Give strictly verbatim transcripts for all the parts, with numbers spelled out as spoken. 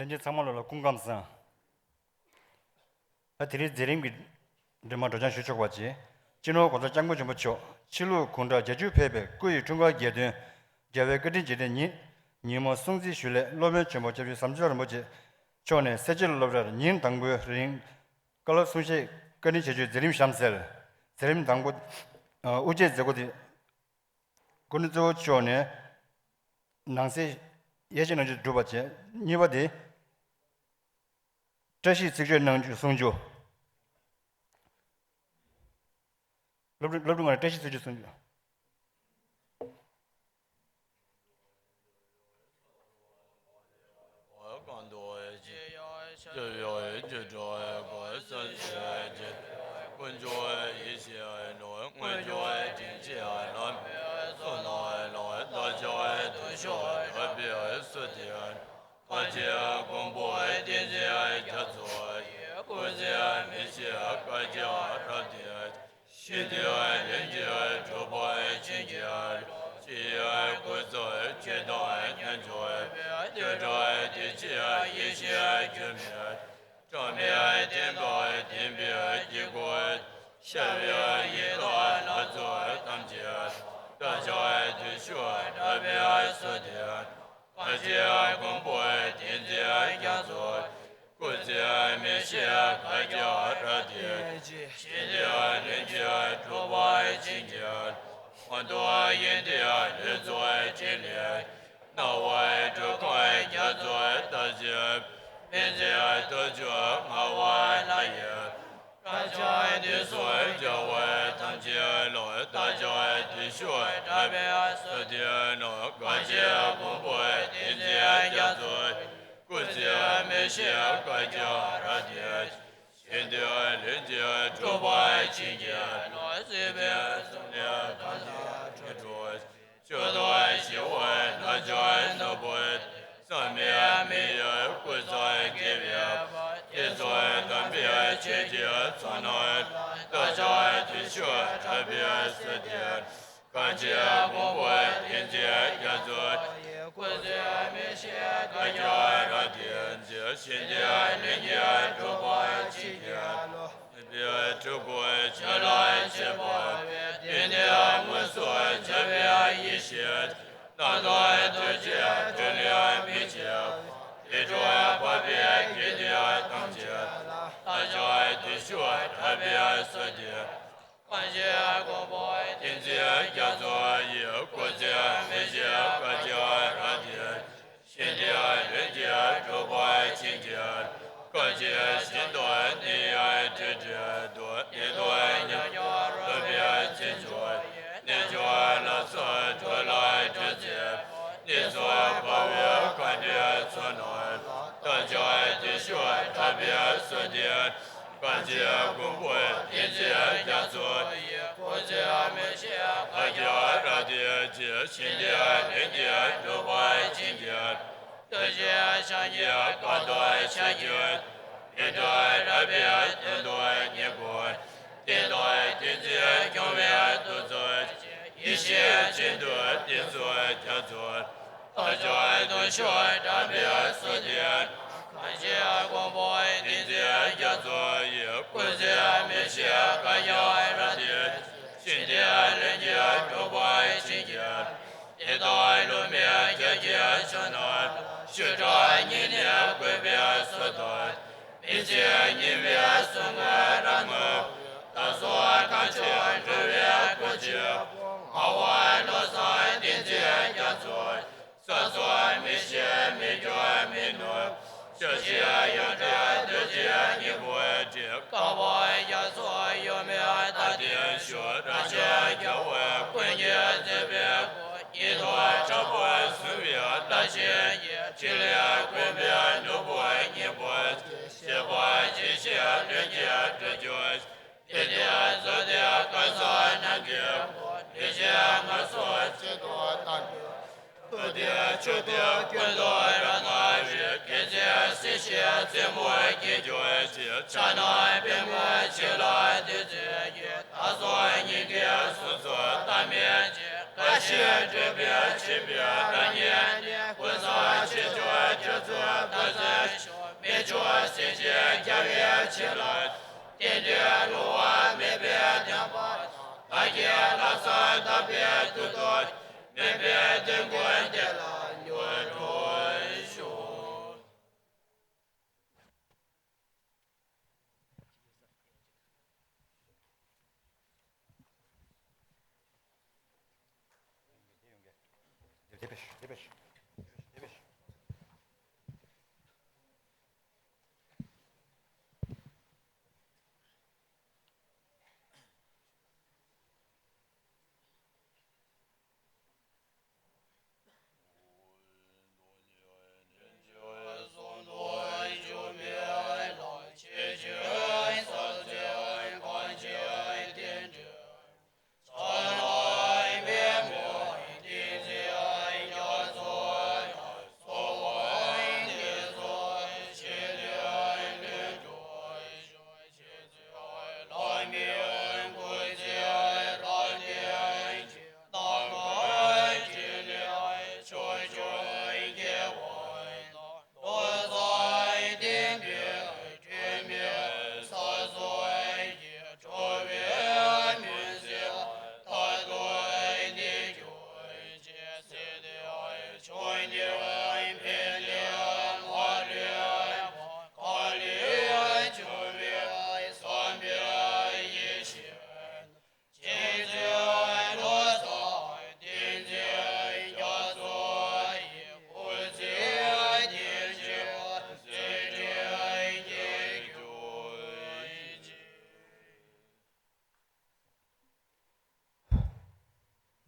ལྷན་རྒྱས་ཚང་མ་ལོ་ལ་སྐུ་ཁམས་བཟང་། ད་དེ་རིང་མཛད་རིམ་གྱི་འགྲེལ་མ་སྒྲོག་སྦྱང་ཞུ་ཆོག་པ་བྱེད། སྤྱི་ནོར་༸གོང་ས་༸སྐྱབས་མགོན་ཆེན་པོ་མཆོག་ཕྱི་ལུགས་དགུང་གྲངས་བརྒྱད་ཅུ་ཕེབས་པའི་སྐུ་ཡི་འཁྲུངས་སྐར་གྱ་བདུན། རྒྱལ་བའི་བཀའ་དྲིན་རྗེས་དྲན་ཉིན། ཉིན་མོ་སྲུང་བརྩི་ཞུ་སླད་སློབ་དཔོན་ཆེན་པོ་སྐྱབས་རྗེ་ཟམ་གདོང་རིན་པོ་ཆེ་མཆོག་ནས་སེར་བྱེས་སློབ་གྲྭར་ཉིན་དང་པོའི་རིང་བཀའ་སློབ་གསུང་བཤད་བཀའ་དྲིན་ཆེ་ཞུའི་མཛད་རིམ་གཤམ་གསལ། མཛད་རིམ་དང་པོ། ཨ། དབུ་འབྱེད་མཛད་སྒོ་དེ། སྐུ་མགྲོན་གཙོ་བོ་མཆོག་ནས་ནང་གསེས་ཡར་ཞུ་གནང་རྒྱུ་གྲུབ་པ་བྱས། གཉིས་པ་དེ། བཀྲ་ཤིས་ཚིག་བརྗོད་གནང་རྒྱུ་གསུང་རྒྱུ། སློབ་ཕྲུག་སློབ་ཕྲུག་ང་ལ་བཀྲ་ཤིས་ཚིག་བརྗོད་གསུང་རྒྱུ། ཚོགས་ཡི། སྐུ་ཚེ་མི་ཤིགས་བཀའ་རྒྱ་རབ་བརྟན། ཞི་བདེ་ལྷུན་གྱིས་གྲུབ་པར་བྱིན་གྱིས། དེ་དག་ལུས་མེད་སྐྱབས་ཀྱི་མཆོག་རྣམས། ཞི་དྲག་ཉིད་ནས་བཀོད་པའི་གསོལ་བ། མི་ཚེ་སྙིགས་མའི་ཟུག་རྔུ་རང་ངོ་། བདག་སོགས་གང་བྱུང་འགྲོ་བའི་སྐུ་ཚེ། ངག་དབང་བློ་བཟང་བསྟན་འཛིན་རྒྱ་མཚོ། ས་སོགས་མི་ཤེས་མི་སྐྱོ་མི་ནོར། ཕྱོགས་བཞིའི་ཡོངས་གྲགས་རྡོ་རྗེའི་སྙིང་པོ་བྲི། བསྐལ་པ་ཡར་སོང་ཡོད་མེད་བདག་བདེན་ཞུ། རང་ཕྱོགས་རྒྱལ་བ་ཀུན་གྱི་མཛད་པའི་སྐུ། ཉིད་དང་འདྲ་བར་གཟུང་བའི་བླ་ཆེན་ཡིས། ཕྲིན་ལས་ཀུན་པའི་ནོར་བུ་སྙིང་པོ་བྲི། བཞེད་པ་ཇི་བཞིན་ལྷུན་གྱིས་གྲུབ་གྱུར་ཅིག་དེ་ནས་རྫོགས་ལྡན་སྐལ་བཟང་རྣམས་ཀྱི་བཀོད། ལུས་ཅན་ངན་སོང་ཕྱིར་དུ་བཏང་གྱུར། ཐུབ་བསྟན་མཆོག་ཐུན་ཀུན་ཏུ་རབ་གནང་བའི། དགེ་མཚན་སྲིད་ཞིའི་རྩེ་མོར་སྐྱེ་གྱུར་ཅིག་ཕྱག་ན་པདྨོ་ཕྱི་ལ་བདུད་རྩི་གི། བདག་སོགས་སྙིང་གའི་གཟུགས་སུ་བལྟ་མེད་ཅིང་། བཀའ་བཞིན་སྒྲུབ་པའི་བྱིན་པའི་རང་ཉིད་ནི། ཀུན་བཟང་ཆོས་སྐྱོང་རྒྱ་མཚོའི་བདག་འཛིན་ཤོག་མི་མཆོག་སྲིད་ཞིའི་རྒྱལ་བའི་བྱིན་རླབས། རྟེན་འབྲེལ་བསླུ་བ་མེད་པའི་བདེན་པ། བདག་གི་ལྷག་བསམ་དག་པའི་མཐུ་སྟོབས། མུན་པའི་གདོན་ཀུན་བདེ་ལ་མྱུར་འགྲོ་ཤོག་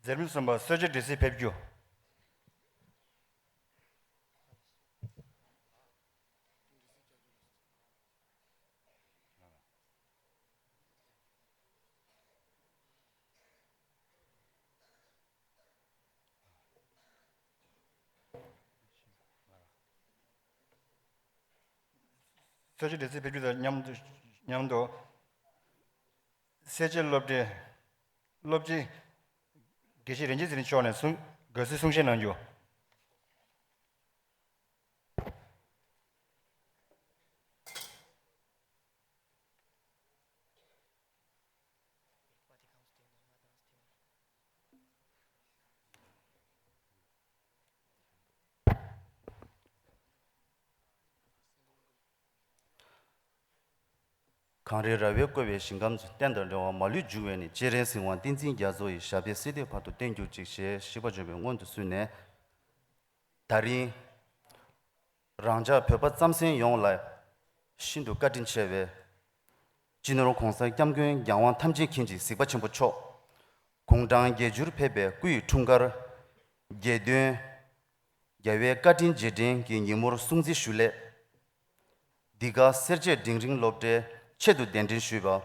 འཛིན་རིམ་གསུམ་པ་གསོལ་ཇ་སྒྲིག་གསལ་ཕེབས་རྒྱུ། གསོལ་ཇ་སྒྲིག་གསལ་ཕེབས་རྒྱུ་དང་མཉམ་དུ། མཉམ་དུ། སེར་བྱེས་སློབ་གྲྭའི་སློབ་སྤྱི་དགེ་བཤེས་རིན་ཆེན་ཚེ་རིང་མཆོག་ནས་གསུང་། དགོངས་གསལ་གསུང་བཤད་གནང་རྒྱུ། གངས་རི་ར་བས་བསྐོར་བའི་ཞིང་ཁམས་སུ། གཏན་དང་བྲལ་བ་མ་ལུས་འབྱུང་བའི་གནས། སྤྱན་རས་གཟིགས་དབང་བསྟན་འཛིན་རྒྱ་མཚོ་ཡི། ཞབས་པད་སྲིད་མཐའི་བར་དུ་བརྟན་གྱུར་ཅིག་ཞེས་བཤགས་པ་བརྗོད་པའི་སྔོན་དུ་བསུས་ནས། ད་རིང་རང་ཅག་བོད་པ་རྩམ་ཟན་ཡོངས་ལ་ཤིན་ཏུ་བཀའ་དྲིན་ཆེ་བའི་སྤྱི་ནོར་༸གོང་ས་༸སྐྱབས་མགོན་༸རྒྱལ་དབང་ཐམས་ཅད་མཁྱེན་ཅིང་གཟིགས་པ་ཆེན་པོ་མཆོག་དགུང་གྲངས་བརྒྱད་ཅུར་ཕེབས་པའི་སྐུ་ཡི་འཁྲུངས་སྐར་རྒྱལ་སྟོན་རྒྱལ་བའི་བཀའ་དྲིན་རྗེས་དྲན་གྱི་ཉིན་མོར་སྲུང་བརྩི་ཞུ་སླད། འདི་ག་སེར་བྱེས་འབྲིང་རིམ་སློབ་གྲྭའི་ཆེད་དུ་གདན་འདྲེན་ཞུས་པ། བོད་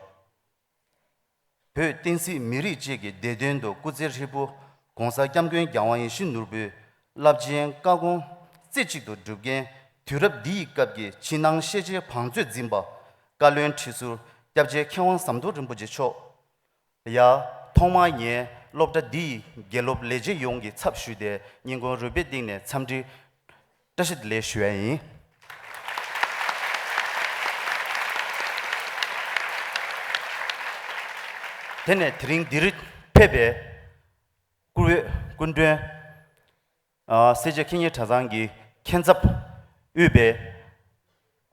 བསྟན་སྲིད་མི་རིགས་བཅས་ཀྱི་བདེ་དོན་དུ་སྐུ་ཚེ་ཧྲིལ་པོ་༸གོང་ས་༸སྐྱབས་མགོན་༸རྒྱལ་དབང་ཡིད་བཞིན་ནོར་བུའི་རླབས་ཆེན་བཀའ་དགོངས་རྩེ་གཅིག་ཏུ་སྒྲུབ་མཁན། དུས་རབས་འདི་ཡི་སྐབས་ཀྱི་ཕྱི་ནང་ཤེས་བྱའི་བང་མཛོད་འཛིན་པ། བཀའ་བློན་ཁྲི་ཟུར་སྐྱབས་རྗེ་མཁས་དབང་ཟམ་གདོང་རིན་པོ་ཆེ་མཆོག་ཡ། ཐོག་མར་ངས་སློབ་གྲྭ་འདི་ཡི་དགེ་སློབ་ལས་བྱེད་ཡོངས་ཀྱི་ཚབ་ཞུས་ཏེ། སྙིང་ཁོང་རུས་པའི་གཏིང་ནས་འཚམས་འདྲི་བཀྲ་ཤིས་བདེ་ལེགས་ཞུ་ཡ་ཡིན། དེ་ནས་དེ་རིང་འདིར་ཕེབས་པའི་བཀུར་འོས་སྐུ་མགྲོན། ཨ། སེར་བྱེས་ཁེ་གཉེར་གྲྭ་ཚང་གི་ཁྱད་མཚར་དབུས་པའི།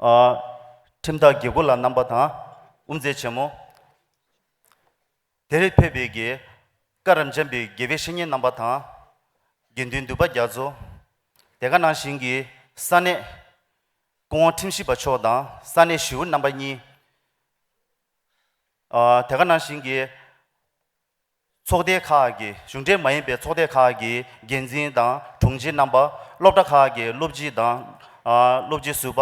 ཨ། ཁྲིམས་བདག་དགེ་སྐོས་ལགས་རྣམ་པ་དང་། དབུ་མཛད་ཆེན་མོ། དེར་ཕེབས་པའི་གི་བཀའ་དྲིན་ཅན་པའི་དགེ་བའི་བཤེས་གཉེན་རྣམ་པ་དང་། དགེ་འདུན་འདུས་པ་རྒྱ་མཚོ། དེ་ག་ནང་བཞིན་གྱི་ས་གནས་སྐུ་ངོ་ཁྲིམས་ཞིབ་པ་མཆོག་དང་ས་གནས་ཞི་གཡོག་རྣམ་པ་གཉིས། ཨ། དེ་ག་ནང་བཞིན་གྱི་ཚོགས་སྡེ་ཁག་གི་གཞུང་འབྲེལ་མ་ཡིན་པའི་ཚོགས་སྡེ་ཁག་གི་འགན་འཛིན་དང་དྲུང་ཆེ་རྣམ་པ། སློབ་གྲྭ་ཁག་གི་སློབ་སྤྱི་དང་། ཨ། སློབ་སྤྱི་ཟུར་པ།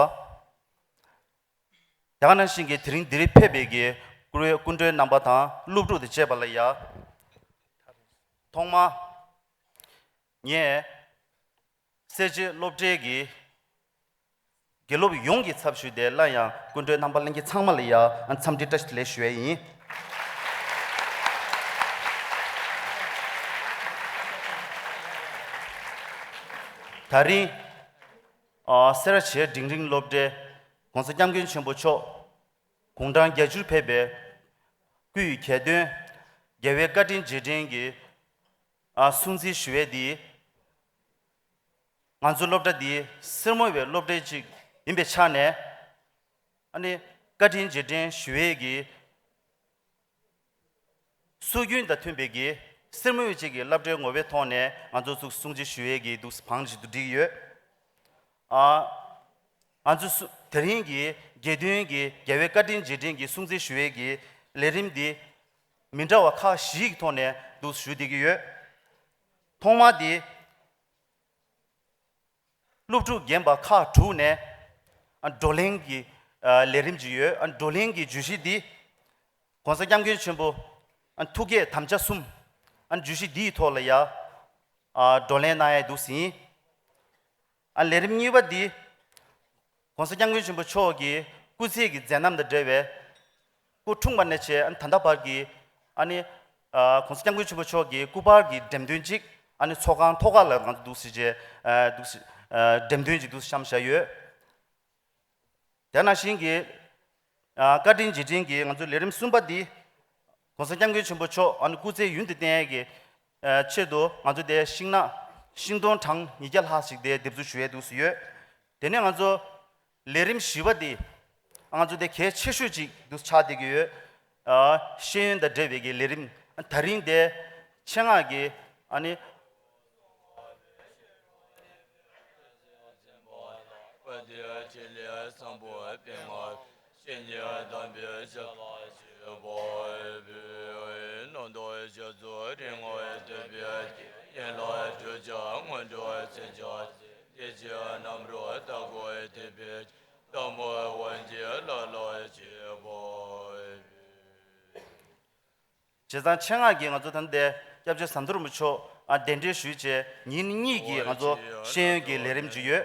དེ་ག་ནང་བཞིན་གྱི་དེ་རིང་འདིར་ཕེབས་པའི་གི་བཀུར་འོས་སྐུ་མགྲོན་རྣམ་པ་དང་སློབ་ཕྲུག་དང་བཅས་པ་ལ་ཡ། ཐོག་མར་ངས་སེར་བྱེས་སློབ་གྲྭའི་གི་དགེ་སློབ་ཡོངས་ཀྱི་ཚབ་ཞུས་ཏེ་སླར་ཡང་སྐུ་མགྲོན་རྣམ་པ་ལྷན་རྒྱས་ཚང་མ་ལ་ཡ་འཚམས་འདྲི་བཀྲ་ཤིས་བདེ་ལེགས་ཞུ་ཡས་ཡིན། ད་རིང་། ཨ། སེ་ར་བྱེས་འབྲིང་རིམ་སློབ་གྲྭའི་༸གོང་ས་༸སྐྱབས་མགོན་ཆེན་པོ་མཆོག་དགུང་གྲངས་བརྒྱད་ཅུར་ཕེབས་པའི་སྐུའི་གྱ་སྟོན་རྒྱལ་བའི་བཀའ་དྲིན་རྗེས་དྲན་གྱི། ཨ། སྲུང་བརྩི་ཞུ་ཡས་འདི་ང་ཚོ་སློབ་གྲྭ་འདི་སེར་མོ་བའི་སློབ་གྲྭ་ཅིག་ཡིན་པའི་ཆ་ནས། ཨ་ནི་བཀའ་དྲིན་རྗེས་དྲན་ཞུ་ཡས་ཀྱི་སྲོལ་རྒྱུན་དང་མཐུན་པའི་གི་སེར་མོ་བའི་ཅིག་གི་སློབ་གྲྭའི་ངོ་བོའི་ཐོག་ནས་ང་ཚོ་ཚུགས་སྲུང་བརྩི་ཞུ་ཡས་ཀྱི་འདུག་བང་ཞིག་ཏུ་བསྒྲིགས་ཡོད། ཨ། ང་ཚོ་སུ། དེ་རིང་གི་རྒྱལ་སྟོན་གྱི་རྒྱལ་བའི་བཀའ་དྲིན་རྗེས་དྲན་གྱི་སྲུང་བརྩི་ཞུ་ཡས་ཀྱི་ལས་རིམ་འདི་མི་འདྲ་བ་ཁག་བཞིའི་ཐོག་ནས་འདུག་ཞུ་བསྡད་ཀྱི་ཡོད། ཐོག་མ་དེ། སློབ་ཕྲུག་རྒན་པ་ཁག་དྲུག་ནས། ཨ། བགྲོ་གླེང་གི། ཨ། ལས་རིམ་ཅིག་ཡོད། ཨ། བགྲོ་གླེང་གི་བརྗོད་གཞི་འདི། ༸གོང་ས་༸སྐྱབས་མགོན་ཆེན་པོ། ཨ། ཐུགས་བསྐྱེད་དམ་བཅའ་གསུམ། ཨ། བརྗོད་གཞི་འདིའི་ཐོག་ལ་ཡ། ཨ། བགྲོ་གླེང་གནང་ཡས་འདུག་ཟིན། ཨ། ལས་རིམ་གཉིས་པ་འདི། ༸གོང་ས་༸སྐྱབས་མགོན་ཆེན་པོ་མཆོག་གི་སྐུ་ཚེ་གི་མཛད་རྣམ་དང་འབྲེལ་བའི། སྐུ་འཁྲུངས་པ་ནས་བྱས། ཨ། ད་ལྟ་བར་གྱི། ཨ་ནི། ཨ། ༸གོང་ས་༸སྐྱབས་མགོན་ཆེན་པོ་མཆོག་གི་སྐུ་པར་གྱི་འགྲེམས་སྟོན་ཅིག་ཨ་ནི་ཚོགས་ཁང་ཐོག་ཁ་ལ་ང་ཚོ་འདུག་སེ་བྱས། ཨ། འདུག་སེ། ཨ། འགྲེམས་སྟོན་ཅིག་འདུག་སེ་བཤམས་བཞག་ཡོད། དེ་ནང་བཞིན་གྱི། ཨ། བཀའ་དྲིན་རྗེས་དྲན་གྱི་ང་ཚོའི་ལས་རིམ་གསུམ་པ་འདི། ༸གོང་ས་༸སྐྱབས་མགོན་ཆེན་པོ་མཆོག་ཨ་ནི་སྐུ་ཚེ་ཡུན་དུ་བརྟན་ཡས་ཀྱི། ཨ། ཆེད་དུ་ང་ཚོ་དེ་ཤིང་ནགས་ཤིང་སྡོང་གྲངས་ཉིས་བརྒྱ་ལྷག་ཞིག་དེ་འདེབས་འཛུགས་ཞུ་ཡས་འདུག་སེ་ཡོད། དེ་ནས་ང་ཚོ་ལས་རིམ་བཞི་པ་འདི་ང་ཚོ་དེ་གལ་ཆེ་ཤོས་ཅིག་འདུག་ཆགས་བསྡད་ཀྱི་ཡོད། ཨ། ཤེས་ཡོན་དང་འབྲེལ་བའི་གི་ལས་རིམ། ཨ། ད་རིང་དེ་ཆེད་མངགས་ཀྱི། ཨ་ནི། བྱས་ཙང་ཆེད་མངགས་ཀྱིས་ང་ཚོ་ད་ལྟ་སྐྱབས་རྗེ་ཟམ་གདོང་རིན་པོ་ཆེ་མཆོག་ཨ་གདན་འདྲེན་ཞུས་བྱས་ཉིན་གཉིས་ཀྱི་ང་ཚོ་ཤེས་ཡོན་གྱི་ལས་རིམ་ཅིག་ཡོད།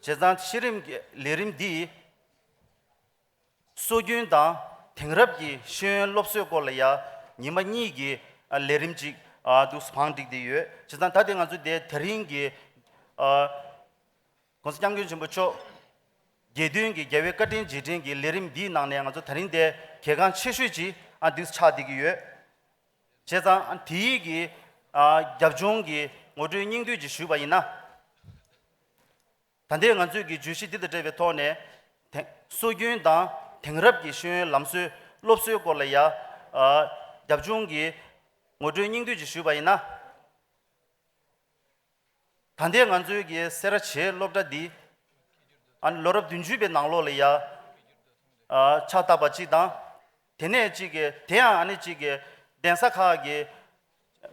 བྱས་ཙང་ཤེས་རིམ་གྱི་ལས་རིམ་འདིས། སྲོལ་རྒྱུན་དང་དེང་རབས་ཀྱི་ཤེས་ཡོན་སློབ་གསོའི་སྐོར་ལ་ཡ་ཉི་མ་གཉིས་ཀྱི་ཨ་ལས་རིམ་ཅིག་ཨ་འདུག་བང་བསྒྲིགས་ཏེ་ཡོད། བྱས་ཙང་ད་ལྟ་ང་ཚོ་དེ་དེ་རིང་གི་ཨ་༸གོང་ས་༸སྐྱབས་མགོན་ཆེན་པོ་མཆོག་རྒྱལ་སྟོན་གྱི་རྒྱལ་བའི་བཀའ་དྲིན་རྗེས་དྲན་གྱི་ལས་རིམ་འདིའི་ནང་ནས་ང་ཚོ་དེ་རིང་དེ་གལ་འགངས་ཆེ་ཤོས་ཅིག་ཨ་འདུག་ཆགས་བསྡད་ཀྱི་ཡོད། བྱས་ཙང་ཨ་དེའི་གི་ཨ་རྒྱབ་ལྗོངས་ཀྱི་ངོ་སྤྲོད་སྙིང་བསྡུས་ཅིག་ཞུས་པ་ཡིན་ན། ད་ལྟའི་ང་ཚོས་ཀྱི་བརྗོད་གཞི་འདི་དང་འབྲེལ་བའི་ཐོག་ནས་དེང་སྲོལ་རྒྱུན་དང་དེང་རབས་ཀྱི་ཤེས་ཡོན་ལམ་སྲོལ་སློབ་གསོའི་སྐོར་ལ་ཡ་ཨ་རྒྱབ་ལྗོངས་ཀྱི་ངོ་སྤྲོད་སྙིང་བསྡུས་ཅིག་ཞུས་པ་ཡིན་ན། ད་ལྟའི་ང་ཚོའི་གི་སེ་ར་བྱེས་སློབ་གྲྭ་འདི་ཨ་ནི་ལོ་རབས་བདུན་ཅུ་པའི་ནང་ལོགས་ལ་ཡ་ཨ་ཕྱག་བཏབ་པ་གཅིག་དང་། དེ་ནས་གཅིག་གི་དེ་ཡང་ཨ་ནི་གཅིག་གི་གདན་ས་ཁག་གི་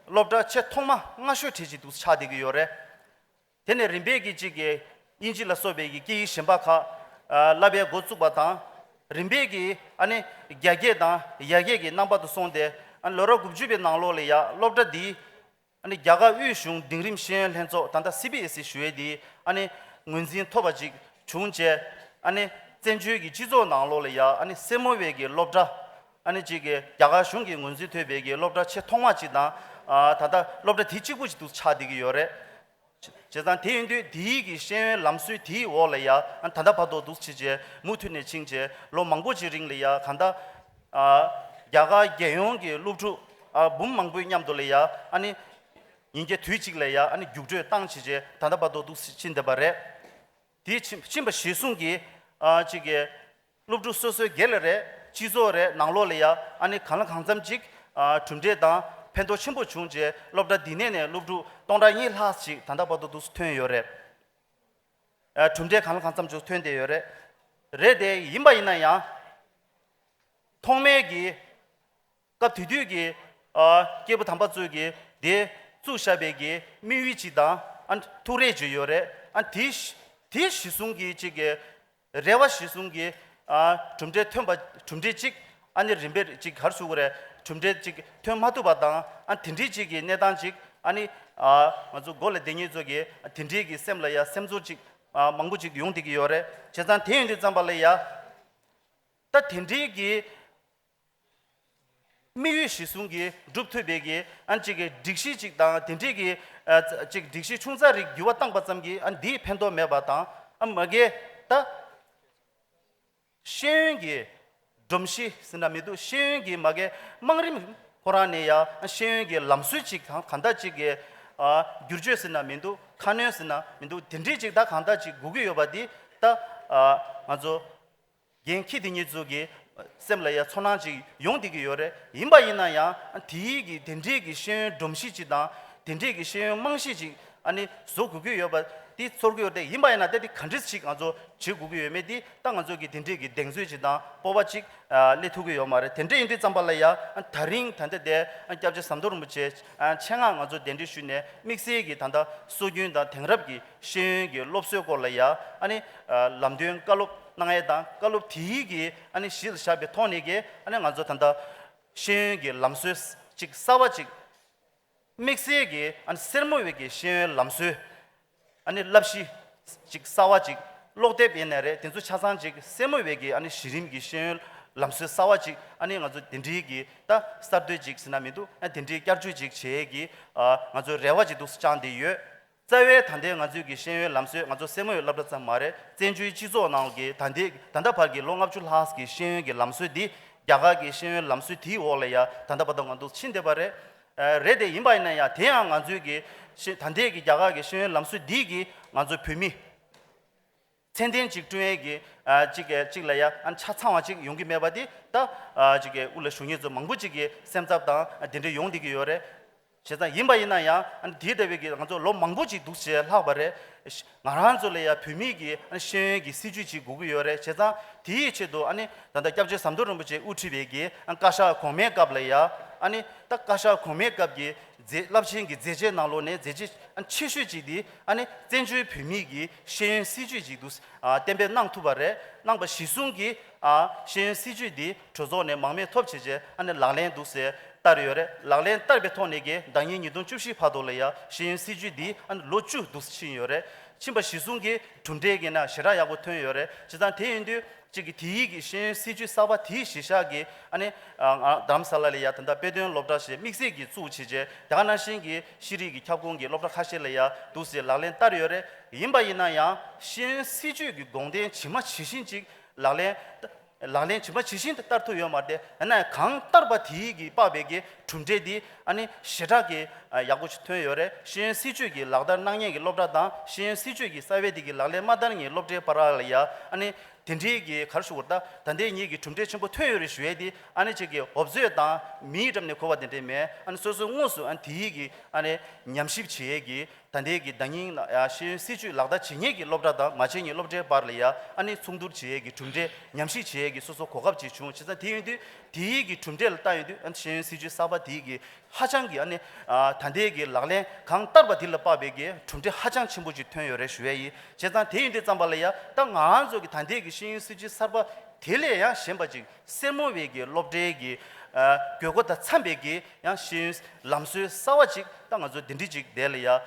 སློབ་གྲྭ་ཆེས་ཐོག་མ་སྔ་ཤོས་གྲས་ཅིག་འདུག་ཆགས་བསྡད་ཀྱི་ཡོད་རེད། དེ་ནས་རིམ་པས་ཀྱིས་གཅིག་གི་དབྱིན་ཇི་ལ་སོགས་པའི་གི་སྐད་ཡིག་གཞན་པ་ཁག་ཨ་བསླབ་པའི་འགོ་བཙུགས་པ་དང་། རིམ་པས་ཀྱིས་ཨ་ནི་རྒྱ་སྐད་དང་ཡར་སྐད་ཀྱི་རྣམ་པ་དུ་སོང་སྟེ་ཨ་ནི་ལོ་རབས་དགུ་བཅུ་པའི་ནང་ལོགས་ལ་ཡ་སློབ་གྲྭ་འདིས་ཨ་ནི་རྒྱ་གར་དབུས་གཞུང་འབྲིང་རིམ་ཤེས་ཡོན་ལྷན་ཚོགས་ད་ལྟ་སི་བི་ཨེ་སི་ཞུ་ཡས་འདིས་ཨ་ནི་ངོས་འཛིན་ཐོབ་པ་ཅིག་བྱུང་བྱས། ཨ་ནི་བཙན་བྱོལ་གྱི་སྤྱི་ཚོགས་ནང་ལོགས་ལ་ཡ་ཨ་ནི་སེར་མོ་བའི་གི་སློབ་གྲྭ་ཨ་ནི་གཅིག་གི་རྒྱ་གར་གཞུང་གིས་ངོས་འཛིན་ཐོབ་པའི་གི་སློབ་གྲྭ་ཆེས་ཐོག་མ་ཅིག་དང་ཨ་ད་ལྟ་སློབ་གྲྭ་དེ་གཅིག་པུ་ཅིག་འདུག་ཆགས་བསྡད་ཀྱི་ཡོད་རེད། བྱས་ཙང་དེ་ཡིན་དུས་དེའི་གི་ཤེས་ཡོན་ལམ་སྲོལ་དེའི་འོག་ལ་ཡ་ཨ་ད་ལྟ་བར་དུ་འདུག་བྱས་བྱས་མུ་མཐུད་ནས་ཕྱིན་བྱས་ལོ་མང་པོ་ཅིག་རིང་ལ་ཡ་གང་ལྟར་ཨ་རྒྱ་གར་རྒྱལ་ཡོངས་ཀྱི་སློབ་ཕྲུག་ཨ་འབུམ་མང་པོའི་མཉམ་དུ་ལ་ཡ་ཨ་ནི་ཉིན་བརྒྱ་དུས་གཅིག་ལ་ཡ་ཨ་ནི་རྒྱུགས་སྤྲོད་བཏང་བྱས་བྱས་ད་ལྟ་བར་དུ་འདུག་ཕྱིན་བསྡད་པ་རེད། དེའི་ཕྱིན་ཕྱིན་པ་གཞིར་བཟུང་གིས་ཨ་ཅིག་གི་སློབ་ཕྲུག་སོ་སོའི་སྒེར་ལ་རེད། སྤྱི་ཚོགས་རེད། ནང་ལོགས་ལ་ཡ་ཨ་ནི་གང་ལ་གང་འཚམ་ཅིག་ཨ་གྲུབ་འབྲས་དང་ཕན་ཐོགས་ཆེན་པོ་བྱུང་རྗེས་སློབ་གྲྭ་འདི་ནས་ནས་སློབ་ཕྲུག་སྟོང་ཕྲག་གཉིས་ལྷག་ཅིག་ད་ལྟ་བར་དུ་འདུག་ཐོན་ཡོད་རེད། ཨ་གྲུབ་འབྲས་གང་ལ་གང་འཚམ་ཅིག་ཐོན་བསྡད་ཡོད་རེད། རེད་དེ་ཡིན་པ་ཡིན་ན་ཡང་ཐོག་མའི་གི་སྐབས་དེ་དུས་ཀྱི་ཨ་སྐྱེས་བུ་དམ་པ་ཚོས་ཀྱི་དེ་བཙུགས་བཞག་པའི་གི་དམིགས་ཡུལ་ཅིག་དང་ཨ་ཐུགས་རེ་ཅིག་ཡོད་རེད། ཨ་དེ་དེ་གཞི་བཟུང་གི་ཅིག་གི་རེ་བ་གཞི་བཟུང་གི་ཨ་གྲུབ་འབྲས་ཐོན་པ་གྲུབ་འབྲས་གཅིག་ཨ་ནི་རིམ་པས་ཅིག་ག་རེ་ཞུ་དགོས་རེད། གྲུབ་འབྲས་ཅིག་ཐོན་མ་ཐུབ་པ་དང་ཨ་དེ་འདྲའི་ཅིག་གི་གནས་སྟངས་ཅིག་ཨ་ནི་ཨ་ང་ཚོ་འགོ་ལ་བསྡད་མཁན་ཚོ་གི་དེ་འདྲའི་གི་སེམས་ལ་ཡ་སེམས་ཚོར་ཅིག་ཨ་མང་པོ་ཅིག་ཡོང་བསྡད་ཀྱི་ཡོད་རེད། བྱས་ཙང་དེ་ཡིན་དུས་ཙམ་པ་ལ་ཡ་ད་དེ་འདྲའི་གི་དམིགས་ཡུལ་གཞི་བཟུང་གིས་འགྲུབ་ཐུབ་པའི་གི་ཨ་ཅིག་གི་སྒྲིག་གཞི་ཅིག་དང་དེ་འདྲའི་གི་ཨ་ཅིག་སྒྲིག་གཞི་ཆུང་ཙག་རིགས་འགྱུར་བ་བཏང་པ་ཙམ་གྱིས་ཨ་འདིས་ཕན་ཐོགས་མེད་པ་དང་ཨ་མ་གི་ད་ཤེས་ཡོན་གྱི་སྒྲོམ་གཞི་ཟེར་ན་མི་འདུག་ཤེས་ཡོན་གྱི་མ་གི་དམག་རིམ་ཁོ་རང་ནས་ཡ་ཤེས་ཡོན་གྱི་ལམ་སྲོལ་ཅིག་གང་གང་འདྲ་ཅིག་གི་ཨ་བསྒྱུར་བཅོས་ཟེར་ན་མི་འདུག་ཁ་སྣོན་ཟེར་ན་མི་འདུག་དེ་འདྲའི་ཅིག་ད་གང་འདྲ་ཅིག་དགོས་ཀྱི་ཡོད་པ་འདི་ད་ཨ་ང་ཚོ་འགན་འཁྱེར་དེ་ཉིད་ཚོ་གི་སེམས་ལ་ཡ་ཚོར་སྣང་ཅིག་ཡོང་བསྡད་ཀྱི་ཡོད་རེད། ཡིན་པ་ཡིན་ན་ཡང་དེའི་གི་དེ་འདྲའི་གི་ཤེས་ཡོན་སྒྲོམ་གཞི་ཅིག་དང་དེ་འདྲའི་གི་ཤེས་ཡོན་རྨང་གཞི་ཅིག་ཨ་ནི་བཟོ་དགོས་ཀྱི་ཡོད་པ་དེ་ཚོར་གྱི་ཡོད་རེད། ཡིན་པ་ཡིན་ན་ད་དེ་ག་འདྲ་ཞིག་ང་ཚོ་བྱེད་དགོས་ཀྱི་ཡོད་མེད་དེ་ད་ང་ཚོ་གི་དེ་འདྲའི་གི་གདེང་ཚོད་ཅིག་དང་སྤོབས་པ་ཅིག་ཨ་སླེབས་ཐུབ་ཀྱི་ཡོད་མ་རེད། དེ་འདྲ་ཡིན་དུས་ཙམ་པ་ལ་ཡ་ཨ་ད་རིང་ད་ལྟ་དེ་ཨ་སྐྱབས་རྗེ་ཟམ་གདོང་རིན་པོ་ཆེ་ཨ་ཆེད་མངགས་ང་ཚོ་གདན་འདྲེན་ཞུས་ནས་དམིགས་བསལ་གྱི་ད་ལྟ་སྲོལ་རྒྱུན་དང་དེང་རབས་ཀྱི་ཤེས་ཡོན་གྱི་སློབ་གསོའི་སྐོར་ལ་ཡ་ཨ་ནི་ཨ་ལམ་སྟོན་བཀའ་སློབ་གནང་ཡས་དང་བཀའ་སློབ་དེའི་གི་ཨ་ནི་གཞི་ལ་བཞག་པའི་ཐོག་ནས་ཀྱི་ཨ་ནི་ང་ཚོ་ད་ལྟ་ཤེས་ཡོན་གྱི་ལམ་སྲོལ་ཅིག་གསར་བ་ཅིག་དམིགས་བསལ་གྱི་ཨ་ནི་སེར་མོ་བའི་གི་ཤེས་ཡོན་ལམ་སྲོལ་ཨ་ནི་བསླབ་གཞི་ཅིག་གསར་བ་ཅིག་ཀློག་དེབ་ཡིན་ནའི་རེད། དེ་ཚོ་ཆ་ཚང་ཅིག་སེར་མོ་བའི་གི་ཨ་ནི་གཞི་རིམ་གྱི་ཤེས་ཡོན་ལམ་སྲོལ་གསར་བ་ཅིག་ཨ་ནི་ང་ཚོ་དེ་འདྲའི་གི་ད་གསར་གཏོད་ཅིག་ཟེར་ན་མི་འདུག་ཨ་དེ་འདྲའི་བསྐྱར་བཅོས་ཅིག་བྱེད་ཡས་ཀྱི་ཨ་ང་ཚོའི་རེ་བ་ཅིག་འདུག་བཅངས་བསྡད་ཡོད། རྩ་བའི་ད་ལྟའི་ང་ཚོའི་གི་ཤེས་ཡོན་ལམ་སྲོལ་ང་ཚོ་སེར་མོ་བའི་སློབ་གྲྭ་ཙམ་མ་རེད། བཙན་བྱོལ་སྤྱི་ཚོགས་ནང་གི་ད་ལྟའི་ད་ལྟ་བར་གྱི་ལོ་ལྔ་བཅུ་ལྷག་གི་ཤེས་ཡོན་གྱི་ལམ་སྲོལ་འདི་རྒྱ་གར་གྱི་ཤེས་ཡོན་ལམ་སྲོལ་དེའི་འོག་ལ་ཡ་ད་ལྟ་བར་དུ་ང་ཚོ་ཕྱིན་བསྡད་པ་རེད། ཨ་རེད་དེ་ཡིན་པ་ཡིན་ན་ཡང་དེ་ཡང་ང་ཚོའི་གི་ཤེས་ད་ལྟའི་གི་རྒྱ་གར་གྱི་ཤེས་ཡོན་ལམ་སྲོལ་འདི་གིས་ང་ཚོ་བོད་མི་ཚད་ལྡན་ཅིག་བསྐྲུན་ཡས་ཀྱི་ཨ་ཅིག་གི་ཅིག་ལ་ཡ་ཨ་ཆ་ཚང་བ་ཅིག་ཡོང་གི་མེད་པ་དེ་ད་ཨ་ཅིག་གི་དབུ་ལ་བཞུགས་མཁན་ཚོ་མང་པོ་ཅིག་གི་སེམས་འཚབ་དང་ཨ་དེ་འདྲ་ཡོང་བསྡད་ཀྱི་ཡོད་རེད། བྱས་ཙང་ཡིན་པ་ཡིན་ན་ཡང་ཨ་ནི་དེ་ལྟ་བུའི་གི་ང་ཚོ་ལོ་མང་པོ་ཅིག་འདུག་བྱས་ལྷག་པ་རེད། ང་རང་ཚོ་ལ་ཡ་བོད་མིའི་གི་ཨ་ནི་ཤེས་ཡོན་གྱི་སྲིད་བྱུས་ཅིག་དགོས་ཀྱི་ཡོད་རེད། བྱས་ཙང་དེའི་ཆེད་དུ་ཨ་ནི་ད་ལྟ་སྐྱབས་རྗེ་ཟམ་གདོང་རིན་པོ་ཆེས་དབུ་ཁྲིད་པའི་གི་ཨ་བཀའ་ཤག་གོང་མའི་སྐབས་ལ་ཡ་ཨ་ནི་ད་བཀའ་ཤག་གོང་མའི་སྐབས་ཀྱི་མཛད་རླབས་ཆེན་གྱི་མཛད་རྗེས་ནང་ལོགས་ནས་མཛད་རྗེས་ཨ་ཆེ་ཤོས་ཅིག་དེ་ཨ་ནི་བཙན་བྱོལ་བོད་མིའི་གི་ཤེས་ཡོན་སྲིད་བྱུས་ཅིག་ཏུ་ཨ་གཏན་འབེབས་གནང་ཐུབ་པ་རེད། གནང་པ་གཞིར་བཟུང་གིས་ཨ་ཤེས་ཡོན་སྲིད་བྱུས་འདི་གྲོས་ཚོགས་ནས་མང་མོས་ཐོབ་བྱས་རྗེས་ཨ་ནི་ལག་ལེན་འདུག་སེ་བསྟར་ཡོད་རེད། ལག་ལེན་བསྟར་བའི་ཐོག་ནས་ཀྱི་ཟླ་ཉིན་ཉིས་སྟོང་བཅུ་བཞི་བར་དུ་ལ་ཡ་ཤེས་ཡོན་སྲིད་བྱུས་འདི་ཨ་ནི་ལོ་བཅུ་འདུག་སེ་ཕྱིན་ཡོད་རེད། ཕྱིན་པ་གཞིར་བཟུང་གིས་གྲུབ་འབྲས་ཀྱི་ནང་ཞེ་དྲག་ཡག་པོ་ཐོན་ཡོད་རེད། བྱས་ཙང་དེ་ཡིན་དུས་གཅིག་གི་དེའི་གི་ཤེས་ཡོན་སྲིད་བྱུས་གསར་པ་དེའི་གཞི་བཞག་གི་ཨ་ནི་ཨ་ང་རྡ་རམ་ས་ལ་ལ་ཡ་ད་ལྟ་དཔེ་སྟོན་སློབ་གྲྭ་ཞེས་དམིགས་བསལ་གྱིས་བཙུགས་བྱས་རྗེས་དེ་ག་ནང་བཞིན་གྱི་ཤེས་རིག་གི་ཁྱབ་ཁོངས་ཀྱི་སློབ་གྲྭ་ཁ་ཤས་ལ་ཡ་འདུག་སེ་ལག་ལེན་བསྟར་ཡོད་རེད། ཡིན་པ་ཡིན་ན་ཡང་ཤེས་ཡོན་སྲིད་བྱུས་ཀྱི་དགོངས་དོན་ཇི་མ་ཇི་བཞིན་ཅིག་ལག་ལེན་ལག་ལེན་ཇི་མ་ཇི་བཞིན་དུ་བསྟར་ཐུབ་ཡོད་མ་རེད། ཡིན་ན་གང་བསྟར་པ་དེའི་གི་དཔག་པའི་གི་གྲུབ་འབྲས་དེ་ཨ་ནི་ཞེ་དྲག་གི་ཡག་པོ་ཞིག་ཐོན་ཡོད་རེད། ཤེས་ཡོན་སྲིད་བྱུས་ཀྱི་ལག་བསྟར་གནང་མཁན་གྱི་སློབ་གྲྭ་དང་ཤེས་ཡོན་སྲིད་བྱུས་ཀྱི་རྩ་བའི་དེ་གི་ལག་ལེན་མ་བསྟར་མཁན་སློབ་གྲྭའི་བར་ལ་ཡ་ཨ་ནི་དེ་འདྲའི་གི་ག་རེ་ཞུ་དགོས་རེད། ད་ད་ལྟའི་ངེད་ཀྱི་གྲུབ་འབྲས་ཆེན་པོ་ཐོན་ཡོད་རེད་ཞུ་ཡས་དེ་ཨ་ནི་ཅིག་གི་འོབ་ཚོད་དང་མིའི་འགྲམ་ནས་གོ་བ་དེ་འདྲས་མེད། ཨ་ནི་སོ་སོའི་དངོས་སུ་ཨ་ནི་དེའི་གི་ཨ་ནི་ཉམས་ཞིབ་བྱེད་ཡས་གི་ད་ལྟའི་གི་ཟླ་ཉིན་ལ་ཡ་ཤེས་ཡོན་སྲིད་བྱུས་ལག་བསྟར་བྱེད་མཁན་གྱི་སློབ་གྲྭ་དང་མ་བྱེད་མཁན་སློབ་གྲྭའི་བར་ལ་ཡ་ཨ་ནི་མཚུངས་བསྡུར་བྱེད་ཡས་ཀྱི་གྲུབ་འབྲས་ཉམས་ཞིབ་བྱེད་ཡས་ཀྱི་སོ་སོ་གོ་སྐབས་ཅིག་བྱུང་། བྱས་ཙང་དེ་ཡིན་དུས་དེའི་གི་གྲུབ་འབྲས་ལ་ལྟ་ཡོང་དུས་ཨ་ནི་ཤེས་ཡོན་སྲིད་བྱུས་གསར་པ་དེའི་གི་ཧ་ཅང་གི་ཨ་ནི་ཨ་ད་ལྟའི་གི་ལག་ལེན་གང་བསྟར་བ་དེ་ལ་དཔག་པའི་གི་གྲུབ་འབྲས་ཧ་ཅང་ཆེན་པོ་ཅིག་ཐོན་ཡོད་རེད་ཞུ་ཡས་ཡིན། བྱས་ཙང་དེ་ཡིན་དུས་ཙམ་པ་ལ་ཡ་ད་ང་རང་ཚོ་གི་ད་ལྟའི་གི་ཤེས་ཡོན་སྲིད་བྱུས་གསར་པ་དེ་ལས་ཡང་གཞན་པ་ཅིག་སེར་མོ་བའི་གི་སློབ་གྲྭའི་གི་ཨ་དགོས་མཁོ་དང་འཚམ་པའི་གི་ཡང་ཤེས་ཡོན་ལམ་སྲོལ་གསར་བ་ཅིག་ད་ང་ཚོ་དེ་འདྲི་ཅིག་དེ་ལ་ཡ་ཨ་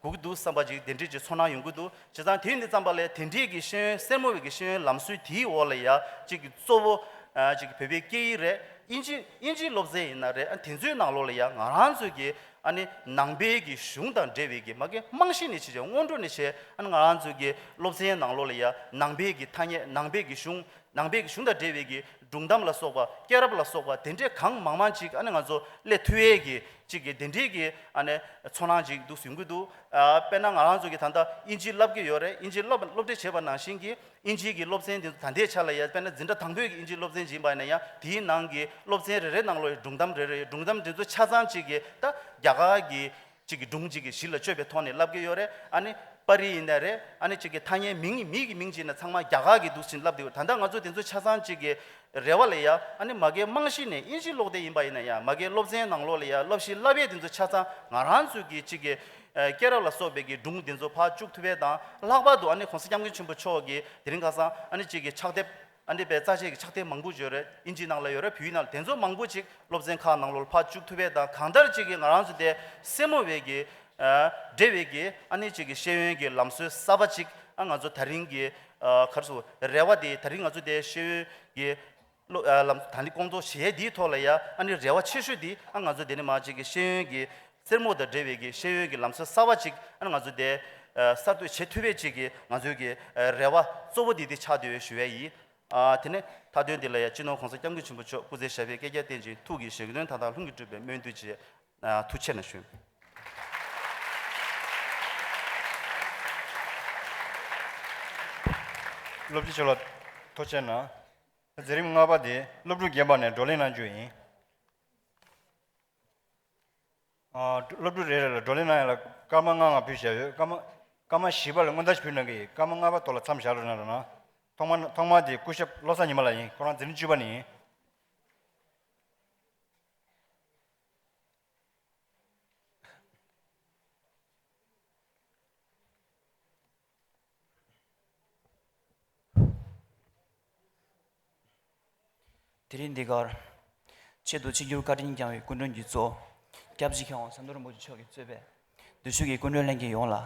དགོས་ཀྱི་འདུག་བསམ་པ་ཅིག་དེ་འདྲི་ཅིག་ཚོར་སྣང་ཡོང་གི་འདུག་བྱས་ཙང་དེ་ཡིན་དུས་ཙམ་པ་ལ་དེ་འདྲའི་གི་ཤེས་ཡོན་སེར་མོ་བའི་གི་ཤེས་ཡོན་ལམ་སྲོལ་དེའི་འོག་ལ་ཡ་ཅིག་གི་གཙོ་བོ་ཨ་ཅིག་གི་བོད་པའི་སྐད་ཡིག་རེད། དབྱིན་ཇི་དབྱིན་ཇིའི་སློབ་ཚན་ཡིན་ན་རེད། ཨ་དེ་ཚོའི་ནང་ལོགས་ལ་ཡ་ང་རང་ཚོའི་གི་ ཨ་ནི་ནང་པའི་གི་གཞུང་དང་འབྲེལ་བའི་གི་མ་གི་རྨང་གཞི་ནས་བྱས་བྱས་སྔོན་འགྲོ་ནས་བྱས། ཨ་ནི་ང་རང་ཚོ་གི་སློབ་ཚན་ནང་ལོགས་ལ་ཡ་ནང་པའི་གི་ཐ་སྙད། ནང་པའི་གི་གཞུང་། ནང་པའི་གི་གཞུང་དང་འབྲེལ་བའི་གི་སྒྲུང་གཏམ་ལ་སོགས་པ། སྐྱེས་རབས་ལ་སོགས་པ་དེ་འདྲའི་གང་མང་མང་ཅིག་ཨ་ནི་ང་ཚོ་སླེབས་ཐུབ་ཡས་གི་ཅིག་གི་དེ་འདྲའི་གི་ཨ་ནི་ཚོར་སྣང་ཅིག་འདུག་ཡོང་གི་འདུག་ཨ། དཔེར་ན་ང་རང་ཚོ་གི་ད་ལྟ་དབྱིན་ཇི་བསླབ་ཀྱི་ཡོད་རེད། དབྱིན་ཇི་སློབ་སློབ་ཁྲིད་བྱེད་པ་ནང་བཞིན་གྱི་དབྱིན་ཇིའི་གི་སློབ་ཚན་དེ་ཚོ་ད་ལྟའི་ཆ་ལ་ཡ། དཔེར་ན་འཛིན་གྲྭ་དང་པོའི་གི་དབྱིན་ཇིའི་སློབ་ཚན་ཅིག་ཡིན་པ་ཡིན་ན་ཡང་། དེའི་ནང་གི་སློབ་ཚན་རེ་རེའི་ནང་ལོགས་སྒྲུང་གཏམ་རེ་རེ། སྒྲུང་གཏམ་དེ་ཚོ་ཆ་ཚང་ཅིག་གི་ད་རྒྱ་གར་གྱི་ཅིག་གི་སྒྲུང་ཅིག་གི་གཞི་ལ་བཅོལ་བའི་ཐོག་ནས་བསླབ་ཀྱི་ཡོད་རེད། ཨ་ནི་པར་རིས་ཡིན་ན་རེད། ཨ་ནི་ཅིག་གི་ཐ་སྙད་མིང་། མི་གི་མིང་ཅིག་ཡིན་ན་ཚང་མ་རྒྱ་གར་གྱི་འདུག་སེ་བསླབ་བསྡད་ཡོད། ད་ལྟ་ང་ཚོ་དེ་ཚོ་ཆ་ཚང་ཅིག་གི་རེ་བ་ལ་ཡ། ཨ་ནི་མ་གིའི་རྨང་གཞི་ནས་དབྱིན་ཇི་ཀློག་དེབ་ཡིན་པ་ཡིན་ན་ཡང་། མ་གིའི་སློབ་ཚན་ནང་ལོགས་ལ་ཡ་སློབ་གཞི་བསླབ་ཡས་དེ་ཚོ་ཆ་ཚང་ང་རང་ཚོའི་གི་ཅིག་གི་ཨ་སྐྱེས་རབས་ལ་སོགས་པའི་གི་སྒྲུང་དེ་ཚོ་ཕར་བཅུག་ཐུབ་པ་དང་། ལྷག་པར་དུ་ཨ་ནི་༸གོང་ས་༸སྐྱབས་མགོན་ཆེན་པོ་མཆོག་གིས་དེ་རིང་ཁ་སང་ཨ་ནི་ཅིག་གི་ཕྱག་དེབ། ཨ་ནི་དཔེ་རྩ་ཆེ་གི་ཕྱག་དེབ་མང་པོ་ཡོད་རེད། དབྱིན་ཇི་ནང་ལ་ཡོད་རེད། བོད་ཡིག་ནང་ལ། དེ་ཚོ་མང་པོ་ཅིག་སློབ་ཚན་ཁག་ནང་ལོགས་ལ་ཕར་བཅུག་ཐུབ་པ་དང་། གང་ལྟར་ཅིག་གི་ང་རང་ཚོ་དེ་སེར་མོ་བའི་གི་ཨ་འབྲེལ་བའི་གི་ཨ་ནི་ཅིག་གི་ཤེས་ཡོན་གྱི་ལམ་སྲོལ་གསར་པ་ཅིག་ཨ་ང་ཚོ་དེ་རིང་གི་ཨ་ག་རེ་ཟེར། རེ་བ་དེ། དེ་རིང་ང་ཚོ་དེ་ཤེས་ཡོན་གྱི་སློབ་ཨ་ལམ། ད་ནི་སྐོང་ཚོགས་བྱེད་ཡས་དེའི་ཐོག་ལ་ཡ། ཨ་ནི་རེ་བ་ཆེ་ཤོས་དེ་ཨ་ང་ཚོ་དེ་ནས་མར་ཅིག་གི་ཤེས་ཡོན་གྱི་སེར་མོ་དང་འབྲེལ་བའི་གི་ཤེས་ཡོན་གྱི་ལམ་སྲོལ་གསར་པ་ཅིག་ཨ་ང་ཚོ་དེ་ཨ་གསར་གཏོད་བྱེད་ཐུབ་པའི་ཅིག་གི་ང་ཚོའི་གི་ཨ་རེ་བ་གཙོ་བོ་དེ་དེ་ཆགས་བསྡད་ཡོད་ཞུ་ཡས་ཡིན། ཨ། དེ་ནས་མཐའ་དོན་འདི་ལ་ཡང་སྤྱི་ནོར་༸གོང་ས་༸སྐྱབས་མགོན་ཆེན་པོ་མཆོག་སྐུ་ཚེ་ཞབས་པད་བསྐལ་བརྒྱར་བརྟན་ཅིང་། ཐུགས་ཀྱི་བཞེད་དགོངས་མཐའ་དག་ལྷུན་གྱིས་གྲུབ་པའི་སྨོན་འདུན་བཅས། ཨ། ཐུགས་རྗེ་ཆེ་ཞུ། སློབ་སྤྱི་མཆོག་ལ་ཐུགས་རྗེ་གནང་། མཛད་རིམ་ལྔ་པ་དེ་སློབ་ཕྲུག་རྒན་པ་ནས་བགྲོ་གླེང་གནང་རྒྱུ་ཡིན། ཨ། སློབ་ཕྲུག་རེ་རེ་ལ་བགྲོ་གླེང་གནང་ཡ་ལ་སྐར་མ་ལྔ་ལྔ་ཕུལ་བཞག་ཡོད། སྐར་མ། སྐར་མ་བཞི་པ་ལ་སྔོན་བརྡ་ཞིག་ཕུལ་གནང་གི་ཡིན། སྐར་མ་ལྔ་པ་ཐོག་ལ་མཚམས་བཞག་རོགས་གནང་། རོགས་གནང་། ཐོག་མ། ཐོག་མ་དེ་སྐུ་ཞབས་བློ་བཟང་ཉི་མ་ལགས་ཡིན། ཁོ་རང་འཛིན་གྲྭ་བཅུ་པ་ནས་ཡིན། དེ་རིང་འདི་གར་ཆེད་དུ་ཆིབས་བསྒྱུར་བཀའ་དྲིན་བསྐྱངས་པའི་སྐུ་མགྲོན་གྱི་གཙོ་བོ་སྐྱབས་རྗེ་མཁས་དབང་ཟམ་གདོང་རིན་པོ་ཆེ་མཆོག་གིས་གཙོས་པའི་འདི་ཕྱོགས་ཀྱི་སྐུ་མགྲོན་ལྷན་རྒྱས་ཡོངས་ལ་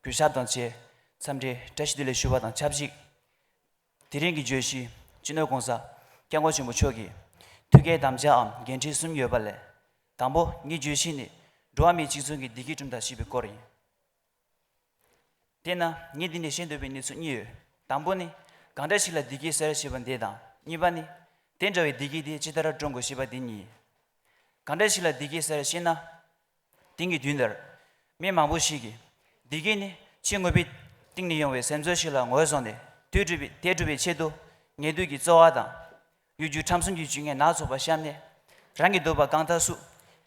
གུས་ཞབས་དང་བཅས་འཚམས་འདྲི་བཀྲ་ཤིས་བདེ་ལེགས་ཞུ་བ་དང་ཆབས་ཅིག་དེ་རིང་གི་བརྗོད་གཞི། སྤྱི་ནོར་༸གོང་ས་༸སྐྱབས་མགོན་ཆེན་པོ་མཆོག་གི་ཐུགས་བསྐྱེད་དམ་བཅའ་འམ་འགན་འཁྲི་གསུམ་ཡོད་པ་ལས། དང་པོ་ངའི་བརྗོད་གཞི་ནི་འགྲོ་བ་མིའི་གཅིག་མཚུངས་ཀྱི་བདེ་སྐྱིད་བསྐྲུན་ཐབས་ཞེས་པའི་སྐོར་ཡིན། དེས་ན་ངས་འདི་ནས་བཤད་འདོད་པའི་གནས་ཚུལ་གཉིས་ཡོད། དང་པོ་ནི། གང་འདྲ་ཞིག་ལ་བདེ་སྐྱིད་ཟེར་ཞེས་པ་འདི་དང་། གཉིས་པ་ནི། དེ་འདྲ་བའི་བདེ་སྐྱིད་དེ་ཅི་ལྟར་བསྐྲུན་དགོས་ཞེས་པ་འདི་གཉིས། གང་འདྲ་ཞིག་ལ་བདེ་སྐྱིད་ཟེར་ཞེ་ན། དེང་གི་དུས་འདིར་མི་མང་པོ་ཞིག་གིས་བདེ་སྐྱིད་ནི་ཕྱི་དངོས་པོའི་སྟེང་ནས་ཡོང་བའི་སེམས་ཚོར་ཞིག་ལ་ངོས་བཟུང་སྟེ། དེ་སྒྲུབ་པའི། དེ་སྒྲུབ་པའི་ཆེད་དུ་ཉལ་འདོད་ཀྱི་རྩོལ་བ་དང་། གཡོ་སྒྱུ་ཁྲམ་གསུམ་གྱི་སྤྱོད་ངན་སྣ་ཚོགས་པ་བཤམས་ནས། རང་གི་འདོད་པ་གང་ལྟར་བསུ།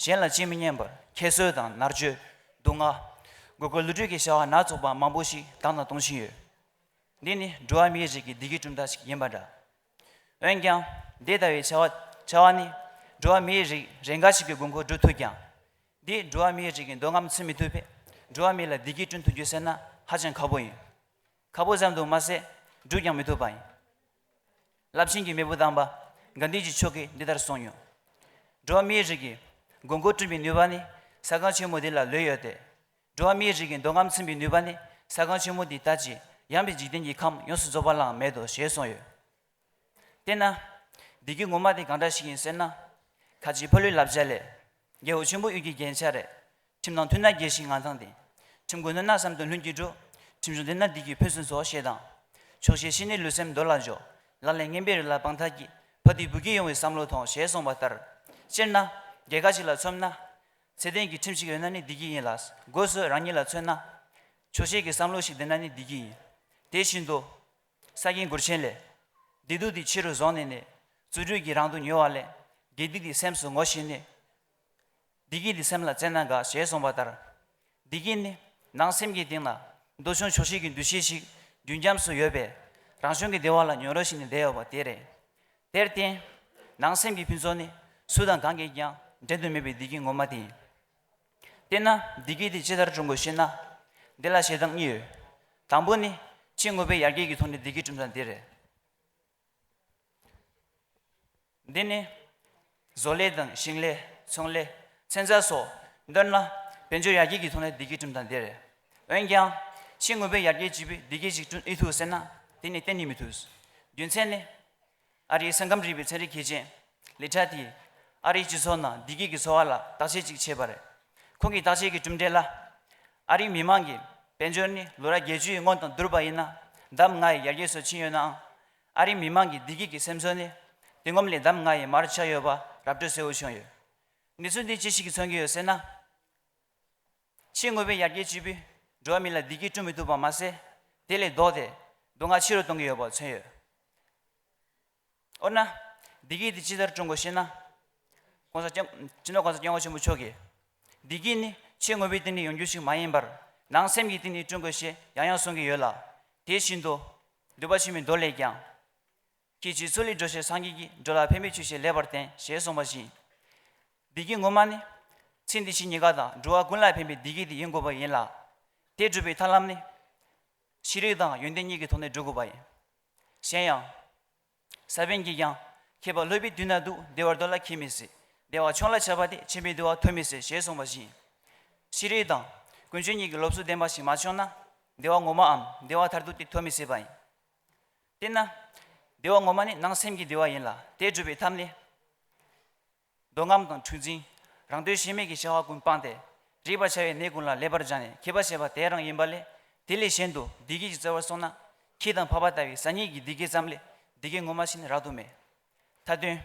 གཞན་ལ་ཅི་མི་སྙམ་པར་ཁྱད་གསོད་དང་མནར་གཅོད། སྡུག་བསྔལ། མགོ་སྐོར་ལུས་འབྲེལ་གྱི་བྱ་བ་སྣ་ཚོགས་པ་མང་པོ་ཞིག་བཏང་དང་གཏོང་བཞིན་ཡོད། འདི་ནི་འགྲོ་བ་མིའི་རིགས་ཀྱི་བདེ་སྐྱིད་བསྐྲུན་ཐབས་ཤིག་ཡིན་པ་འདྲ། འོན་ཀྱང་འདི་ལྟ་བུའི་བྱ་བ། བྱ་བ་ནི་འགྲོ་བ་མིའི་རིགས་རེ་འགའ་ཞིག་གི་དགོས་མཁོ་བསྒྲུབ་ཐུབ་ཀྱང་། འདིས་འགྲོ་བ་མིའི་རིགས་ཀྱི་འདོད་རྔམ་ཚིམ་མི་ཐུབ་པས། འགྲོ་བ་མི་ལ་བདེ་སྐྱིད་བསྐྲུན་ཐུབ་རྒྱུ་ཟེར་ན་ཧ་ཅང་ཁག་པོ་ཡིན། ཁག་པོ་ཙམ་དུ་མ་ཟད་བསྒྲུབ་ཀྱང་མི་ཐུབ་པ་ཡིན། རླབས་ཆེན་གྱི་མེས་པོ་དམ་པ་གྷན་དྷི་ཇི་མཆོག་གིས་འདི་ལྟར་གསུངས་མྱོང་། འགྲོ་བ་མིའི་རིགས་ཀྱི་དགོས་མཁོ་བསྐྲུན་པའི་ནུས་པ་ནི་ས་ཁང་ཆེན་མོ་འདི་ལ་ལོས་ཡོད་དེ། འགྲོ་བ་མིའི་རིགས་ཀྱི་འདོད་རྔམ་ཚིམ་པའི་ནུས་པ་ནི་ས་ཁང་ཆེན་མོ་འདི་ལྟ་ཅི། ཡངས་པའི་འཇིག་རྟེན་གྱི་ཁམས་ཡོངས་སུ་རྫོགས་པ་ལའང་མེད་དོ་ཞེས་གསུངས་ཡོད། དེས་ན། བདེ་སྐྱིད་ངོ་མ་དེ་གང་འདྲ་ཞིག་ཡིན་ཟེར་ན། ཁ་ཆེའི་ཕ་ལུའི་བསླབ་བྱ་ལས། རྒྱལ་པོ་ཆེན་པོ་གཡུལ་གྱི་རྒྱན་ཆ་རེད། ཁྲིམས་དང་མཐུན་ན་རྒྱལ་ཞིང་ངན་ཐང་ལྡན། ཁྲིམས་དགོས་ནོར་ན་བསམ་དོན་ལྷུན་གྱིས་འགྲུབ། ཁྲིམས་གཞུང་ལྡན་ན་བདེ་སྐྱིད་ཕུན་སུམ་ཚོགས་ཞེས་དང་། ཆོག་ཤེས་ཤེས་ནས་ལུས་སེམས་འདོར་ལ་འཇོག། ལག་ལེན་ངན་པའི་རིགས་ལ་སྤང་ཐག་གིས། ཕ་དུས་བུ་སྐྱིད་ཡོང་བའི་བསམ་བློ་ཐོངས་ཞེས་གསུངས་པ་ལྟར། སྤྱིར་ན། རྒྱལ་ཁབ་ཅིག་ལ་མཚོན་ན། ཚད་ལྡན་གྱི་ཁྲིམས་ཤིག་ཡོད་ན་ནི་བདེ་སྐྱིད་ཡིན་ལ། སྒོས་སུ་རང་ཉིད་ལ་མཚོན་ན། ཆོག་ཤེས་ཀྱི་བསམ་བློ་ཞིག་ལྡན་ན་ནི་བདེ་སྐྱིད་ཡིན། དེ་བཞིན་དུ། ས་ཀྱན་གུར་ཆེན་ལས། བདེ་སྡུག་དེ་ཕྱི་རུ་བཟུང་ནས་ནི། རྩོལ་སྒྲུབ་ཀྱིས་རང་སྡུག་ཉོ་བ་ལས། དགེ་སྡིག་དེ་སེམས་སུ་ངོ་ཤེས་ནས། བདེ་སྐྱིད་དེ་སེམས་ལ་བཙལ་ན་དགའ་ཞེས་གསུངས་པ་ལྟར། བདེ་སྐྱིད་ནི་ནང་སེམས་ཀྱི་གཏིང་ལ་འདོད་ཆུང་ཆོག་ཤེས་ཀྱི་འདུ་ཤེས་ཤིག་རྒྱུན་འབྱམས་སུ་ཡོད་པས། རང་བྱུང་གི་བདེ་བ་ལ་མྱོང་རོལ་ཞིག་ནས་བསྡད་ཡོད་པ་དེ་རེད། དེར་བརྟེན། ནང་སེམས་ཀྱི་ཕུན་ཚོགས་ནི་སུ་དང་གང་གིས་ཀྱང་འགྲན་དུ་མེད་པའི་བདེ་སྐྱིད་ངོ་མ་དེ་ཡིན། དེས་ན་བདེ་སྐྱིད་དེ་ཅི་ལྟར་བསྐྲུན་དགོས་ཤེ་ན། འདི་ལ་བཤད་སྟངས་གཉིས་ཡོད། དང་པོ་ནི་ཕྱི་དངོས་པོའི་ཡར་རྒྱས་ཀྱི་ཐོག་ནས་བདེ་སྐྱིད་བསྐྲུན་སྟངས་འདི་རེད། འདི་ནི་བཟོ་ལས་དང་ཞིང་ལས། ཚོང་ལས། ཚན་རྩལ་སོགས། མདོར་ན་དཔལ་འབྱོར་ཡར་རྒྱས་ཀྱི་ཐོག་ནས་བདེ་སྐྱིད་བསྐྲུན་སྟངས་འདི་རེད། འོན་ཀྱང་ཕྱི་དངོས་པོའི་ཡར་རྒྱས་གཅིག་པུས་བདེ་སྐྱིད་ཅིག་བསྐྲུན་ཨེ་ཐུབ་ཟེར་ན། དེ་ནི་གཏན་ནས་མི་ཐུབ། རྒྱུ་མཚན་ནི། ཨ་རིའི་སེམས་ཁམས་རིག་པའི་ཚན་རིག་མཁས་ཅན་ལི་ཁྲ་ཏིས་ཨ་རིའི་སྤྱི་ཚོགས་ནང་བདེ་སྐྱིད་ཀྱི་འཚོ་བ་ལ་བརྟག་དཔྱད་ཅིག་བྱས་པ་རེད། ཁོང་གིས་བརྟག་དཔྱད་ཀྱི་གྲུབ་འབྲས་ལ། ཨ་རིའི་མི་མང་གིས་དཔལ་འབྱོར་ནི་ལོ་རབས་བརྒྱད་ཅུའི་སྔོན་དང་བསྡུར་བ་ཡིན་ན་ལྡབ་ལྔ་ཡི་ཡར་རྒྱས་སུ་ཕྱིན་ཡོད་ནའང་། ཨ་རིའི་མི་མང་གི་བདེ་སྐྱིད་ཀྱི་སེམས་ཚོར་ནི་དེ་སྔོན་ལས་ལྡབ་ལྔ་ཡི་མར་ཆག་ཡོད་པ་ར་སྤྲོད་གསལ་བོ་བྱུང་ཡོད། གནས་ཚུལ་འདི་ཅི་ཞིག་གིས་མཚོན་གྱི་ཡོད་ཟེར་ན། ཕྱི་དངོས་པོའི་ཡར་རྒྱས་བྱས་པས་འགྲོ་བ་མི་ལ་བདེ་སྐྱིད་བསྐྲུན་མི་ཐུབ་པ་མ་ཟད། དེ་ལས་ལྡོག་སྟེ་སྡུག་བསྔལ་ཆེ་རུ་གཏོང་གི་ཡོད་པ་མཚོན་ཡོད། འོ་ན། བདེ་སྐྱིད་དེ་ཅི་ལྟར་བསྐྲུན་དགོས་ཤེ་ན། ༸གོང་ས་༸སྐྱབས། སྤྱི་ནོར་༸གོང་ས་༸སྐྱབས་མགོན་ཆེན་པོ་མཆོག་གིས། བདེ་སྐྱིད་ནི་ཕྱི་དངོས་པོའི་སྟེང་ནས་ཡོང་རྒྱུ་ཞིག་མ་ཡིན་པར། ནང་སེམས་ཀྱི་སྟེང་ནས་བསྐྲུན་དགོས་ཞེས་ཡང་ཡང་གསུང་གི་ཡོད་ལ། དེ་བཞིན་དུ། འདུས་པ་ཆེན་པོའི་མདོ་ལས་ཀྱང་། སྐྱེ་འཆི་ཚུལ་ལས་འགྲོ་ཞེས་སངས་རྒྱས་ཀྱིས། འགྲོ་ལ་ཕན་པའི་ཆོས་ཤིག་ལེགས་པར་བསྟེན། ཞེས་གསུངས་པ་བཞིན། བདེ་སྐྱིད་ངོ་མ་ནི། ཚེ་འདི་ཕྱི་གཉིས་ཀ་དང་འགྲོ་བ་ཀུན་ལ་ཕན་པའི་བདེ་སྐྱིད་དེ་ཡིན་དགོས་པ་ཡིན་ལ། དེ་སྒྲུབ་པའི་ཐབས་ལམ་ནི། ཤེས་རིག་དང་ཡོན་ཏན་གཉིས་ཀྱི་ཐོག་ནས་སྒྲུབ་དགོས་པ་ཡིན། གཞན་ཡང་། ས་པཎ་གྱིས་ཀྱང་། མཁས་པ་སློབ་པའི་དུས་ན་སྡུག། བདེ་བ་འདོད་ལ་ཁྱད་མི་སྲིད། བདེ་བ་ཆུང་ལ་ཆགས་པ་དེ། ཆེན་པོའི་བདེ་བ་ཐོབ་མི་སྲིད། ཞེས་གསུངས་པ་བཞིན། ཤེས་རིག་དང་ཀུན་སྤྱོད་གཉིས་ཀྱི་སློབ་གསོ་ལྡན་པ་ཞིག་མ་བྱུང་ན། བདེ་བ་ངོ་མའམ་བདེ་བ་མཐར་ཐུག་དེ་ཐོབ་མི་སྲིད་པ་ཡིན། དེས་ན། བདེ་བ་ངོ་མ་ནི་ནང་སེམས་ཀྱི་བདེ་བ་ཡིན་ལ། དེ་སྒྲུབ་པའི་ཐབས་ནི། འདོད་རྔམ་དང་འཁྲུག་འཛིང་། རང་འདོད་ཞེན་མེད་ཀྱི་བྱ་བ་ཀུན་སྤངས་ཏེ། རིགས་པར་བྱ་བའི་གནས་ཀུན་ལ་ལེགས་པར་སྦྱངས་ནས་མཁས་པ་བྱེད་པ་དེ་རང་ཡིན་པ་ལས། དེ་ལས་གཞན་དུ་བདེ་སྐྱིད་ཀྱི་རྩ་བར་སོང་ན། ཁྱི་དང་ཕག་པ་ལྟ་བུའི་ཟ་ཉལ་གྱི་བདེ་སྐྱིད་ཙམ་ལས་བདེ་སྐྱིད་ངོ་མ་ཞིག་ནི་རག་ཏུ་མེད། མཐའ་དོན།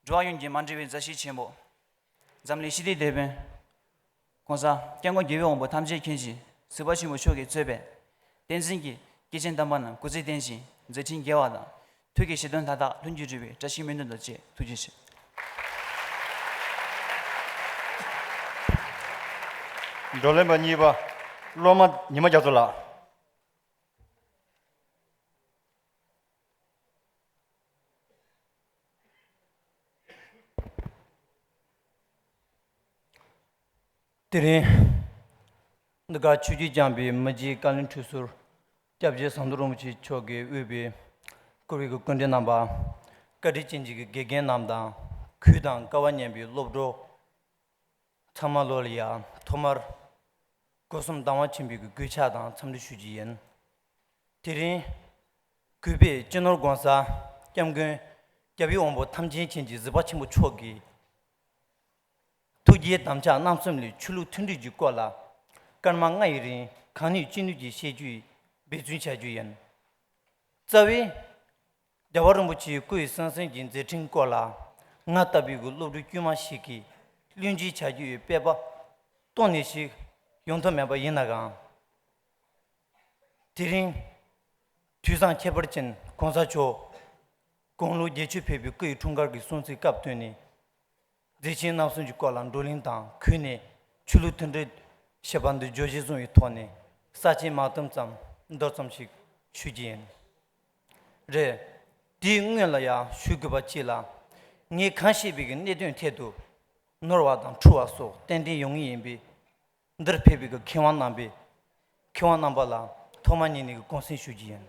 འགྲོ་བ་ཡོངས་ཀྱི་མ་འདྲེས་པའི་མཛའ་བཤེས་ཆེན་པོ། འཛམ་གླིང་ཞི་བདེའི་དེད་དཔོན། ༸གོང་ས་༸སྐྱབས་མགོན་རྒྱལ་བའི་དབང་པོ་ཐམས་ཅད་མཁྱེན་ཅིང་གཟིགས་པ་ཆེན་པོ་མཆོག་གིས་གཙོས་པའི་བསྟན་འཛིན་གྱི་སྐྱེས་ཆེན་དམ་པ་རྣམས་སྐུ་ཚེ་བརྟན་ཞིང་མཛད་འཕྲིན་རྒྱས་པ་དང་། ཐུགས་ཀྱི་བཞེད་དོན་མཐའ་དག་ལྷུན་གྱིས་གྲུབ་པའི་བཀྲ་ཤིས་སྨོན་འདུན་དང་བཅས་ཐུགས་རྗེ་ཆེ། བགྲོ་གླེང་པ་གཉིས་པ། སློབ་མ་ཉི་མ་རྒྱ་མཚོ་ལགས། དེ་རིང་། འདི་གར་ཆོས་བརྒྱུད་སྐྱོང་བའི་མི་རྗེ་བཀའ་བློན་ཁྲི་ཟུར་སྐྱབས་རྗེ་ཟམ་གདོང་རིན་པོ་ཆེ་མཆོག་གིས་དབུས་པའི་བཀུར་འོས་ཀྱི་སྐུ་མགྲོན་རྣམ་པ། བཀའ་དྲིན་ཅན་གྱི་དགེ་རྒན་རྣམས་དང་། གུས་དང་བསྐལ་པ་མཉམ་པའི་སློབ་གྲོགས་ཚང་མ་ལོ་ལ་ཡང་ཐོག་མར་སྒོ་གསུམ་དང་བ་ཆེན་པོའི་གུས་ཕྱག་དང་འཚམས་འདྲི་ཞུ་རྒྱུ་ཡིན། དེ་རིང་། གུས་པས་སྤྱི་ནོར་༸གོང་ས་༸སྐྱབས་མགོན་རྒྱལ་བའི་དབང་པོ་ཐམས་ཅད་མཁྱེན་ཅིང་གཟིགས་པ་ཆེན་པོ་མཆོག་གི་ཐུགས་བསྐྱེད་དམ་བཅའ་རྣམ་གསུམ་ལས་ཆོས་ལུགས་མཐུན་སྒྲིལ་གྱི་སྐོར་ལ་སྐར་མ་ལྔ་ཡི་རིང་གང་ནུས་ཅི་ནུས་ཀྱིས་བཤད་རྒྱུའི་འབད་བརྩོན་བྱ་རྒྱུ་ཡིན། རྩ་བའི། རྒྱལ་བ་རིན་པོ་ཆེའི་སྐུ་ཡི་གསང་གསུམ་གྱི་མཛད་འཕྲིན་སྐོར་ལ། ང་ལྟ་བུའི་གི་སློབ་ཕྲུག་དཀྱུས་མ་ཞིག་གིས་བློས་འགེལ་བྱ་རྒྱུ་ཡི་དཔེ་པ་གཏོང་ནི་ཞིག་ཡོང་ཐབས་མེད་པ་ཡིན་ན་གང་། དེ་རིང་། དུས་བཟང་ཁྱད་པར་ཅན་༸གོང་ས་མཆོག་དགུང་ལོ་བརྒྱད་ཅུ་ཕེབས་པའི་སྐུ་ཡི་འཁྲུངས་སྐར་གྱི་སྲུང་བརྩིའི་སྐབས་བསྟུན་ནས། མཛད་ཆེན་རྣམ་གསུམ་གྱི་སྐོར་ལ་བགྲོ་གླེང་དང་གུས་ནས་ཆོས་ལུགས་མཐུན་སྒྲིལ་ཞེས་པ་འདི་བརྗོད་གཞི་བཟུང་བའི་ཐོག་ནས་ས་བཅད་མ་བཏུམ་ཙམ་མདོར་ཙམ་ཞིག་ཞུ་རྒྱུ་ཡིན། རེད། དེའི་སྔོན་ལ་ཡང་ཞུ་དགོས་པ་གཅིག་ལ། ངས་གང་བཤད་པའི་གི་གནད་དོན་ཐད་དུ་ནོར་བ་དང་འཁྲུལ་བ་སོགས་ཏན་ཏན་ཡོང་ངེས་ཡིན་པས། འདིར་ཕེབས་པའི་གི་མཁས་དབང་རྣམ་པས་མཁས་དབང་རྣམ་པ་ལ་ཐོག་མ་ཉིད་ནས་གི་དགོངས་སེལ་ཞུ་རྒྱུ་ཡིན།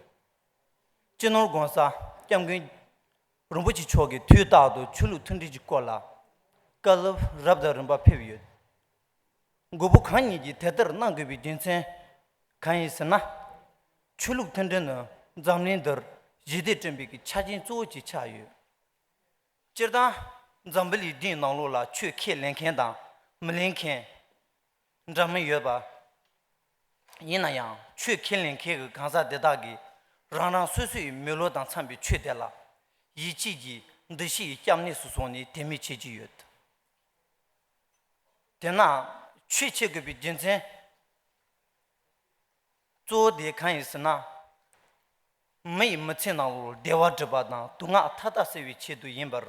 སྤྱི་ནོར་༸གོང་ས་༸སྐྱབས་མགོན་རིན་པོ་ཆེ་མཆོག་གིས་དུས་རྟག་ཏུ་ཆོས་ལུགས་མཐུན་སྒྲིལ་གྱི་སྐོར་ལ་བཀའ་སློབ་རབ་དང་རིམ་པ་ཕེབས་ཡོད། མགོན་པོ་གང་ཉིད་ཀྱིས་དེ་ལྟར་གནང་དགོས་པའི་རྒྱུ་མཚན་གང་ཡིན་ཟེར་ན། ཆོས་ལུགས་མཐུན་སྒྲིལ་ནི་འཛམ་གླིང་འདིར་ཞི་བདེ་བསྐྲུན་པའི་གི་ཆ་རྐྱེན་གཙོ་བོ་ཅིག་ཆགས་ཡོད། སྤྱིར་བཏང་འཛམ་བུ་གླིང་འདིའི་ནང་ལོགས་ལ་ཆོས་ཁས་ལེན་མཁན་དང་མི་ལེན་མཁན་འདྲ་མིན་ཡོད་པ། ཡིན་ན་ཡང་ཆོས་ཁས་ལེན་མཁན་གྱི་གང་ཟག་དེ་དག་གིས་རང་རང་སོ་སོའི་མི་ལུགས་དང་འཚམ་པའི་ཆོས་དེ་ལ་ཡིད་ཆེས་ཀྱི་འདུ་ཤེས་ཀྱི་སྐྱབས་གནས་སུ་སོང་ནས་དད་མོས་བྱེད་ཀྱི་ཡོད། དེས་ན་ཆོས་བྱེད་དགོས་པའི་རྒྱུ་མཚན་གཙོ་བོ་དེ་གང་ཡིན་ཟེར་ན། མི་ཡི་མི་ཚེ་ནང་ལ་བདེ་བ་སྒྲུབ་པ་དང་སྡུག་བསྔལ་མཐའ་དག་སེལ་བའི་ཆེད་དུ་ཡིན་པར།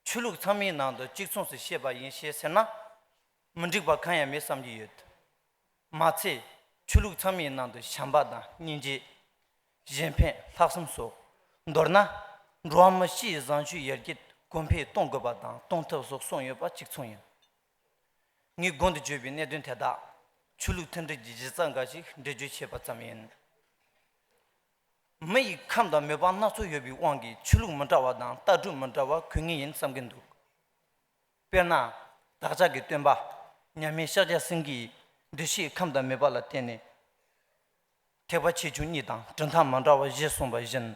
ཆོས་ལུགས་ཚང་མའི་ནང་དུ་གཅིག་མཚུངས་སུ་བཤད་པ་ཡིན་ཞེས་ཟེར་ན། མི་འགྲིག་པ་གང་ཡང་མེད་བསམ་གྱི་ཡོད། མ་ཚད། ཆོས་ལུགས་ཚང་མའི་ནང་དུ་བྱམས་པ་དང་སྙིང་རྗེ། གཞན་ཕན་ལྷག་བསམ་སོགས། མདོར་ན། འགྲོ་བ་མི་སྤྱིའི་བཟང་སྤྱོད་ཡར་རྒྱས་གོང་འཕེལ་གཏོང་དགོས་པ་དང་གཏོང་ཐབས་སོགས་གསུངས་ཡོད་པ་གཅིག་མཚུངས་ཡིན། ངས་གོང་དུ་བརྗོད་པའི་གནད་དོན་དེ་དག་ཆོས་ལུགས་མཐུན་སྒྲིལ་གྱི་གཞི་རྩ་འགའ་ཞིག་འགྲེལ་བརྗོད་བྱས་པ་ཙམ་ཡིན། མི་ཡི་ཁམས་དང་མོས་པ་སྣ་ཚོགས་ཡོད་པའི་དབང་གིས་ཆོས་ལུགས་མི་འདྲ་བ་དང་ལྟ་གྲུབ་མི་འདྲ་བ་གོ་ངེས་ཡིན་བསམ་གྱི་འདུག་དཔེར་ན། བདག་ཅག་གི་སྟོན་པ་མཉམ་མེད་ཤཱཀྱ་སེང་གེའི་འདུ་ཤེས་ཁམས་དང་མོས་པ་ལ་བརྟེན་ནས། ཐེག་པ་ཆེ་ཆུང་གཉིས་དང་གྲུབ་མཐའ་མ་འདྲ་བ་བཞི་གསུངས་པ་བཞིན།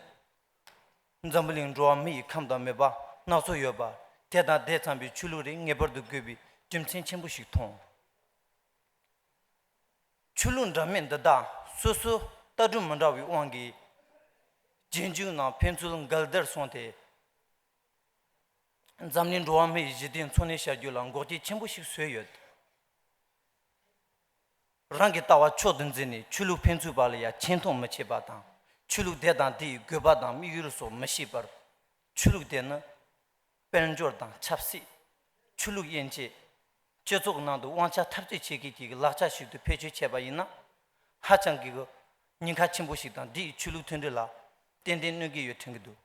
འཛམ་བུ་གླིང་འགྲོ་བ་མི་ཡི་ཁམས་དང་མོས་པ་སྣ་ཚོགས་ཡོད་པ། དེ་དང་དེ་འཚམ་པའི་ཆོས་ལུགས་རིགས་ངེས་པར་དུ་དགོས་པའི་ རྒྱུ་མཚན་ཆེན་པོ་ཞིག་མཐོང་། ཆོས་ལུགས་འདྲ་མིན་འདི་དག་སོ་སོའི་ལྟ་གྲུབ་མི་འདྲ་བའི་དབང་གིས་རྗེས་འཇུག་ནང་ཕན་ཚུན་འགལ་ཟླར་སོང་སྟེ། འཛམ་གླིང་འགྲོ་བ་མིའི་ཞི་བདེ་འཚོ་གནས་བྱ་རྒྱུ་ལ་འགོག་རྐྱེན་ཆེན་པོ་ཞིག་བཟོས་ཡོད། རང་གི་ལྟ་བ་མཆོག་ཏུ་འཛིན་ནས་ཆོས་ལུགས་ཕན་ཚུན་བར་ལ་ཡང་ཆེ་མཐོང་མི་བྱེད་པ་དང་། ཆོས་ལུགས་དེ་དང་དེའི་དགོས་པ་དང་དམིགས་ཡུལ་སོགས་མི་ཤེས་པར། ཆོས་ལུགས་དེ་ནི་དཔལ་འབྱོར་དང་ཆབ་སྲིད། ཆོས་ལུགས་དབྱེ་འབྱེད། སྤྱི་ཚོགས་ནང་དུ་དབང་ཆ་འཐབ་རྩོད་བྱེད་མཁན་གྱི་ལག་ཆ་ཞིག་ཏུ་བེད་སྤྱོད་བྱས་པ་ཡིན་ན། ཧ་ཅང་གི་ཉེན་ཁ་ཆེན་པོ་ཞིག་དང་། འདིས་ཆོས་ལུགས་མཐུན་སྒྲིལ་ལ་ཏན་ཏན་གནོད་ཀྱི་ཡོད་དྲན་གྱི་འདུག།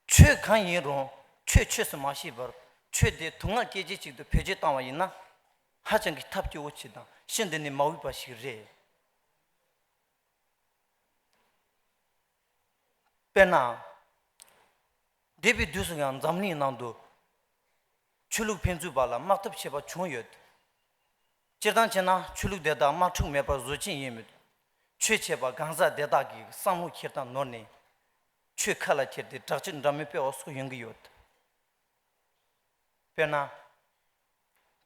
ཆོས་གང་ཡིན་རུང་ཆོས་ཆོས་སུ་མ་ཤེས་པར། ཆོས་དེ་དུག་ལྔ་སྐྱེད་བྱེད་ཅིག་ཏུ་བེད་སྤྱོད་བཏང་བ་ཡིན་ན། ཧ་ཅང་གི་ཐབས་སྐྱོ་བོ་ཞིག་དང་། ཤིན་ཏུ་ནས་མ་འོས་པ་ཞིག་རེད། དཔེར་ན། འདས་པའི་དུས་སུ་ཡང་འཛམ་གླིང་ནང་དུ་ཆོས་ལུགས་ཕན་ཚུན་བར་ལ་དམག་འཐབ་བྱེད་པ་བྱུང་ཡོད། སྤྱིར་བཏང་བྱས་ན་ཆོས་ལུགས་དེ་དག་དམག་འཁྲུག་མེད་པར་བཟོ་ཆེད་ཡིན་མོད། ཆོས་བྱེད་པ་གང་ཟག་དེ་དག་གི་བསམ་བློ་འཁྱེར་སྟངས་ནོར་ནས། ཆོས་ཁ་ལ་འཁྱེར་ཏེ་དྲག་སྤྱོད་འདྲ་མིན་སྤེལ་བ་སོགས་ཡོང་གི་ཡོད། དཔེར་ན།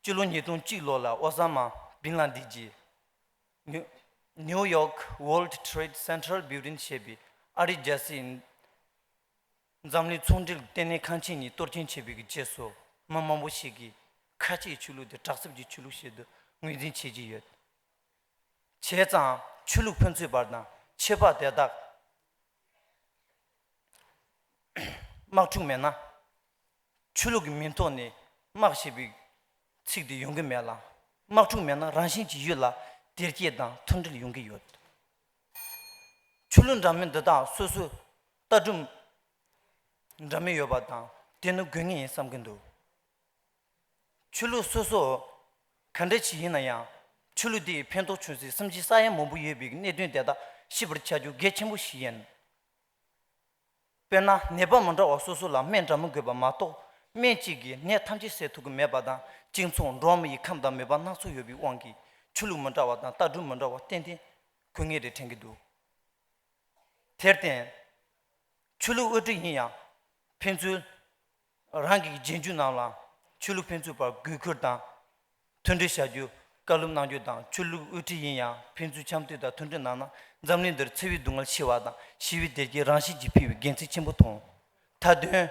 སྤྱི་ལོ་ཉིས་སྟོང་གཅིག་ལོ་ལ་ཨོ་ས་མ་བིན་ལ་དིན་གྱིས་ནིའུ་ནིའུ་ཡོག་World Trade Center Building ཞེས་པའི་ཨ་རིའི་རྒྱལ་སའི་འཛམ་གླིང་ཚོང་འབྲེལ་ལྟེ་གནས་ཁང་ཆེན་ཉིད་གཏོར་སྐྱོན་བྱས་པའི་རྗེས་སུ། མི་མང་པོ་ཞིག་གིས་ཁ་ཆེའི་ཆོས་ལུགས་དེ་དྲག་རྩུབ་ཀྱི་ཆོས་ལུགས་ཞིག་ཏུ་ངོས་འཛིན་བྱེད་ཀྱི་ཡོད། བྱས་ཙང་ཆོས་ལུགས་ཕན་ཚུན་བར་དང་ཆོས་པ་དེ་དག་དམག་འཁྲུག་མེད་ན། ཆོས་ལུགས་ཀྱི་མིང་ཐོག་ནས་དམག་ཞེས་པའི་ཚིག་དེ་ཡོང་གི་མེད་ལ། དམག་འཁྲུག་མེད་ན་རང་བཞིན་གྱིས་ཡུལ་ལ་བདེ་སྐྱིད་དང་མཐུན་སྒྲིལ་ཡོང་གི་ཡོད། ཆོས་ལུགས་འདྲ་མིན་འདི་དག་སོ་སོའི་ལྟ་གྲུབ་འདྲ་མིན་ཡོད་པ་དང་། དེ་ནི་དགོས་ངེས་ཡིན་བསམ་གྱི་འདུག། ཆོས་ལུགས་སོ་སོ་ག་འདྲ་ཞིག་ཡིན་ན་ཡང་། ཆོས་ལུགས་དེས་ཕན་ཐོགས་བྱུང་སའི་སེམས་ཅན་ས་ཡ་མང་པོ་ཡོད་པའི་གནད་དོན་དེ་དག་ཤེས་པར་བྱ་རྒྱུ་གལ་ཆེན་པོ་ཞིག་ཡིན། དཔེར་ན། ནད་པ་མི་འདྲ་བ་སོ་སོ་ལ་སྨན་འདྲ་མིན་དགོས་པ་མ་གཏོགས། སྨན་གཅིག་གིས་ནད་ཐམས་ཅད་སེལ་ཐུབ་ཀྱི་མེད་པ་དང་། གཅིག་མཚུངས་འགྲོ་བ་མི་ཡི་ཁམས་དང་མོས་པ་སྣ་ཚོགས་ཡོད་པའི་དབང་གིས། ཆོས་ལུགས་མི་འདྲ་བ་དང་ལྟ་གྲུབ་མི་འདྲ་བ་ཏན་ཏན་དགོས་ངེས་རེད་དྲན་གྱི་འདུག། དེར་བརྟེན། ཆོས་ལུགས་དབུ་ཁྲིད་ཡིན་ཡང་ཕན་ཚུན། རང་གི་རྗེས་འཇུག་རྣམས་ལ་ཆོས་ལུགས་ཕན་ཚུན་བར་གུས་བཀུར་དང་མཐུན་སྒྲིལ་བྱ་རྒྱུ་བཀའ་སློབ་གནང་རྒྱུ་དང་། ཆོས་ལུགས་དབུ་ཁྲིད་ཡིན་ཡང་ཕན་ཚུན་འཆམ་མཐུན་དང་མཐུན་སྒྲིལ་གནང་ན། འཛམ་གླིང་འདིར་འཚེ་བའི་སྡུག་བསྔལ་ཞི་བ་དང་། ཞི་བའི་བདེ་སྐྱིད་རང་བཞིན་གྱིས་འཕེལ་བའི་དགེ་མཚན་ཆེན་པོ་མཐོང་། མཐའ་དོན།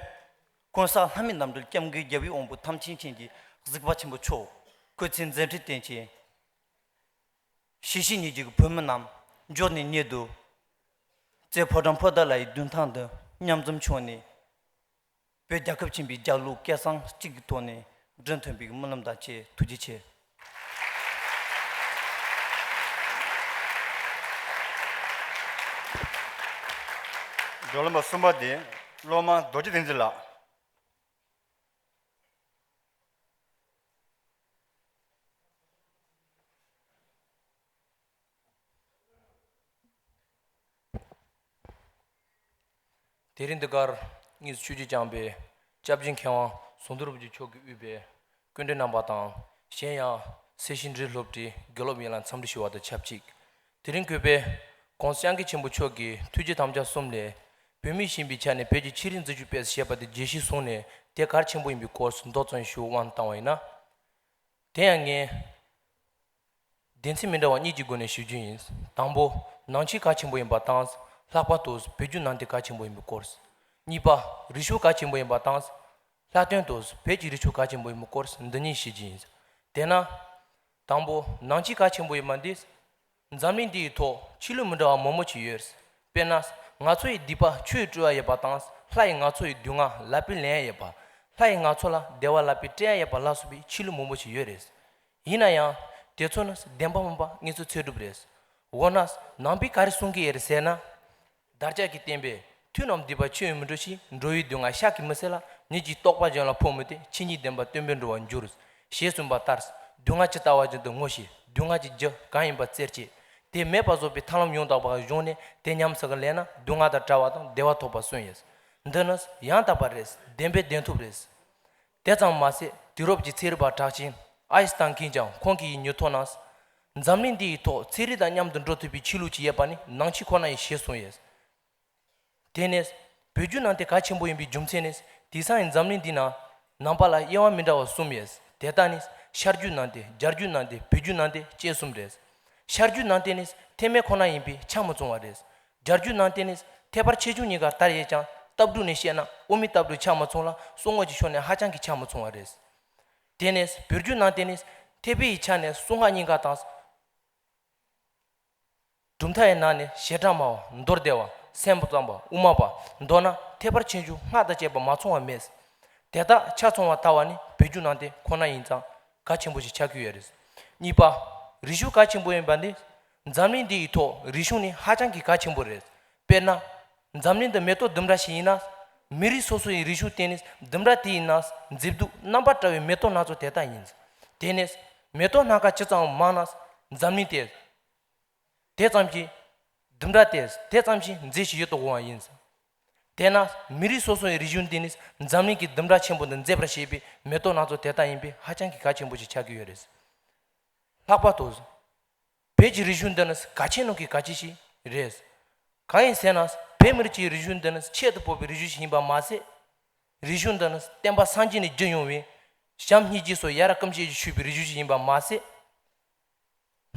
གོང་ས་ལྷ་མིའི་རྣམ་འདྲེན་སྐྱབས་མགོན་རྒྱལ་བའི་དབང་པོ་ཐམས་ཅད་མཁྱེན་གྱི་གཟིགས་པ་ཆེན་པོ་མཆོག། སྐུ་ཚེ་མཛད་འཕྲིན་བརྟན་ཅིང་། ཞི་བྱེད་གཉིས་ཀྱི་བོད་མི་རྣམས་འབྱོར་ནས་ཉེ་དུ། རྩེ་ཕོ་བྲང་ཕོ་བྲང་ལ་ཡི་མདུན་ཐང་དུ་མཉམ་འཛོམས་བྱུང་ནས། བོད་རྒྱལ་ཁབ་ཆེན་པོའི་རྒྱལ་གླུ་སྐད་གསང་གཅིག་གི་ཐོག་ནས་འགྲན་ཐོན་པའི་སྨོན་ལམ་དང་བཅས། ཐུགས་རྗེ་ཆེ། བགྲོ་གླེང་པ་གསུམ་པ་དེ་སློབ་མ་རྡོ་རྗེ་བསྟན་འཛིན་ལགས། དེ་རིང་འདི་གར་དངོས་སུ་ཆོས་བརྒྱུད་བསྐྱངས་པའི་སྐྱབས་རྗེ་མཁས་དབང་ཟུང་དུ་རུ་བརྒྱུད་མཆོག་གིས་དབུས་པའི་སྐུ་མགྲོན་རྣམ་པ་དང་། གཞན་ཡང་སེར་ཤུལ་འབྲི་སློབ་གྲྭའི་དགེ་སློབ་ཡན་ལག་འཚམས་འདྲི་ཞུ་བ་དང་ཆབས་ཅིག། དེ་རིང་གུས་པས་༸གོང་ས་༸སྐྱབས་མགོན་ཆེན་པོ་མཆོག་གི་ཐུགས་བསྐྱེད་དམ་བཅའ་གསུམ་ལས། བོད་མི་ཡིན་པའི་ཆ་ནས་བོད་ཀྱི་ཆོས་རིག་འཛིན་སྐྱོང་སྤེལ་གསུམ་ཞེས་པ་དེ་རྒྱས་བཤད་གསུངས་ནས། དེ་གལ་ཆེན་པོ་ཡིན་པའི་སྐོར་སུ་མདོ་ཙམ་ཞུ་དབང་བཏང་བ་ཡིན་ན། དེ་ཡང་ངས་སྡེ་ཚན་མི་འདྲ་བ་གཉིས་ཀྱི་སྒོ་ནས་ཞུ་རྒྱུ་ཡིན། དང་པོ། ནང་ཆོས་གལ་ཆེན་པོ་ཡིན་པ་དང་། ལྷག་པར་དུ་བོད་བརྒྱུད་ནང་བསྟན་གལ་ཆེན་པོ་ཡིན་པའི་སྐོར། གཉིས་པ། རིག་གཞུང་གལ་ཆེན་པོ་ཡིན་པ་དང་། ལྷག་དོན་དུ་བོད་ཀྱི་རིག་གཞུང་གལ་ཆེན་པོ་ཡིན་པའི་སྐོར་འདི་གཉིས་ཞུ་རྒྱུ་ཡིན། དེས་ན། དང་པོ། ནང་ཆོས་གལ་ཆེན་པོ་ཡིན་པ་འདི། འཛམ་གླིང་འདིའི་ཐོག་ཆོས་ལུགས་མི་འདྲ་བ་མང་པོ་ཅིག་ཡོད། དཔེར་ན། ང་ཚོ་ཡི་སྡིག་པ་ཆོས་སྤྲོད་ཡ་ཡོད་པ་དང་། ལྷ་ཡིས་ང་ཚོ་ཡི་སྡུག་བསྔལ་ལག་པས་ལེན་ཡ་ཡོད་པ། ལྷ་ཡིས་ང་ཚོ་ལ་བདེ་བ་ལག་པས་སྤྲད་ཡ་ཡོད་པ་ལ་སོགས་པའི་ཆོས་ལུགས་མང་པོ་ཅིག་ཡོད་རེད། ཡིན་ན་ཡང་། དེ་ཚོ་ནི་བདེན་པ་མིན་པ་དངོས་སུ་འཚོལ་སྒྲུབ་རེད། འོ་ན། ནང་པས་ག་རེ་གསུང་གི་ཡོད་རེད་ཟེར་ན། བདག་ཅག་གི་བསྟན་པས། མཐུ་རྣམས་སྡིག་པ་ཆོས་ཡིན་མི་འགྲོ་ཞིང་། འགྲོ་བའི་སྡུག་བསྔལ་བཤགས་ཀྱིས་མི་སེལ་ལ། ཉིད་ཀྱི་རྟོགས་པ་གཞན་ལ་ཕོག་མི་སྟེ། ཆོས་ཉིད་བདེན་པ་སྟོན་པས་འགྲོ་བར་འགྱུར། ཞེས་གསུངས་པ་ལྟར། སྡུག་བསྔལ་ཇི་ལྟ་བ་བཞིན་དུ་ངོ་ཤེས། སྡུག་བསྔལ་གྱི་རྒྱུ་གང་ཡིན་པ་བཙལ་བྱས། དེ་མེད་པར་བཟོ་བའི་ཐབས་ལམ་ཡང་དག་པ་གཞུང་ནས། དེ་ཉམས་སུ་ལེན་ན་སྡུག་བསྔལ་དང་བྲལ་བ་དང་བདེ་བ་ཐོབ་པར་གསུངས་ཡོད། འདི་ནི་ཡང་དག་པ་རེད། བདེན་པའི་བདེན་ཐོབ་རེད། དེ་ཙམ་མ་ཟད། དུས་རབས་ཀྱི་ཚན་རིག་པ་གྲགས་ཅན་ཨའི་སི་ཐན་མཁྱེན་ཀྱང་ཁོང་གིས་ཡིག་ཉོག་ཐོག་ན། འཛམ་གླིང་འདིའི་ཐོག་ཚན་རིག་དང་མཉམ་དུ་འགྲོ་ཐུབ་པའི་ཆོས་ལུགས་ཅིག་ཡོད་པ་ནི་ནང་ཆོས་ཁོ་ན་ཡིན་ཞེས་གསུངས་ཡོད། དེ་ནས། བོད་བརྒྱུད་ནང་བསྟན་གལ་ཆེན་པོ་ཡིན་པའི་རྒྱུ་མཚན་ནི། དེང་སང་ཡི་འཛམ་གླིང་འདི་ན། ནང་པ་ལ་དབྱེ་བ་མི་འདྲ་བ་གསུམ་ཡོད། དེ་དག་ནི་ཤར་རྒྱུད་ནང་བསྟན། རྒྱ་རྒྱུད་ནང་བསྟན། བོད་རྒྱུད་ནང་བསྟན་བཅས་གསུམ་རེད། ཤར་རྒྱུད་ནང་བསྟན་ནི་ཐེག་དམན་ཁོ་ན་ཡིན་པས་ཆ་མི་ཚང་བ་རེད། རྒྱ་རྒྱུད་ནང་བསྟན་ནི་ཐེག་པར་ཆེ་ཆུང་གཉིས་ཀ་དར་ཡོད་ཀྱང་ལྟ་གྲུབ་ནས་བཤད་ན་དབུ་མའི་ལྟ་གྲུབ་ཆ་མི་ཚང་ལ་གསང་སྔགས་ཀྱི་ཕྱོགས་ནས་ཧ་ཅང་གི་ཆ་མི་ཚང་བ་རེད། དེ་ནས་བོད་བརྒྱུད་ནང་བསྟན་ནི་ཐེག་པའི་ཆ་ནས་གསང་སྔགས་གཉིས་ཀ་དང་། གྲུབ་མཐའ་ཡི་ནང་ནས་བྱེ་བྲག་སྨྲ་བ། མདོ་སྡེ་པ། སེམས་ཙམ་པ། དབུ་མ་པ། མདོར་ན་ཐེག་པར་ཆེ་ཆུང་སྔགས་དང་བཅས་པ་མ་ཚང་བ་མེད། དེ་དག་ཆ་ཚང་བ་དར་བ་ནི་བོད་བརྒྱུད་ནང་བསྟན་ཁོ་ན་ཡིན་ཙང་གལ་ཆེན་པོ་ཞིག་ཆགས་ཀྱི་ཡོད་རེད། གཉིས་པ། རིག་གཞུང་གལ་ཆེན་པོ་ཡིན་པ་ནི། འཛམ་གླིང་འདི་ཡི་ཐོག་རིག་གཞུང་ནི་ཧ་ཅང་གི་གལ་ཆེན་པོ་རེད། དཔེར་ན། འཛམ་གླིང་འདི་མེ་ཏོག་ལྡུམ་ར་ཞིག་ཡིན་ན། མི་རིགས་སོ་སོ་ཡི་རིག་གཞུང་བརྟེན་ནས་ལྡུམ་ར་དེ་ཡི་ནང་མཛེས་སྡུག་རྣམ་པར་བཀྲ་བའི་མེ་ཏོག་སྣ་ཚོགས་དེ་དག་ཡིན། དེ་ནས་མེ་ཏོག་སྣ་ཁ་ཇི་ཙམ་མང་ན། འཛམ་གླིང་དེ་དེ་ཙམ་གྱིས་ལྡུམ་ར་དེ་དེ་ཙམ་གྱིས་མཛེས་ཤིང་ཡིད་དུ་འོང་བ་ཡིན། དེས་ན་མི་རིགས་སོ་སོ་ཡི་རིག་གཞུང་འདི་ནི་འཛམ་གླིང་གི་ལྡུམ་ར་ཆེན་པོ་འདི་མཛེས་པར་བྱེད་པའི་མེ་ཏོག་སྣ་ཚོགས་དེ་དག་ཡིན་པས་ཧ་ཅང་གི་གལ་ཆེན་པོ་ཞིག་ཆགས་ཀྱི་ཡོད་རེད། ལྷག་པར་དུ། བོད་ཀྱི་རིག་གཞུང་འདི་ནི་གལ་ཆེན་ནང་གི་གལ་ཆེ་ཞིག་རེད། གང་ཡིན་ཟེར་ན། བོད་མི་རིགས་ཀྱི་རིག་གཞུང་འདི་ནི་ཆེད་དུ་ཕོག་པའི་རིག་གཞུང་ཞིག་ཡིན་པ་མ་ཟད། རིག་གཞུང་འདི་ནི་བསྟན་པ་སངས་རྒྱས་ནས་བརྒྱུད་ཡོང་བའི་བྱམས་སྙིང་རྗེ་སོགས་ཡ་རབས་སྐུ་མཆེད་ཀྱིས་ཞུས་པའི་རིག་གཞུང་ཞིག་ཡིན་པ་མ་ཟད།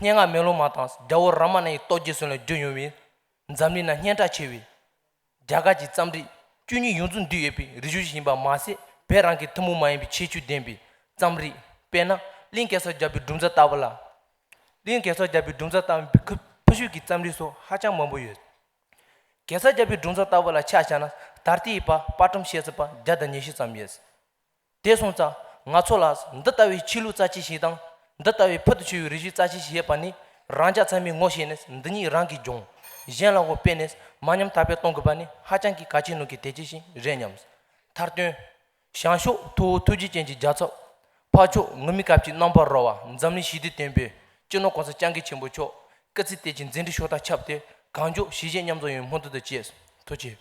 སྙན་ངག་མེ་ལོང་མ་དང་རྒྱལ་པོ་རཱ་མ་ན་ཡི་རྟོགས་བརྗོད་སོགས་ལས་བརྒྱུད་ཡོང་བའི་འཛམ་གླིང་ན་སྙན་གྲགས་ཆེ་བའི་རྒྱ་གར་གྱི་རྩོམ་རིག་བཅུ་གཉིས་ཡོངས་རྫོགས་འདུས་ཡོད་པའི་རིག་གཞུང་ཞིག་ཡིན་པ་མ་ཟད། བོད་རང་གི་ཐུན་མོང་མ་ཡིན་པའི་ཁྱད་ཆོས་ལྡན་པའི་རྩོམ་རིག་དཔེར་ན། གླིང་གེ་སར་རྒྱལ་པོའི་སྒྲུང་རྩོམ་ལྟ་བུ་ལ། གླིང་གེ་སར་རྒྱལ་པོའི་སྒྲུང་རྩོམ་ལྟ་བུའི་ཕུ་ཕུལ་བྱུང་གི་རྩོམ་རིག་སོགས་ཧ་ཅང་མང་པོ་ཡོད། གེ་སར་རྒྱལ་པོའི་སྒྲུང་རྩོམ་ལྟ་བུ་ལ་ཆ་བཞག་ན་ད་ལྟའི་བར་དཔར་སྐྲུན་བྱས་ཚར་བ་བརྒྱ་དང་ཉི་ཤུ་ཙམ་ཡོད། དེ་སོང་ཙང་ང་ཚོ་ལ་འདི་ལྟ་བུའི་ཆོས་ལུགས་རྩ་ཆེ་ཞིག་དང་འདི་ལྟ་བུའི་ཕུལ་དུ་བྱུང་བའི་རིག་གཞུང་རྩ་ཆེ་ཞིག་ཡོད་པ་ནི་རང་ཅག་ཚང་མས་ངོ་ཤེས་ནས་འདི་ཉིད་རང་གིས་སྦྱོང་། གཞན་ལ་འོ་སྤེལ་ནས་མ་ཉམས་དར་སྤེལ་གཏོང་དགོས་པ་ནི་ཧ་ཅང་གི་གལ་ཆེ་ནོ་གི་དེ་ཅི་ཞིག་རེད་སྙམ། མཐར་དོན། བྱང་ཕྱོགས་ཐུ་བོ་ཐུགས་རྗེ་ཅན་གྱི་རྒྱལ་ཚབ། འཕགས་མཆོག་ངུར་སྨྲིག་དཀར་པོའི་རྣམ་པར་རོལ་པ་འཛམ་གླིང་ཞི་བདེའི་དོན་པའི་སྤྱི་ནོར་༸གོང་ས་༸སྐྱབས་མགོན་ཆེན་པོ་མཆོག་སྐུ་ཚེ་བརྟན་ཅིང་མཛད་འཕྲིན་ཕྱོགས་མཐར་ཁྱབ་སྟེ་གང་མགྱོགས་ཞི་བྱེད་མཉམ་འཛོམས་ཡོང་བའི་སྨོན་འདུན་དང་བཅས་སུ་ཐུགས་རྗེ་ཆེ།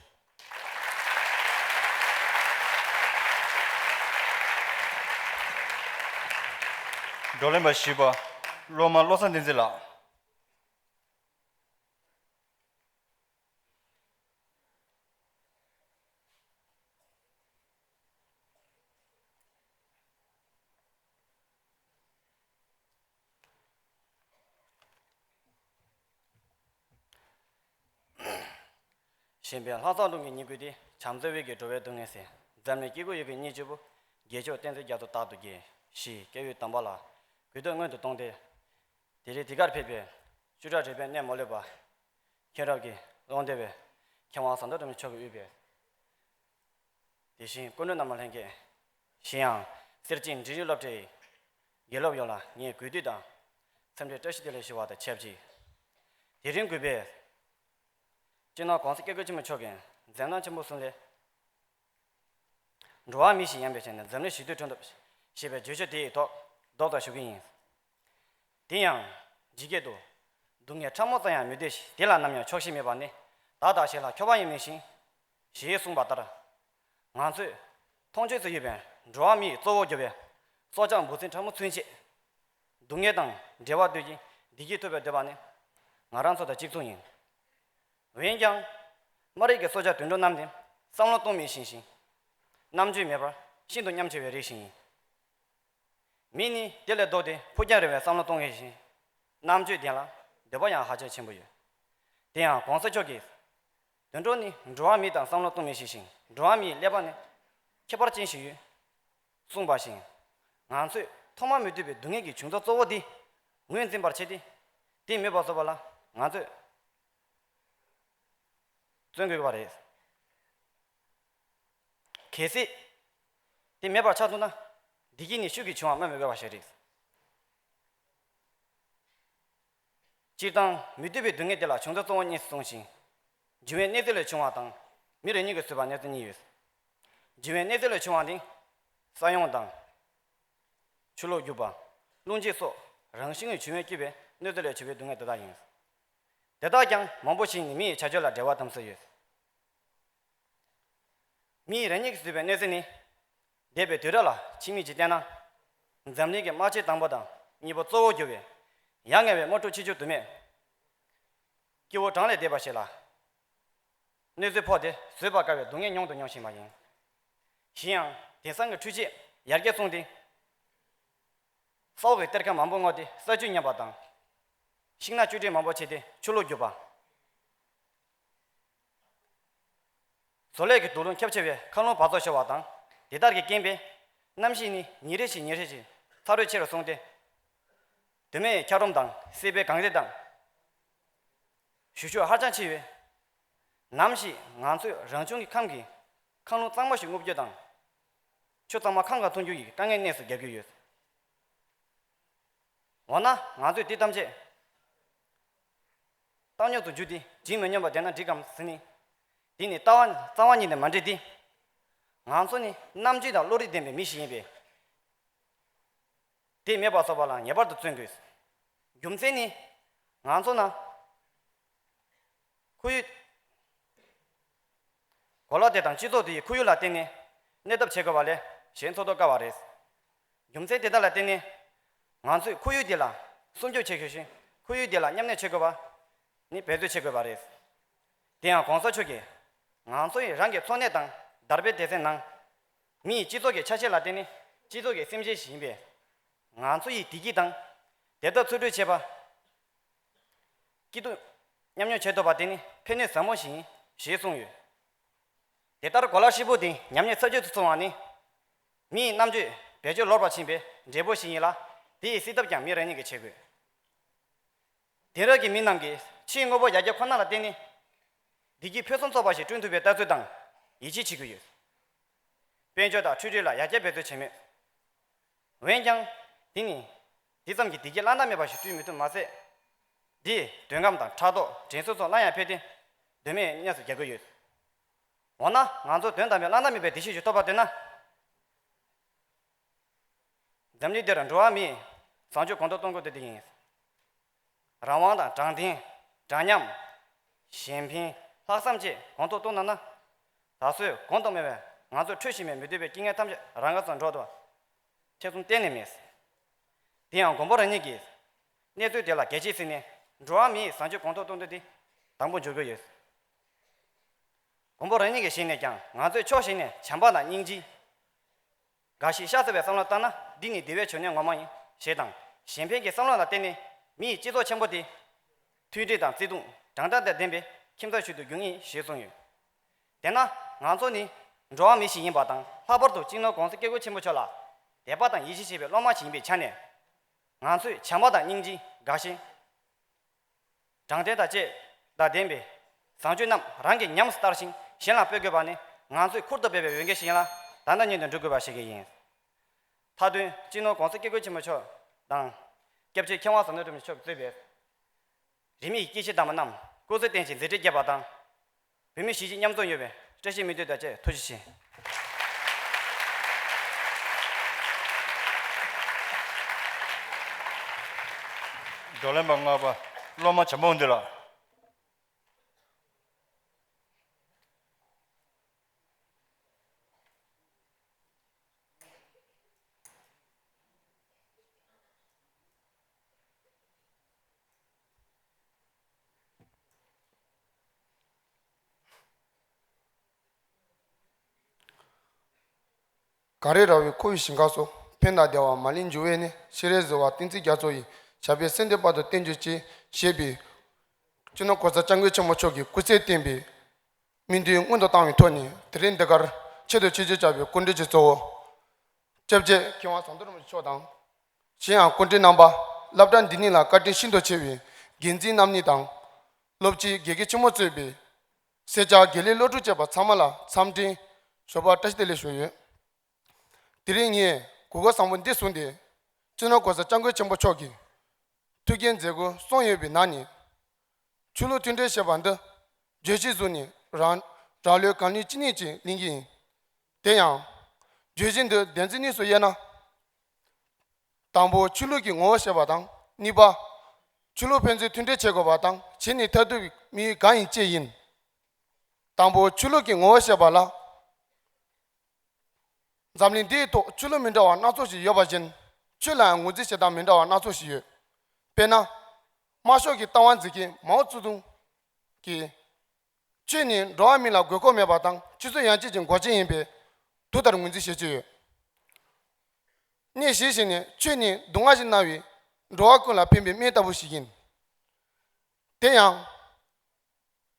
བགྲོ་གླེང་པ་བཞི་པ། སློབ་མ་བློ་བཟང་བསྟན་འཛིན་ལགས། གཞན་ཕན་ལྷག་བསམ་སྒྲོན་གྱི་སྙིང་བསྡུས་ཏེ། བྱམས་བརྩེ་འོད་ཀྱིས་འགྲོ་བའི་སྡུག་བསྔལ་སེལ། འཛམ་གླིང་སྐྱེ་དགུའི་ཡུལ་གྱི་སྙིང་རྗེ་བོ། རྒྱལ་མཆོག་བསྟན་འཛིན་རྒྱ་མཚོ་རྟག་ཏུ་རྒྱས། ཞེས་སྐྱབས་ཡུལ་དམ་པ་ལ་གུས་འདུད་སྔོན་དུ་བཏང་སྟེ། དེ་རིང་འདི་གར་ཕེབས་པའི་བཅུ་ཕྲག་རེ་ཕན་གནས་མ་ལུས་པ། མཁྱེན་རབ་ཀྱི་ཀློང་སྡེ་བའི་མཁས་དབང་ཟམ་གདོང་རིན་པོ་ཆེ་མཆོག་གིས་དབུས་པའི། དེ་བཞིན་སྐུ་མགྲོན་རྣམ་པ་ལྷན་རྒྱས། གཞན་ཡང་སེར་བྱེས་འབྲིང་རིམ་སློབ་གྲྭའི་དགེ་སློབ་ཡོངས་ལ་ངས་གུས་འདུད་དང་འཚམས་འདྲིའི་བཀྲ་ཤིས་བདེ་ལེགས་ཞུ་བ་དང་ཆབས་ཅིག་དེ་རིང་དགོན་པའི་སྤྱི་ནོར་༸གོང་ས་༸སྐྱབས་མགོན་ཆེན་པོ་མཆོག་གི་མཛད་རྣམ་ཆེན་པོ་གསུམ་ལས། འགྲོ་བ་མི་ཞིག་ཡིན་པའི་ཆ་ནས་འཛམ་གླིང་ཞི་བདེའི་ཁྲོད་དུ་ཞེས་པའི་བརྗོད་གཞི་དེ་ཡི་ཐོག་རྡོག་རྩ་ཞུ་གི་ཡིན། དེ་ཡང་། ཇི་སྐད་དུ། སྡུག་བསྔལ་ཕྲ་མོ་ཙམ་ཡང་མི་འདོད། དེ་ལ་ནམ་ཡང་ཆོག་ཤེས་མེད་པ་ནི། བདག་དང་གཞན་ལ་འཁྱོག་པ་ཡིན་མིན་ཞིང་། ཞེས་གསུངས་པ་ལྟར། ང་ཚོས་མཐོང་ཆོས་སུ་ཡོད་པའི་འགྲོ་བ་མིའི་གཙོ་བོར་གྱུར་པའི་སྲོག་ཆགས་འབུ་སྲིན་ཕྲ་མོ་ཚུན་ཆད་སྡུག་བསྔལ་དང་བྲལ་བ་འདོད་ཀྱིན་བདེ་སྐྱིད་ཐོབ་པར་འདོད་པ་ནི་ང་རང་ཚོ་དང་གཅིག་མཚུངས་ཡིན། འོན་ཀྱང་། སྨ་རེ་གི་སྲོག་ཆགས་དུད་འགྲོ་རྣམས་ནི་བསམ་བློ་གཏོང་མི་ཤེས་ཤིང་། རྣམ་དཔྱོད་མེད་པར་ཤིན་ཏུ་ཉམས་ཆེ་བའི་རིགས་ཤིག་ཡིན། མི་ནི་དེ་ལས་ལྡོག་སྟེ་ཕུགས་རྒྱང་རིང་བའི་བསམ་བློ་གཏོང་མཁན་ཞིང་། རྣམ་དཔྱོད་ལྡན་ལ་འདོད་པ་ཡང་ཧ་ཅང་ཆེན་པོ་ཡོད། དེ་ཡང་༸གོང་ས་མཆོག་གིས། དུད་འགྲོ་ནི་འགྲོ་བ་མི་དང་བསམ་བློ་གཏོང་མི་ཤེས་ཤིང་འགྲོ་བ་མིའི་ཀླད་པ་ནི་ཁྱད་པར་ཅན་ཞིག་ཡོད། གསུངས་པ་བཞིན། ང་ཚོས་ཐོག་མ་མེད་པའི་སྡུག་བསྔལ་གྱི་བྱུང་ཚུལ་གཙོ་བོ་འདི་ངོས་འཛིན་པར་བྱས་ཏེ། དེ་མེད་པར་བཟོ་བ་ལ་ང་ཚོས་བརྩོན་དགོས་པ་རེད། གལ་སྲིད་དེ་མེད་པར་ཆགས་ཐུབ་ན། བདེ་སྐྱིད་ནི་ཤུགས་ཀྱིས་འབྱུང་བ་སྨོས་མི་དགོས་པ་ཞིག་རེད། སྤྱིར་བཏང་མི་འདོད་པའི་སྡུག་བསྔལ་དེ་ལ་བྱུང་ཚུལ་གཙོ་བོ་གཉིས་སུ་གསུངས་ཤིང་། འབྱུང་བའི་གནས་ཚུལ་ལས་བྱུང་བ་དང་། མི་རེ་གཉིས་ཀྱིས་བཟོས་པ་གནས་ཚུལ་གཉིས་ཡོད། འབྱུང་བའི་གནས་ཚུལ་ལས་བྱུང་བ་ནི། ས་ཡོམ་དང་། ཆུ་ལོག་རྒྱུག་པ། རླུང་འཕྱི་སོགས་རང་བཞིན་གྱིས་བྱུང་བའི་སྐྱེས་པའི་གནས་ཚུལ་ལས་བྱུང་བའི་སྡུག་བསྔལ་དེ་དག་ཡིན། དེ་དག་ཀྱང་མང་པོ་ཞིག་ནི་མི་ཡི་བྱ་སྤྱོད་ལ་འབྲེལ་བ་དམ་ཟབ་ཡོད། མི་ཡིས་རང་ཉིད་ཀྱིས་བཟོས་པའི་གནས་ཚུལ་ནི། འདས་པའི་དུས་རབས་ལ་ཕྱི་མིག་ཅིག་བལྟས་ན། འཛམ་གླིང་གི་དམག་ཆེན་དང་པོ་དང་གཉིས་པ་གཙོ་བོར་གྱུར་བའི། ཡ་ང་བའི་དམག་འཁྲུག་ཆེ་ཆུང་དུ་མས། སྐྱེ་བོ་གྲངས་ལས་འདས་པ་ཞིག་ལ། གནོད་འཚེ་ཕོག་སྟེ་བཟོད་པར་དཀའ་བའི་སྡུག་བསྔལ་མྱོང་དང་མྱོང་བཞིན་པ་ཡིན། གཞན་ཡང་དེང་སང་གི་འཕྲུལ་ཆས་ཡར་རྒྱས་སོང་སྟེ། ས་འོག་གི་གཏེར་ཁ་མང་པོ་བརྔོས་ཏེ་ས་བཅུད་ཉམས་པ་དང་། ཤིང་ནགས་བཅུད་འདྲེས་མང་པོ་བྱས་ཏེ་ཆུ་ལོག་རྒྱུག་པ། བཟོ་ལས་ཀྱི་དུག་རླུང་ཁྱབ་ཆེ་བའི་མཁའ་རླུང་འབག་བཙོག་ཤོར་བ་དང་དེ་དག་གི་རྐྱེན་པས་གནམ་གཤིས་ནི་ཉིན་རེ་བཞིན་ཉིན་རེ་བཞིན་ཚ་དྲོད་ཆེ་རུ་སོང་སྟེ། དུ་མའི་འཁྱགས་རོམ་དང་སྲིད་པའི་གངས་རི་དང་། ཞུ་ཤུགས་ཧ་ཅང་ཆེ་བས། ནམ་ཞིག་ང་ཚོས་རང་བྱུང་གི་ཁམས་ཀྱི་མཁའ་རླུང་གཙང་མ་ཞིག་རྔུབ་རྒྱུ་དང་། ཆུ་གཙང་མ་ཁམས་ཁར་འཐུང་རྒྱུ་ཡི་དཀའ་ངལ་གནས་སུ་རྒྱག་གི་ཡོད། འོ་ན་ང་ཚོས་དེ་ཐམས་ཅད་བཏང་སྙོམས་སུ་འཇུག་སྟེ་བྱིང་མི་སྙོམས་པ་བསྡད་ན་འགྲིག་གམ་ཟེར་ནས། འདི་ནི་ལྟ་བ་རྩ་བ་ཉིད་ནས་མ་འགྲིག་སྟེ། ང་ཚོ་ནི་རྣམ་དཔྱོད་དང་བློ་རིག་ལྡན་པའི་མི་ཞིག་ཡིན་པས། དེ་མེད་པ་བཟོ་བ་ལ་ངེས་པར་དུ་བརྩོན་དགོས། རྒྱུ་མཚན་ནི། ང་ཚོ་ནང་ཁོར་ཡུག་གོ་ལོག་དེ་དང་སྤྱི་ཚོགས་དེ་ཡི་ཁོར་ཡུག་ལ་བརྟེན་ནས་གནས་ཐབས་བྱེད་དགོས་པ་ལས་གཞན་འཚོ་ཐབས་དཀའ་བ་རེད། རྒྱུ་མཚན་དེ་དག་ལ་བརྟེན་ནས་ང་ཚོས་ཁོར་ཡུག་འདི་ལ་སྲུང་སྐྱོབ་བྱེད་དགོས་ཤིང་ཁོར་ཡུག་འདི་ལ་མཉམ་གནས་བྱེད་དགོས་པ་ནི་འབད་རྩོལ་བྱེད་དགོས་པ་རེད། དེ་ཡང་གོང་ས་མཆོག་གིས་ང་ཚོ་ཡི་རང་གི་འཚོ་གནས་དང་དར་སྤེལ་སྡེ་ཚན་ནང་མི་ཡི་སྤྱི་ཚོགས་ཀྱི་ཆ་ཤས་ལ་བརྟེན་ནས་སྤྱི་ཚོགས་ཀྱི་སེམས་ཅན་ཞིག་ཡིན་པས། ང་ཚོ་ཡི་བདེ་སྐྱིད་དང་བདེ་ཐབས་འཚོལ་སྒྲུབ་བྱེད་པ། སྐྱིད་སྡུག་མཉམ་མྱོང་བྱེད་ཐུབ་པ་དེ་ནི་ཕན་ནུས་ཟབ་མོ་ཞིག་ཡིན་ཞེས་གསུངས་ཡོད། དེ་ལྟར་གོ་ལ་ཧྲིལ་པོ་དེ་ཉམས་ཉེས་ཚབས་ཆེ་དུ་སོང་བ་ནི། མི་ཡི་རྣམ་དཔྱོད་བེད་སྤྱོད་ལོག་པར་ཕྱིན་པའི་འབྲས་བུ་ཞིག་ཡིན་ལ། དེ་ཡི་སེལ་ཐབས་ཀྱང་མི་རང་ཉིད་ཀྱིས་བྱེད་དགོས། དེང་རབས་ཀྱི་མི་རྣམས་ཀྱིས་ཕྱིའི་དངོས་པོ་ཡར་རྒྱས་ཁོ་ན་ལ་བརྟེན་ནས། བདེ་སྐྱིད་ཕུན་སུམ་ཚོགས་པ་ཞིག་བསྐྲུན་ཐུབ་པའི་ལྟ་ཚུལ་དང་ཡིད་ཆེས་བྱེད་ཀྱི་ཡོད། དཔལ་འབྱོར་དང་འཕྲུལ་རིག་ལ་ཡར་རྒྱས་འབད་རྩོལ་བྱེད་མོད། འོན་ཀྱང་། དེ་ནི། དེ་ཙམ་གྱིས་བདེ་སྐྱིད་བླ་ན་མེད་པ་ཞིག་བསྐྲུན་མི་ཐུབ་མ་ཟད། འདིས་འདོད་རྔམ་དང་ཕྲག་དོག་དྲན་གསོ་སོགས་སླར་ཡང་འཕེལ་ཏེ། དོན་མེད་གནས་སུ་རྒྱག་གི་ཡོད། འོ་ན་ང་ཚོ་དོན་དམ་པའི་བླ་ན་མེད་པའི་བདེ་སྐྱིད་ཞིག་ཐོབ་པར་འདོད་ན། འཛམ་གླིང་འདིར་འགྲོ་བ་མིའི་བཟང་སྤྱོད་གོང་མཐོར་གཏོང་དགོས་དེ་འདི་ཡིན། རང་དབང་དང་དྲང་བདེན། འདྲ་མཉམ། གཞན་ཕན། ལྷག་བསམ་བཅས་གོང་མཐོར་གཏོང་ཐུབ་ན། ད་གཟོད་གོང་དུ་སྨོས་པའི་ང་ཚོས་འཕྲོད་བཞིན་པའི་མི་འདོད་པའི་རྐྱེན་ངན་ཐམས་ཅད་རང་ག་ཚོར་འགྲོ་ཐུབ། ཐེ་ཚོམ་གཏན་ནས་མེད། དེ་ཡང་མགོན་པོ་རང་ཉིད་ཀྱིས། གནས་ཚུལ་དེ་ལ་གལ་ཆེ་ཟེར་ནས་འགྲོ་བ་མིའི་བཟང་སྤྱོད་གོང་མཐོར་གཏོང་དོན་དེ་དང་པོ་འཇོག་གི་ཡོད། མགོན་པོ་རང་ཉིད་ཀྱི་ཞལ་ནས་ཀྱང་ང་ཚོས་ཕྱོགས་གཞན་ནས་བྱམས་པ་དང་སྙིང་རྗེ། དགའ་ཞེན་ཤ་ཚ་བའི་བསམ་བློ་བཏང་ན་འདི་ནི་བདེ་བའི་འབྱུང་གནས་ངོ་མ་ཡིན་ཞེས་དང་གཞན་ཕན་གྱི་བསམ་བློ་ལ་བརྟེན་ནས་མི་ཡི་སྤྱི་ཚོགས་ཆེན་པོ་དེ། མཐུན་སྒྲིལ་དང་བརྩེ་གདུང་དྲང་བདེན་དང་ལྡན་པའི་ཁྱིམ་ཚང་ཞིག་ཏུ་འགྱུར་ངེས་ཞེས་གསུངས་ཡོད། དེས་ན་ང་ཚོ་ནི་འགྲོ་བ་མི་ཞིག་ཡིན་པ་དང་ལྷག་པར་དུ་སྤྱི་ནོར་༸གོང་ས་༸སྐྱབས་མགོན་ཆེན་པོ་མཆོག་ལ་དད་པ་དང་ཡིད་ཆེས་བྱེད་པའི་སློབ་མ་ཞིག་ཡིན་པའི་ཆ་ནས། ང་ཚོས་བྱམས་པ་དང་སྙིང་རྗེ་དགའ་ཞེན། དྲང་བདེན་དང་བཅས་དང་ལྡན་པའི་བཟང་སྤྱོད་རྣམས་རང་གིས་ཉམས་སུ་བསྟར་ཞིང་གཞན་ལ་སྤེལ་དགོས་པ་ནི་ང་ཚོས་ཁུར་དུ་འབེབས་པའི་འོས་འགན་ཞིག་ཡིན་ལ་ད་ལྟ་ཉིད་དུ་འགྲོ་དགོས་པ་ཞིག་ཡིན། མཐའ་དོན་སྤྱི་ནོར་༸གོང་ས་༸སྐྱབས་མགོན་ཆེན་པོ་མཆོག་དང་། སྐྱབས་རྗེ་མཁས་དབང་ཟམ་གདོང་རིན་པོ་ཆེ་མཆོག་གིས་གཙོས་པའི་རིས་མེད་ཀྱི་སྐྱེས་ཆེན་དམ་པ་རྣམས་སྐུ་ཚེ་བརྟན་ཅིང་མཛད་འཕྲིན་རྒྱས་པ་དང་། བོད་མི་གཞིས་བྱེས་མཉམ་འཛོམས་ཡོང་བའི་བཀྲ་ཤིས་སྨོན་འདུན་དང་བཅས་ཐུགས་རྗེ་ཆེ། བགྲོ་གླེང་པ་ལྔ་པ་སློབ་མ་བྱམས་པ་དབང་འདུས་ལགས། གངས་རི་ར་བས་ཁོ་བོའི་ཞིང་ཁ་སོགས། ཕན་དང་བདེ་བ་མ་ལུས་འབྱུང་བའི་གནས། ཤེས་རབ་ཟིལ་བ་བསྟན་འཛིན་རྒྱ་མཚོ་ཡི། ཞབས་པད་སྲིད་མཐའི་བར་དུ་བརྟན་གྱུར་ཅིག་ཞེས་པའི། སྤྱི་ནོར་༸གོང་ས་༸སྐྱབས་མགོན་ཆེན་པོ་མཆོག་གིས་སྐུ་ཚེ་བརྟན་པའི་སྨོན་འདུན་སྔོན་དུ་བཏང་བའི་ཐོག་ནས། དེ་རིང་འདི་གར་ཆེད་དུ་ཆིབས་བསྒྱུར་བྱ་བའི་སྐུ་མགྲོན་གྱི་གཙོ་བོ། སྐྱབས་རྗེ་མཁས་དབང་ཟམ་གདོང་རིན་པོ་ཆེ་མཆོག་དང་། གཞན་ཡང་སྐུ་མགྲོན་རྣམ་པ། སློབ་གྲྭ་འདི་ཉིད་ལ་བཀའ་དྲིན་ཤིན་ཏུ་ཆེ་བའི་འགན་འཛིན་རྣམ་གཉིས་དང་། སློབ་སྤྱི་དགེ་རྒན་ཆེན་མོ་གཙོས་པའི་སེར་སྐྱ་དགེ་ལས་སློབ་ཕྲུག་བཅས་པ་ཚང་མ་ལ་འཚམས་འདྲིའི་ཞོགས་པ་བཀྲ་ཤིས་བདེ་ལེགས་ཞུ་ཡོད། དེ་རིང་ངས་གོ་སྐབས་བཟང་པོ་འདི་བཟུང་སྟེ། སྤྱི་ནོར་༸གོང་ས་༸སྐྱབས་མགོན་ཆེན་པོ་མཆོག་གིས་ཐུགས་འགན་མཛད་སྒོ་གསུམ་ཡོད་པའི་ནང་ནས། ཆོས་ལུགས་མཐུན་སྒྲིལ་ཞེས་པ་འདི་བརྗོད་གཞི་བཟུང་ནས་རང་རང་ལུས་གང་ལུས་ཅི་ནུས་ཀྱིས་ལེན་གྱི་ཡིན། དེ་ཡང་། བརྗོད་གཞི་འདི་སྡེ་ཚན་གཉིས་སུ་དབྱེ་ན། དང་པོ་ཆོས་ལུགས་ཀྱི་ངོ་བོ་ཞེས་པ་དང་། གཉིས་པ། ཆོས་ལུགས་ཕན་ཚུན་མཐུན་སྒྲིལ་བྱེད་དགོས་པ་དང་བྱེད་ནས་མཐར་ཐུག་དམིགས་ཡུལ་གང་ཡིན་བཅས་ཡིན། དང་པོ་ཆོས་ལུགས་ཀྱི་ངོ་བོ་ཞེས་པ་ལ། འཛམ་གླིང་འདིའི་ཐོག་ཆོས་ལུགས་མི་འདྲ་བ་སྣ་ཚོགས་ཤིག་ཡོད་པ་བཞིན། ཆོས་ལའང་ངོས་འཛིན་བྱེད་སྟངས་མི་འདྲ་བ་སྣ་ཚོགས་ཤིག་ཡོད། དཔེར་ན། དམར་ཤོག་གི་ལྟ་བ་འཛིན་མཁན་མའོ་ཙེ་ཏུང་གིས། ཆོས་ནི་འགྲོ་བ་མི་ལ་དགོས་མཁོ་མེད་པ་དང་། ཆོས་སྲིད་ཡན་ཆད་ཀྱི་འགོག་རྐྱེན་ཡིན་པས། དུས་ལྟར་ངོས་འཛིན་བྱེད་ཀྱི་ཡོད། གནས་བཞི་ཞིག་ནས་ཆོས་ནི་མདོ་སྔགས་ཀྱི་སྣང་བས་འགྲོ་བ་ཀུན་ལ་ཕན་པའི་སྨན་ལྟ་བུ་ཞིག་ཡིན། དེ་ཡང་།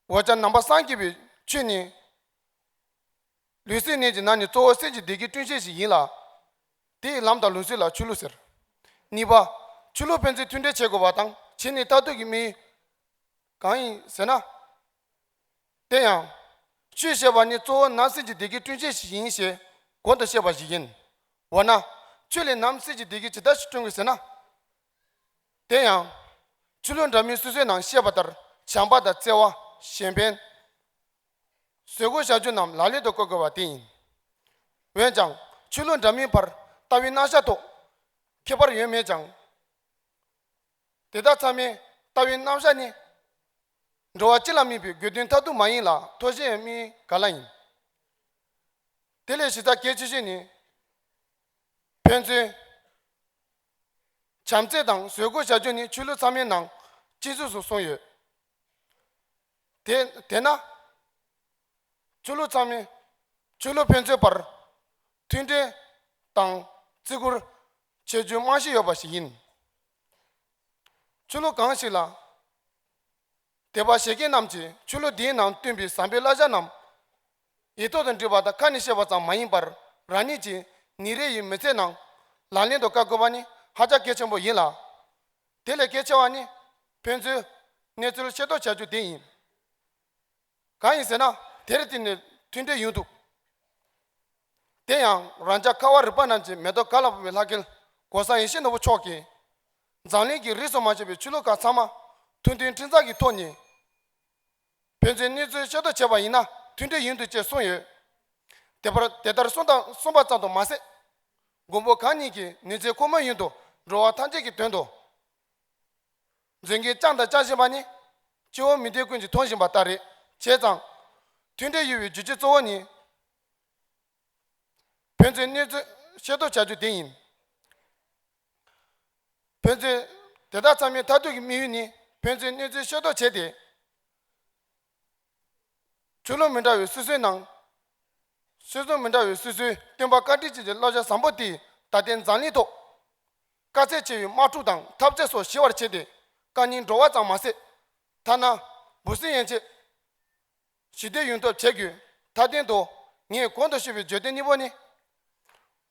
འོ་ཅག་ནང་པ་སངས་རྒྱས་པའི་ཆོས་ནི། ལུས་སེམས་གནས་ཀྱི་ནང་ནས་གཙོ་བོ་སེམས་ཀྱི་བདེ་སྐྱིད་བསྐྲུན་བྱེད་ཞིག་ཡིན་ལ། དེའི་ལམ་དང་ལུགས་སྲོལ་ལ་ཆོས་ལུགས་ཟེར། གཉིས་པ། ཆོས་ལུགས་ཕན་ཚུན་མཐུན་འབྲེལ་བྱེད་དགོས་པ་དང་བྱས་ནས་མཐར་ཐུག་གི་དམིགས་ཡུལ་གང་ཡིན་ཟེར་ན། དེ་ཡང་། ཆོས་ཞེས་པ་ནི་གཙོ་བོ་ནང་སེམས་ཀྱི་བདེ་སྐྱིད་བསྐྲུན་བྱེད་ཞིག་ཡིན་ཞེས་གོང་དུ་བཤད་པ་ཞིག་ཡིན། འོ་ན། ཆོས་ལས་ནང་སེམས་ཀྱི་བདེ་སྐྱིད་ཇི་ལྟར་ཞིག་བསྐྲུན་དགོས་ཟེར་ན། དེ་ཡང་། ཆོས་ལུགས་འདྲ་མིན་སོ་སོའི་ནང་བཤད་པ་ལྟར་བྱམས་པ་དང་བརྩེ་བ། གཞན་ཕན། བཟོད་སྒོམ་བྱ་སྤྱོད་རྣམས་ལག་ལེན་དུ་བཀོད་དགོས་པ་དེ་ཡིན། འོན་ཀྱང་ཆོས་ལུགས་འདྲ་མིན་བར་ལྟ་བའི་རྣམ་གཞག་ཐོག་ཁྱད་པར་ཡོད་མེད་ཀྱང་། དེ་དག་ཚང་མའི་ལྟ་བའི་རྣམ་གཞག་ནི། འགྲོ་བ་སྤྱི་ལ་དམིགས་པའི་དགོས་དོན་མཐར་ཐུག་མ་ཡིན་ལ་ཐོགས་བྱེད་དམིགས་ག་ལ་ཡིན། དེ་ལས་གཞི་རྩ་གལ་ཆེ་ཤོས་ནི། ཕན་ཚུན། བྱམས་བརྩེ་དང་བཟོད་སྒོམ་བྱ་སྤྱོད་ནི་ཆོས་ལུགས་ཚང་མའི་ནང་གཅིག་མཚུངས་སུ་གསུངས་ཡོད། དེ་དེས་ན། ཆོས་ལུགས་ཚང་མས་ཆོས་ལུགས་ཕན་ཚུན་བར་མཐུན་འབྲེལ་དང་བརྩི་བཀུར་བྱེད་རྒྱུའི་རྨང་གཞི་ཡོད་པ་ཞིག་ཡིན། ཆོས་ལུགས་གང་ཞིག་ལ་དད་པ་བྱེད་མཁན་རྣམས་ཀྱིས་ཆོས་ལུགས་འདིའི་ནང་བསྟན་པའི་བཟང་པོའི་བསླབ་བྱ་རྣམས་ཡིག་ཐོག་ཏུ་བྲིས་པ་དང་ཁ་ནས་བཤད་པ་ཙམ་མ་ཡིན་པར་རང་ཉིད་ཀྱི་ཉིན་རེ་ཡི་མི་ཚེའི་ནང་ལག་ལེན་དུ་བཀར་དགོས་པ་ནི་ཧ་ཅང་གལ་ཆེན་པོ་ཡིན་ལ། དེ་ལས་གལ་ཆེ་བ་ནི་ཕན་ཚུན་གནས་ཚུལ་ཤེས་རྟོགས་བྱ་རྒྱུ་དེ་ཡིན། གང་ཡིན་ཟེར་ན་དེར་བརྟེན་ནས་མཐུན་འབྲེལ་ཡོང་ཐུབ། དེ་ཡང་རང་ཅག་ཁ་བ་རི་པ་རྣམས་ཀྱི་མེ་ཏོག་གར་ལ་ཕོག་པའི་ལྷ་སྐལ་གོང་ས་ཡེ་ཤེས་ནོར་བུ་མཆོག་གིས་འཛམ་གླིང་གི་རིས་སུ་མ་ཆད་པའི་ཆོས་ལུགས་ཁག་ཚང་མ་ཐུགས་མཐུན་མཐུན་གྲོགས་ཀྱི་ཐོག་ནས་ཕན་ཚུན་གནས་ཚུལ་ཤེས་རྟོགས་བྱས་པ་ཡིན་ན་མཐུན་འབྲེལ་ཡོང་ཐུབ་ཅེས་གསུངས་ཡོད། དེ་བར་དེ་ལྟར་གསུངས་དང་གསུངས་པ་ཙམ་དུ་མ་ཟད། མགོན་པོ་གང་ཉིད་ཀྱིས་ནུས་ཚད་ཁོ་མོ་ཡུན་དུ་འགྲོ་བ་ཐམས་ཅད་ཀྱི་དོན་དུ། མཛད་འགན་བསྐྱངས་དང་བསྐྱང་བཞིན་པ་ནི་སྤྱི་བོ་མི་སྡེ་ཀུན་གྱིས་མཐོང་བཞིན་པ་ལྟར་རེད། བྱས་ཙང་། མཐུན་འབྲེལ་ཡོད་པའི་རྒྱུ་རྐྱེན་གཙོ་བོ་ནི། ཕན་ཚུན་གནས་ཚུལ་ཤེས་རྟོགས་བྱ་རྒྱུ་དེ་ཡིན། ཕན་ཚུན་དེ་དག་ཚང་མའི་མཐར་ཐུག་གི་དམིགས་ཡུལ་ནི་ཕན་ཚུན་གནས་ཚུལ་ཤེས་རྟོགས་བྱས་ཏེ། ཆོས་ལུགས་མི་འདྲ་བའི་སོ་སོའི་ནང་། ཆོས་ལུགས་མི་འདྲ་བའི་སོ་སོའི་སྟོན་པ་བཀའ་དྲིན་ཅན་གྱི་བསླབ་བྱ་བཟང་པོ་དེས་ད་ལྟའི་འཛམ་གླིང་ཐོག་དཀའ་ཚེགས་ཆེ་བའི་དམག་འཁྲུག་དང་འཐབ་རྩོད་སོགས་ཞི་བར་བྱས་ཏེ་དཀའ་ངལ་འགྲོ་བ་ཙམ་མ་ཟད། ཐ་ན་འབུ་སྲིན་ཡན་ཆད་ཞི་བདེ་ཡོང་ཐབས་བྱེད་དགོས། མཐའ་དོན་དུ་ངས་གོང་དུ་ཞུས་པའི་བརྗོད་དོན་གཉིས་པོ་ནི།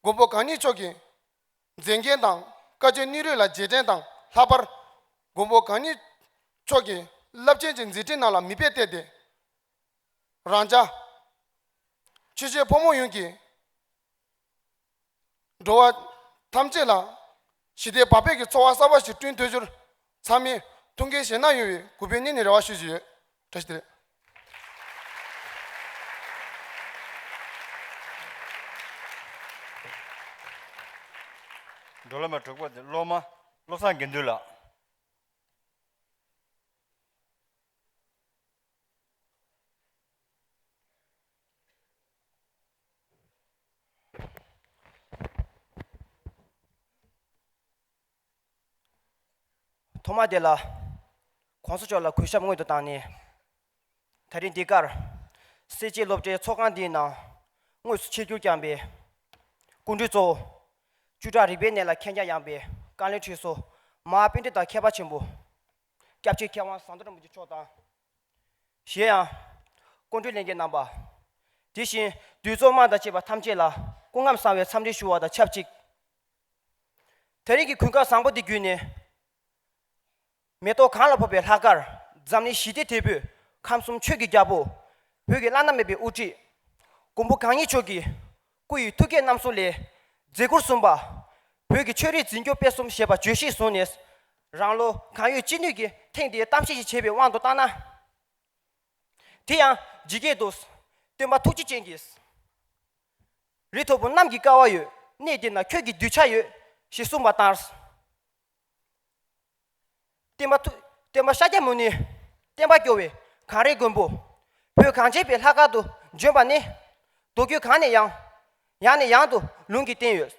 མགོན་པོ་གང་ཉིད་མཆོག་གི་མཛད་འགན་དང་བཀའ་ཆོས་སྙིང་རུས་ལ་རྗེས་དྲན་དང་ལྷག་པར། མགོན་པོ་གང་ཉིད་མཆོག་གི་རླབས་ཆེན་གྱི་མཛད་འཕྲིན་རྣམས་ལ་མིག་དཔེ་བལྟས་ཏེ། རང་ཅག་ཆོས་བྱེད་ཕོ་མོ་ཡོངས་ཀྱིས་འགྲོ་བ་ཐམས་ཅད་ལ་ཞི་བདེ་བག་ཕེབས་ཀྱི་འཚོ་བ་གསར་པ་ཞིག་བསྐྲུན་ཐུབ་རྒྱུར་ཚང་མས་ཐུགས་འགན་བཞེས་གནང་ཡོང་བའི་གུས་པའི་སྙིང་ནས་རེ་བ་ཞུ་བཞིན་ཡོད། བཀྲ་ཤིས་བདེ་ལེགས། འགྲོ་ལ་མ་དྲུག་པ་དེ་སློབ་མ་བློ་བཟང་དགེ་འདུན་ལགས། ཐོག་མ་དེ་ལ་གོང་ས་མཆོག་ལ་གུས་ཞབས་སྔོན་དུ་བཏང་ནས། ད་རིང་འདི་གར་སེར་བྱེས་སློབ་གྲྭའི་ཚོགས་ཁང་འདིའི་ནང་དངོས་སུ་ཆིབས་བསྒྱུར་བསྐྱངས་པའི་སྐུ་མགྲོན་གཙོ་བོ། བཅུ་ཕྲག་རིག་པའི་གནས་ལ་མཁས་མཁྱང་ཡངས་པའི་བཀའ་བློན་ཁྲི་ཟུར་མ་ཧཱ་པཎྜི་ཏ་མཁས་པ་ཆེན་པོ། སྐྱབས་ཆེན་མཁས་དབང་ཟམ་གདོང་རིན་པོ་ཆེ་མཆོག་དང་། གཞན་ཡང་། སྐུ་མགྲོན་ལྷན་རྒྱས་རྣམ་པ། དེ་བཞིན་འདུས་ཚོགས་དམངས་དང་བཅས་པ་ཐམས་ཅད་ལ་སྐུ་ཁམས་བཟང་བའི་འཚམས་འདྲི་ཞུ་བ་དང་ཆབས་ཅིག་དེ་རིང་གི་གོ་སྐབས་བཟང་པོ་འདི་བརྒྱུད་ནས། མེ་ཏོག་གང་ལ་ཕོག་པའི་ལྷག་དཀར། འཛམ་གླིང་ཞི་བདེའི་དེད་དཔོན། ཁམས་གསུམ་ཆོས་ཀྱི་རྒྱལ་པོ། བོད་ཀྱི་བླ་ན་མེད་པའི་དབུ་ཁྲིད། མགོན་པོ་གང་ཉིད་མཆོག་གི་སྐུ་ཡི་ཐུགས་བསྐྱེད་རྣམ་གསུམ་ལས། མཛད་ཁུར་གསུམ་པ། བོད་ཀྱི་ཆོས་རིག་འཛིན་སྐྱོང་སྤེལ་གསུམ་ཞེས་པ་བརྗོད་གཞིར་བཟུང་ནས། རང་ལོ་གང་ཡོད་ཅི་ནུས་ཀྱིས་ཐེངས་འདིའི་གཏམ་བཤད་ཞིག་བྱས་པའི་དབང་དུ་བཏང་ན། དེ་ཡང་ཇི་སྐད་དུ། སྟོན་པ་ཐུགས་རྗེ་ཅན་གྱིས། རི་མཐོ་པོ་གནམ་གྱི་ཀ་བ་ཡོད། གནས་འདི་ན་ཁྱོད་ཀྱི་གདུལ་བྱ་ཡོད། ཞེས་གསུངས་པ་ལྟར། སྟོན་པ་ཐུ། སྟོན་པ་ཤཱཀྱ་མུ་ནེ། བསྟན་པ་སྐྱོང་བའི་གངས་རིའི་མགོན་པོ། བོད་གངས་ཅན་པའི་ལྷ་སྐལ་དུ་བྱོན་པ་ནི། མདོ་རྒྱུད་གང་ནས་ཡང་། ཡང་ནས་ཡང་དུ་ལུང་གིས་བསྟན་ཡོད།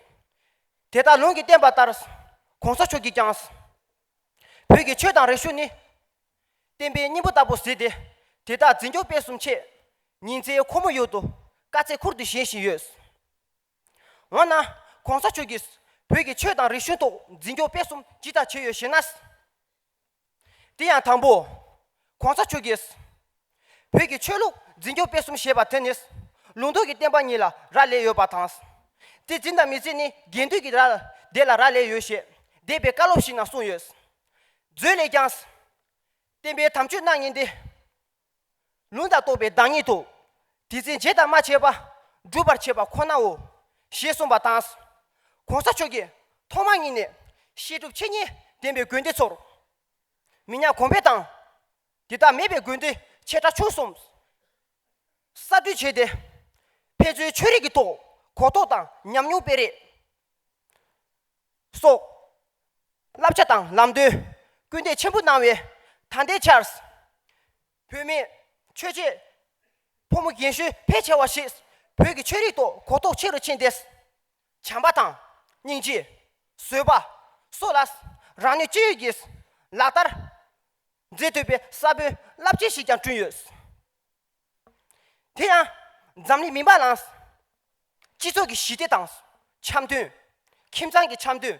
དེ་ལྟར་ལུང་གིས་བསྟན་པ་ལྟར། གོང་ས་མཆོག་གིས་ཀྱང་། བོད་ཀྱི་ཆོས་དང་རིག་གཞུང་ནི། བསྟན་པའི་སྙིང་པོ་ལྟ་བུ་གཟིགས་ཏེ། དེ་དག་འཛིན་སྐྱོང་སྤེལ་གསུམ་ཆེད། ཉིན་མཚན་ཁོ་མོ་ཡུལ་དུ་དཀའ་ཚེགས་ཁུར་དུ་བཞེས་བཞིན་ཡོད། འོ་ན། གོང་ས་མཆོག་གིས་ བོད་ཀྱི་ཆོས་དང་རིག་གཞུང་ཐོག་འཛིན་སྐྱོང་སྤེལ་གསུམ་ཇི་ལྟར་བྱས་ཡོད་ཞེ་ན། དེ་ཡང་དང་པོ། གོང་ས་མཆོག་གིས་བོད་ཀྱི་ཆོས་ལུགས་འཛིན་སྐྱོང་སྤེལ་གསུམ་ཞེས་པ་དེ་ནི་ལུང་རྟོགས་ཀྱི་བསྟན་པ་གཉིས་ལ་རག་ལས་ཡོད་པ་དང་། དེ་འཛིན་དང་མི་འཛིན་ནི་དགེ་འདུན་གྱི་ར་སྡེ་ལ་རག་ལས་ཡོད་ཞེས་འདས་པའི་བཀའ་སློབ་ཞིག་ནང་གསུངས་ཡོད། མཛོད་ལས་ཀྱང་། བསྟན་པའི་དམ་ཆོས་རྣམ་གཉིས་ཏེ། ལུང་དང་རྟོགས་པའི་བདག་ཉིད་དོ། དེ་ཚེ་བྱས་དང་མ་བྱས་པ། སྒྲུབ་པར་བྱེད་པ་ཁོ་ནའོ། ཞེས་གསུངས་པ་དང་། གོང་ས་མཆོག་གིས་ཐོག་མ་ཉིད་ནས་བཤད་སྒྲུབ་འཆད་ཉན་ལྡན་པའི་དགོན་སྡེ་ཚོར། མི་ཉག་གོང་འཕེལ་དང་། དེ་དག་མེད་པའི་དགོན་སྡེ་ཆེ་ཕྲ་ཆུང་གསུམ། གསར་སྐྲུན་བྱས་ཏེ། ཕན་ཚུན་ཆོས་རིག་གི་ཐོག་གོ་རྟོགས་དང་ཉམས་མྱོང་སྤེལ་རེས། སོགས། བསླབ་བྱ་དང་ལམ་སྟོན། སྐུལ་འདེད་ཆེན་པོ་གནང་བས། ད་ལྟའི་ཆར། བོད་མི་ཆོས་བྱེད་ཕོ་མོ་རྒན་གཞོན་ཕལ་ཆེ་བ་ཞིག་བོད་ཀྱི་ཆོས་རིག་ཐོག་གོ་རྟོགས་ཆེ་རུ་ཕྱིན་ཏེ། བྱམས་པ་དང་། སྙིང་རྗེ། བཟོད་པ། སོགས་ལ་རང་ནུས་ཅི་ཡོད་ཀྱིས་ལག་བསྟར་མཛད་ཐུབ་པའི་ས་བོན་རླབས་ཆེན་ཞིག་ཀྱང་བསྐྲུན་ཡོད། དེ་ཡང་འཛམ་གླིང་མི་མང་ལ་སྤྱི་ཚོགས་ཀྱི་ཞི་བདེ་དང་འཆམ་མཐུན། ཁྱིམ་ཚང་གི་འཆམ་མཐུན།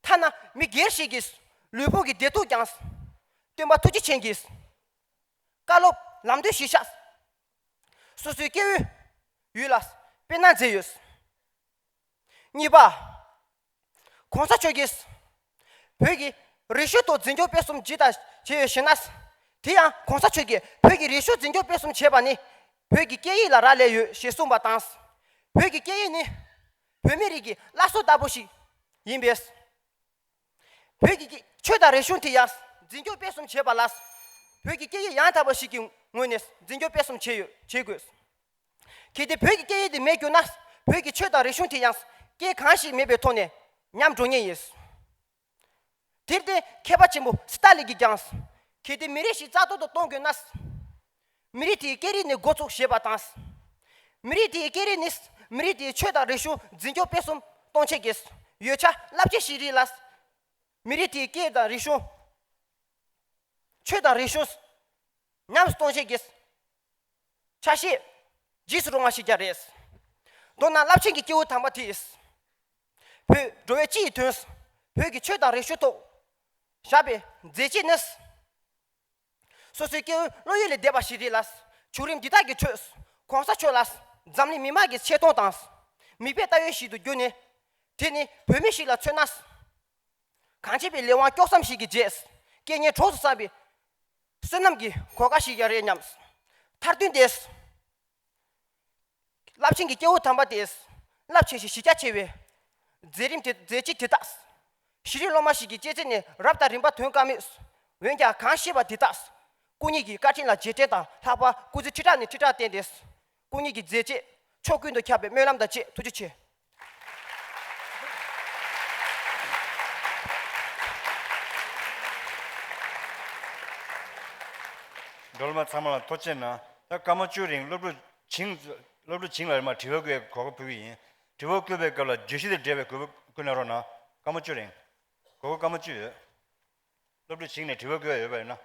ཐ་ན་མི་སྒེར་ཞིག་གི་ལུས་ཕུང་གི་བདེ་སྡུག་ཀྱང་སྟོན་པ་ཐུགས་རྗེ་ཅན་གྱིས་བཀའ་སློབ་ལམ་སྟོན་གཞིར་བཞག་སོ་སོའི་སྐྱེ་བོའི་ཡུལ་ལ་སྤེལ་གནང་མཛད་ཡོད། གཉིས་པ། གོང་ས་མཆོག་གིས་བོད་ཀྱི་རིག་གཞུང་ཐོག་འཛིན་སྐྱོང་སྤེལ་གསུམ་ཇི་ལྟར་བྱས་ཡོད་ཞེ་ན། དེ་ཡང་གོང་ས་མཆོག་གིས་བོད་ཀྱི་རིག་གཞུང་འཛིན་སྐྱོང་སྤེལ་གསུམ་བྱས་པ་ནི་བོད་ཀྱི་སྐད་ཡིག་ལ་རག་ལས་ཡོད་ཞེས་གསུངས་པ་དང་། བོད་ཀྱི་སྐད་ཡིག་ནི་བོད་མི་རིགས་ཀྱི་བླ་སྲོག་ལྟ་བུ་ཞིག་ཡིན་པས། བོད་ཀྱི་ཆོས་དང་རིག་གཞུང་དེ་ཡང་འཛིན་སྐྱོང་སྤེལ་གསུམ་བྱེད་པ་ལ། བོད་ཀྱི་སྐད་ཡིག་ཡང་དག་པ་ཞིག་གི་ངོས་ནས་འཛིན་སྐྱོང་སྤེལ་གསུམ་བྱེད་ཡོད་བྱེད་དགོས། གལ་ཏེ་བོད་ཀྱི་སྐད་ཡིག་དེ་མེད་གྱུར་ན། བོད་ཀྱི་ཆོས་དང་རིག་གཞུང་དེ་ཡང་སྐད་གང་ཞིག་མེད་པའི་ཐོག་ནས་ཉམས་འགྲོ་ངེས་ཡིན། དེར་བརྟེན་མཁས་པ་ཆེན་པོ་སི་ཏཱ་ལི་གིས་ཀྱང་། གལ་ཏེ་མི་རིགས་ཤིག་རྩ་གཏོར་དུ་གཏོང་དགོས་ན། མི་རིགས་དེའི་སྐད་རིགས་ནས་འགོ་ཚུགས་ཞེས་པ་དང་། མི་རིགས་དེའི་སྐད་རིགས་ནི་མི་རིགས་དེའི་ཆོས་དང་རིག་གཞུང་འཛིན་སྐྱོང་སྤེལ་གསུམ་གཏོང་ཆེད་ཀྱི་ཡོད་ཆ་རླབས་ཆེན་ཞིག་རེད་ལ། མི་རིགས་དེའི་སྐད་དང་རིག་གཞུང་། ཆོས་དང་རིག་གཞུང་ཉམས་སུ་གཏོང་ཆེད་ཀྱི་ཆ་ཤས་རྗེས་སུ་རུང་བ་ཞིག་ཀྱང་རེད། མདོར་ན་རླབས་ཆེན་གྱི་སྐྱེས་བུ་དམ་པ་དེས་བོད་འགྲོ་བའི་སྤྱི་ཡི་དོན། བོད་ཀྱི་ཆོས་དང་རིག་གཞུང་ཐོག་བཞག་པའི་མཛད་རྗེས་ནི། སོ་སོའི་སྐྱེ་བོའི་བློ་ཡུལ་ལས་འདས་པ་ཞིག་རེད་ལ། བྱུང་རིམ་འདི་དག་གི་ཁྲོད་གོང་ས་མཆོག་ལ་འཛམ་གླིང་མི་མང་གི་ཆེ་མཐོང་དང་། མིག་དཔེ་ལྟ་བའི་ཞིག་ཏུ་གྱུར་ནས། དེ་ནི་བོད་མི་ཞིག་ལ་མཚོན་ན། གང་བྱས་པའི་ལས་དབང་སྐྱོ་བསམ་ཞིག་གི་རྗེས། སྐད་སྙན་གྲོགས་སུ་བསམ་པའི་བསོད་ནམས་ཀྱི་གོ་སྐབས་ཤིག་ཀྱང་རེད་སྙམ། མཐར་དོན་དེས། རླབས་ཆེན་གྱི་སྐྱེས་བུ་དམ་པ་དེས་རླབས་ཆེ་ཞིང་གཞི་རྒྱ་ཆེ་བའི་མཛད་རིམ་དེ་མཛད་རྗེས་དེ་དག་གཞི་རིམ་སློབ་མ་ཞིག་གི་སྐྱེས་ཚེ་ནས་རབ་དང་རིམ་པ་ཐོན་དཀའ་མོད། འོན་ཀྱང་གང་ཤེས་པ་དེ་དག་སྐུ་ཉིད་ཀྱི་བཀའ་དྲིན་ལ་རྗེས་དྲན་དང་ལྷག་པར་སྐུ་ཚེ་ཁྲི་ཕྲག་ནས་ཁྲི་ཕྲག་བརྟན་ཏེ། སྐུ་ཉིད་ཀྱི་མཛད་རྗེས་ཕྱོགས་ཀུན་ཏུ་ཁྱབ་པའི་སྨོན་ལམ་དང་བཅས་ཐུགས་རྗེ་ཆེ། སྒྲོལ་མ་ཚང་མ་ལ་ཐུགས་རྗེ་གནང་། ད་སྐར་མ་བཅུ་རིང་སློབ་ཕྲུག་བྱིངས་སློབ་ཕྲུག་བྱིངས་ལ་མར་དྲི་བ་བཀོད་གོ་སྐབས་ཕུལ་གྱི་ཡིན། དྲི་བ་བཀོད་པའི་སྐབས་ལ་བརྗོད་གཞི་དང་འབྲེལ་བའི་གོ་སྐབས་བཀོད་གནང་རོགས་གནང་། སྐར་མ་བཅུ་རིང་། གོ་སྐབས་སྐར་མ་བཅུ་ཡོད། སློབ་ཕྲུག་བྱིངས་ནས་དྲི་བ་བཀོད་ཡ་ཡོད་པ་ཡིན་ན།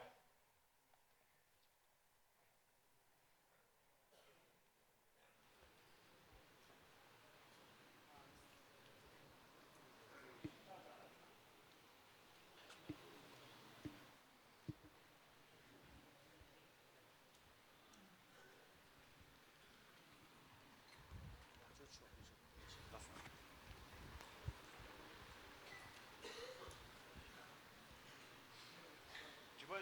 དྲི་བ་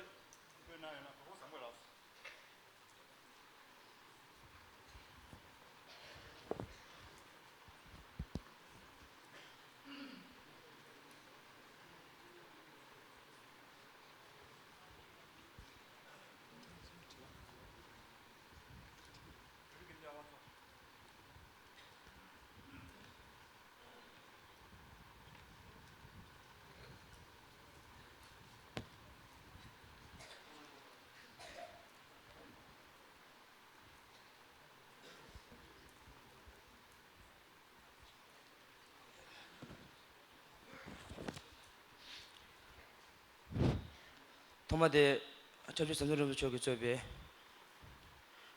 བཀོད་གནང་ཡོད་ན་གོ་སྐབས་བཟང་པོ་ལགས། ཐོག་མ་དེ་སྐྱབས་རྗེ་ཟམ་གདོང་རིན་པོ་ཆེ་མཆོག་གིས་གཙོས་པའི་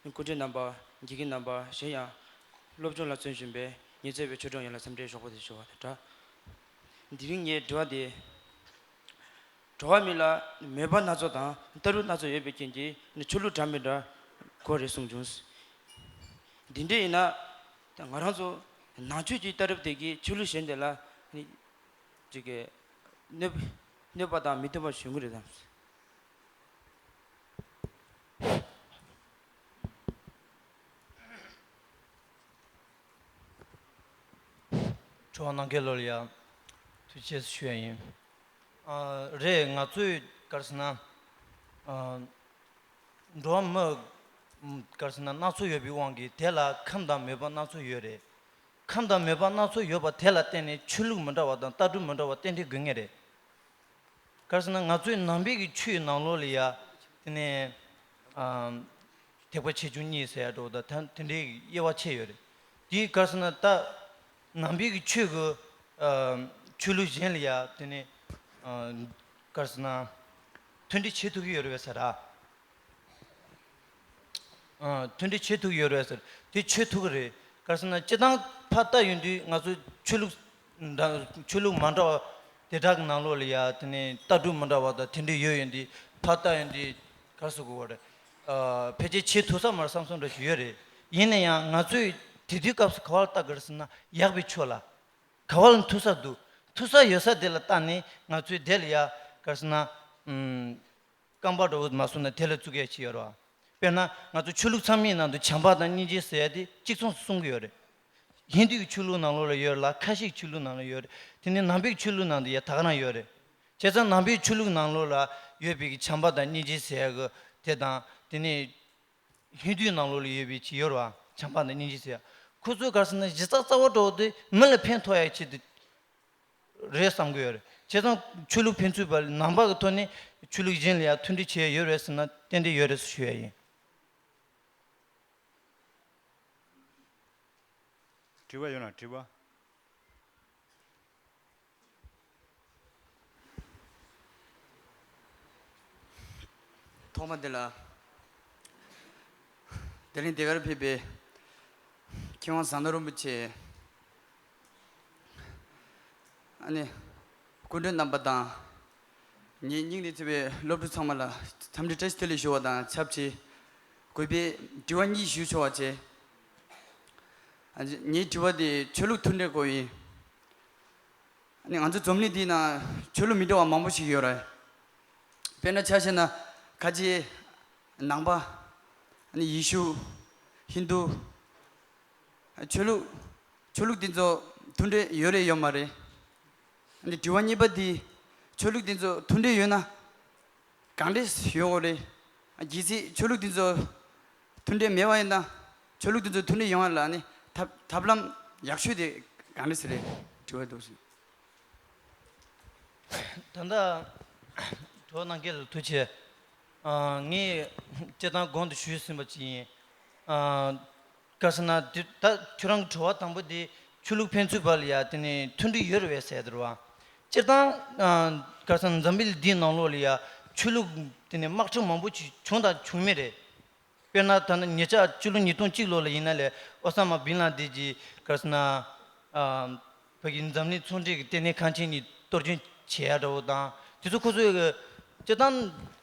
སྐུ་མགྲོན་རྣམ་པ། དགེ་རྒན་རྣམ་པ། གཞན་ཡང་སློབ་སྦྱོང་ལ་བརྩོན་བཞིན་པའི་ཉེ་ཚན་པའི་ཆོས་གྲོགས་ཡོངས་ལ་འཚམས་འདྲིའི་ཞོགས་པ་དེ་ཞུ་བ་དང་སྦྲགས། དེ་རིང་ངའི་དྲི་བ་དེ། འགྲོ་བ་མི་ལ་མོས་པ་སྣ་ཚོགས་དང་ལྟ་གྲུབ་སྣ་ཚོགས་ཡོད་པའི་རྐྱེན་གྱིས་ནི་ཆོས་ལུགས་འདྲ་མི་འདྲ་དགོས་རེད་གསུངས་བྱུང་། འདི་འདྲ་ཡིན་ན་ང་རང་ཚོ་ནང་ཆོས་ཀྱི་ལྟ་གྲུབ་དེ་གིས་ཆོས་ལུགས་གཞན་དེ་ལ་ནི་ཅིག་གི་གནོད་གནོད་པ་དང་མི་མཐུན་པ་བྱུང་གི་རེད་དམ། དྲི་བ་གནང་མཁན་ལོ་ལ་ཡ་ཐུགས་རྗེ་ཆེ་ཞུ་ཡ་ཡིན། ཨ། རེད། ང་ཚོས་ག་རེ་ཟེར་ན། ཨ། འགྲོ་བ་མི་ག་རེ་ཟེར་ན་སྣ་ཚོགས་ཡོད་པའི་དབང་གིས་དེ་ལ་ཁམས་དང་མོས་པ་སྣ་ཚོགས་ཡོད་རེད། ཁམས་དང་མོས་པ་སྣ་ཚོགས་ཡོད་པ་དེ་ལ་བརྟེན་ནས་ཆོས་ལུགས་མི་འདྲ་བ་དང་ལྟ་གྲུབ་མི་འདྲ་བ་རྟེན་འབྲེལ་དགོས་ངེས་རེད། ག་རེ་ཟེར་ན་ང་ཚོའི་ནང་པའི་གི་ཆོས་ནང་ལོགས་ལ་ཡ། དེ་ནས་ཨམ། ཐེག་པ་ཆེ་ཆུང་གཉིས་ཟེར་ཡ་འདྲ་བོ་དང་དེ་འདྲའི་དབྱེ་བ་ཕྱེ་ཡོད་རེད། དེ་ག་རེ་ཟེར་ན་ད་ནང་པའི་གི་ཆོས་གི་ཨམ། ཆོས་ལུགས་གཞན་ལ་ཡ་དེ་ནས་ཨམ། ག་རེ་ཟེར་ན་མཐུན་སྒྲིལ་བྱེད་ཐུབ་ཀྱི་ཡོད་རེད་པས་ཟེར་ར། ཨ། མཐུན་སྒྲིལ་བྱེད་ཐུབ་ཀྱི་ཡོད་རེད་ཟེར། དེ་བྱེད་ཐུབ་ཀྱི་རེད། ག་རེ་ཟེར་ན་སྤྱིར་བཏང་ཕར་ལྟ་ཡོང་དུས་ང་ཚོ་ཆོས་ལུགས་འདྲ་ཆོས་ལུགས་མ་འདྲ་བ་དེ་དག་གི་ནང་ལོགས་ལ་ཡ་དེ་ནས་ལྟ་གྲུབ་མི་འདྲ་བ་དང་དེ་འདྲ་ཡོད་ཡོང་དུས་ཕར་ལྟ་ཡོང་དུས་ག་རེ་ཟེར་དགོས་པ་རེད། ཨ། ཕལ་ཆེར་བྱེད་ཐུབ་ས་མ་རེད་བསམ་བསམ་འདྲ་ཞིག་ཡོད་རེད། ཡིན་ན་ཡང་ང་ཚོས་དེ་དུས་སྐབས་སུ་ག་བ་ལ་ལྟ་དགོས་རེད་ཟེར་ན་ཡག་པའི་ཕྱོགས་ལ། ག་བ་ལ་མཐུན་ས་འདུག་མཐུན་ས་ཡོད་ས་དེ་ལ་ལྟ་ནས་ང་ཚོས་དེ་ལ་ཡ་ག་རེ་ཟེར་ན་ཨུམ། རྐང་པ་འདྲ་བོ་མ་བཟུང་ན་དེ་ལ་བཙུགས་ཡ་ཅིག་ཡོད་རེད་བ། དཔེར་ན་ང་ཚོ་ཆོས་ལུགས་ཚང་མའི་ནང་དུ་བྱམས་པ་དང་སྙིང་རྗེ་ཟེར་ཡ་དེ་གཅིག་མཚུངས་སུ་གསུང་གི་ཡོད་རེད། ཧིན་དུའི་ཆོས་ལུགས་ནང་ལོགས་ལ་ཡོད་རེད་ལ། ཁ་ཤས་ཆོས་ལུགས་ནང་ལ་ཡོད་རེད། དེ་ནས་ནང་པའི་ཆོས་ལུགས་ནང་དུ་ཡ་ད་ག་རང་ཡོད་རེད། བྱས་ཙང་ནང་པའི་ཆོས་ལུགས་ནང་ལོགས་ལ་ཡོད་པའི་བྱམས་པ་དང་སྙིང་རྗེ་ཟེར་ཡ་གི་དེ་དང་དེ་ནས་ཧིན་དུའི་ནང་ལོགས་ལ་ཡོད་པའི་ཅིག་ཡོད་རེད་བ། བྱམས་པ་དང་སྙིང་རྗེ་ཟེར་ཡ། ཁོ་ཚོས་ག་རེ་ཟེར་ན་གཞི་རྩ་རྩ་བ་འདྲ་བོ་དེ་མི་ལ་ཕན་ཐོགས་ཡ་ཆེད་དུ་རེད་བསམ་གྱི་ཡོད་རེད། བྱས་ཙང་ཆོས་ལུགས་ཕན་ཚུན་བར་ནང་པ་གི་ཐོག་ནས་ཆོས་ལུགས་གཞན་ལ་ཡང་མཐུན་སྒྲིལ་བྱས་ཡོད་རེད་ཟེར་ན་ཏན་ཏན་ཡོད་རེད་ཟེར་ཞུ་ཡ་ཡིན། དྲི་བ་ཡོད་ན་དྲི་བ། ཐོག་མ་དེ་ལ་དེ་རིང་དེ་གར་ཕེབས་པའི་མཁས་དབང་ཟམ་གདོང་རིན་པོ་ཆེ། ཨ་ནི་སྐུ་མགྲོན་རྣམ་པ་དང་། ངའི་སྙིང་ནས་བརྩེ་བའི་སློབ་ཕྲུག་ཚང་མ་ལ་འཚམས་འདྲི་བཀྲ་ཤིས་བདེ་ལེགས་ཞུ་བ་དང་ཆབས་ཅིག་གུས་པས་དྲི་བ་གཉིས་ཞུ་ཆོག་པ་བྱས། ཨ་ནི་ངའི་དྲི་བ་དེ་ཆོས་ལུགས་མཐུན་འབྲེལ་སྐོར་ཡིན། ཨ་ནི་ང་ཚོ་འཛམ་གླིང་འདིའི་ནང་ཆོས་ལུགས་མི་འདྲ་བ་མང་པོ་ཞིག་ཡོད་རེད། དཔེར་ན་ཆ་བཞག་ན་ཁ་ཆེ་ནང་པ། ཨ་ནི་ཡེ་ཤུ། ཧིན་དུ། ཆོས་ལུགས་ཆོས་ལུགས་འདི་ཚོ་མཐུན་འབྲེལ་ཡོད་རེད་ཡོད་མ་རེད། ཨ་ནི་དྲི་བ་གཉིས་པ་འདི་ཆོས་ལུགས་འདི་ཚོ་མཐུན་འབྲེལ་ཡོད་ན། གང་འདྲས་ཡོང་གི་རེད། གལ་སྲིད་ཆོས་ལུགས་འདི་ཚོ་མཐུན་འབྲེལ་མེད་པ་ཡིན་ན། ཆོས་ལུགས་འདི་ཚོ་མཐུན་འབྲེལ་ཡོང་ཡ་ལ་ནི་ཐབས་ཐབས་ལམ་ཡག་ཤོས་དེ་གང་འདྲས་རེད། དྲི་བ་འདུག་ཟེར། ད་ལྟ་དྲི་བ་གནང་མཁན་ལ་ཐུགས་རྗེ་ཆེ། ཨ། ངས་སྤྱིར་བཏང་གོང་དུ་ཞུས་ཟིན་པ་ཅིག་ཡིན། ཨ། ག་རེ་ཟེར་ན་འདི་ད་ཁྱོད་རང་གི་དྲི་བ་དང་པོ་འདི་ཆོས་ལུགས་ཕན་ཚུན་བར་ལ་ཡ་དེ་ནས་མཐུན་སྒྲིལ་ཡོད་རེད་པས་ཟེར་དེ་རེད་བ། སྤྱིར་བཏང་། ཨ། ག་རེ་ཟེར་ན་འཛམ་བུ་གླིང་འདིའི་ནང་ལོགས་ལ་ཡ་ཆོས་ལུགས་དེ་ནས་དམག་འཁྲུག་མང་པོ་ཅིག་བྱུང་དང་བྱུང་མུས་རེད། དཔེར་ན་ད་ནི་ཉེ་ཆར་ཕྱི་ལོ་ཉིས་སྟོང་གཅིག་ལོ་ལ་ཡིན་ན་ལས་ཨོ་ས་མ་བིན་ལ་དིན་གྱིས་ག་རེ་ཟེར་ན། ཨ། ཕ་གི་འཛམ་གླིང་ཚོང་འབྲེལ་གྱི་ལྟེ་གནས་ཁང་ཆེན་གཉིས་གཏོར་སྐྱོན་བྱས་ཡ་འདྲ་བོ་དང་དེ་ཚོ་ཁོ་ཚོས་གི་སྤྱིར་བཏང་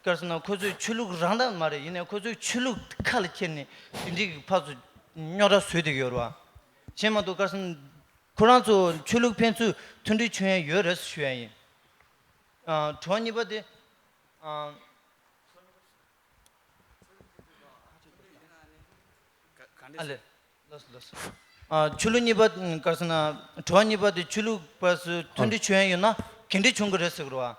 ག་རེ་ཟེར་ན་ཁོ་ཚོས་ཆོས་ལུགས་རང་དང་མ་རེད། ཡིན་ནའི་ཁོ་ཚོས་ཆོས་ལུགས་ཁ་ལ་འཁྱེར་ནས་དེ་འདྲའི་གི་ཕར་ཚུར་རྙོག་དྲ་བཟོས་བསྡད་ཀྱི་ཡོད་རེད་བ། བྱས་མ་གཏོགས་ག་རེ་ཟེར་ན་ཁོ་རང་ཚོ་ཆོས་ལུགས་ཕན་ཚུན་མཐུན་སྒྲིལ་བྱུང་ཡ་ཡོད་རེད་ཞུ་ཡ་ཡིན། ཨ། དྲི་བ་གཉིས་པ་དེ། ཨ། ཨ་ལེ། ལགས་སོ་ལགས་སོ། ཨ། ཆོས་ལུགས་གཉིས་པ་ག་རེ་ཟེར་ན། དྲི་བ་གཉིས་པ་དེ་ཆོས་ལུགས་བར་སུ་མཐུན་སྒྲིལ་བྱུང་ཡ་ཡོད་ན་ག་འདྲས་བྱུང་གི་རེད་ཟེར་གི་རེད་བ།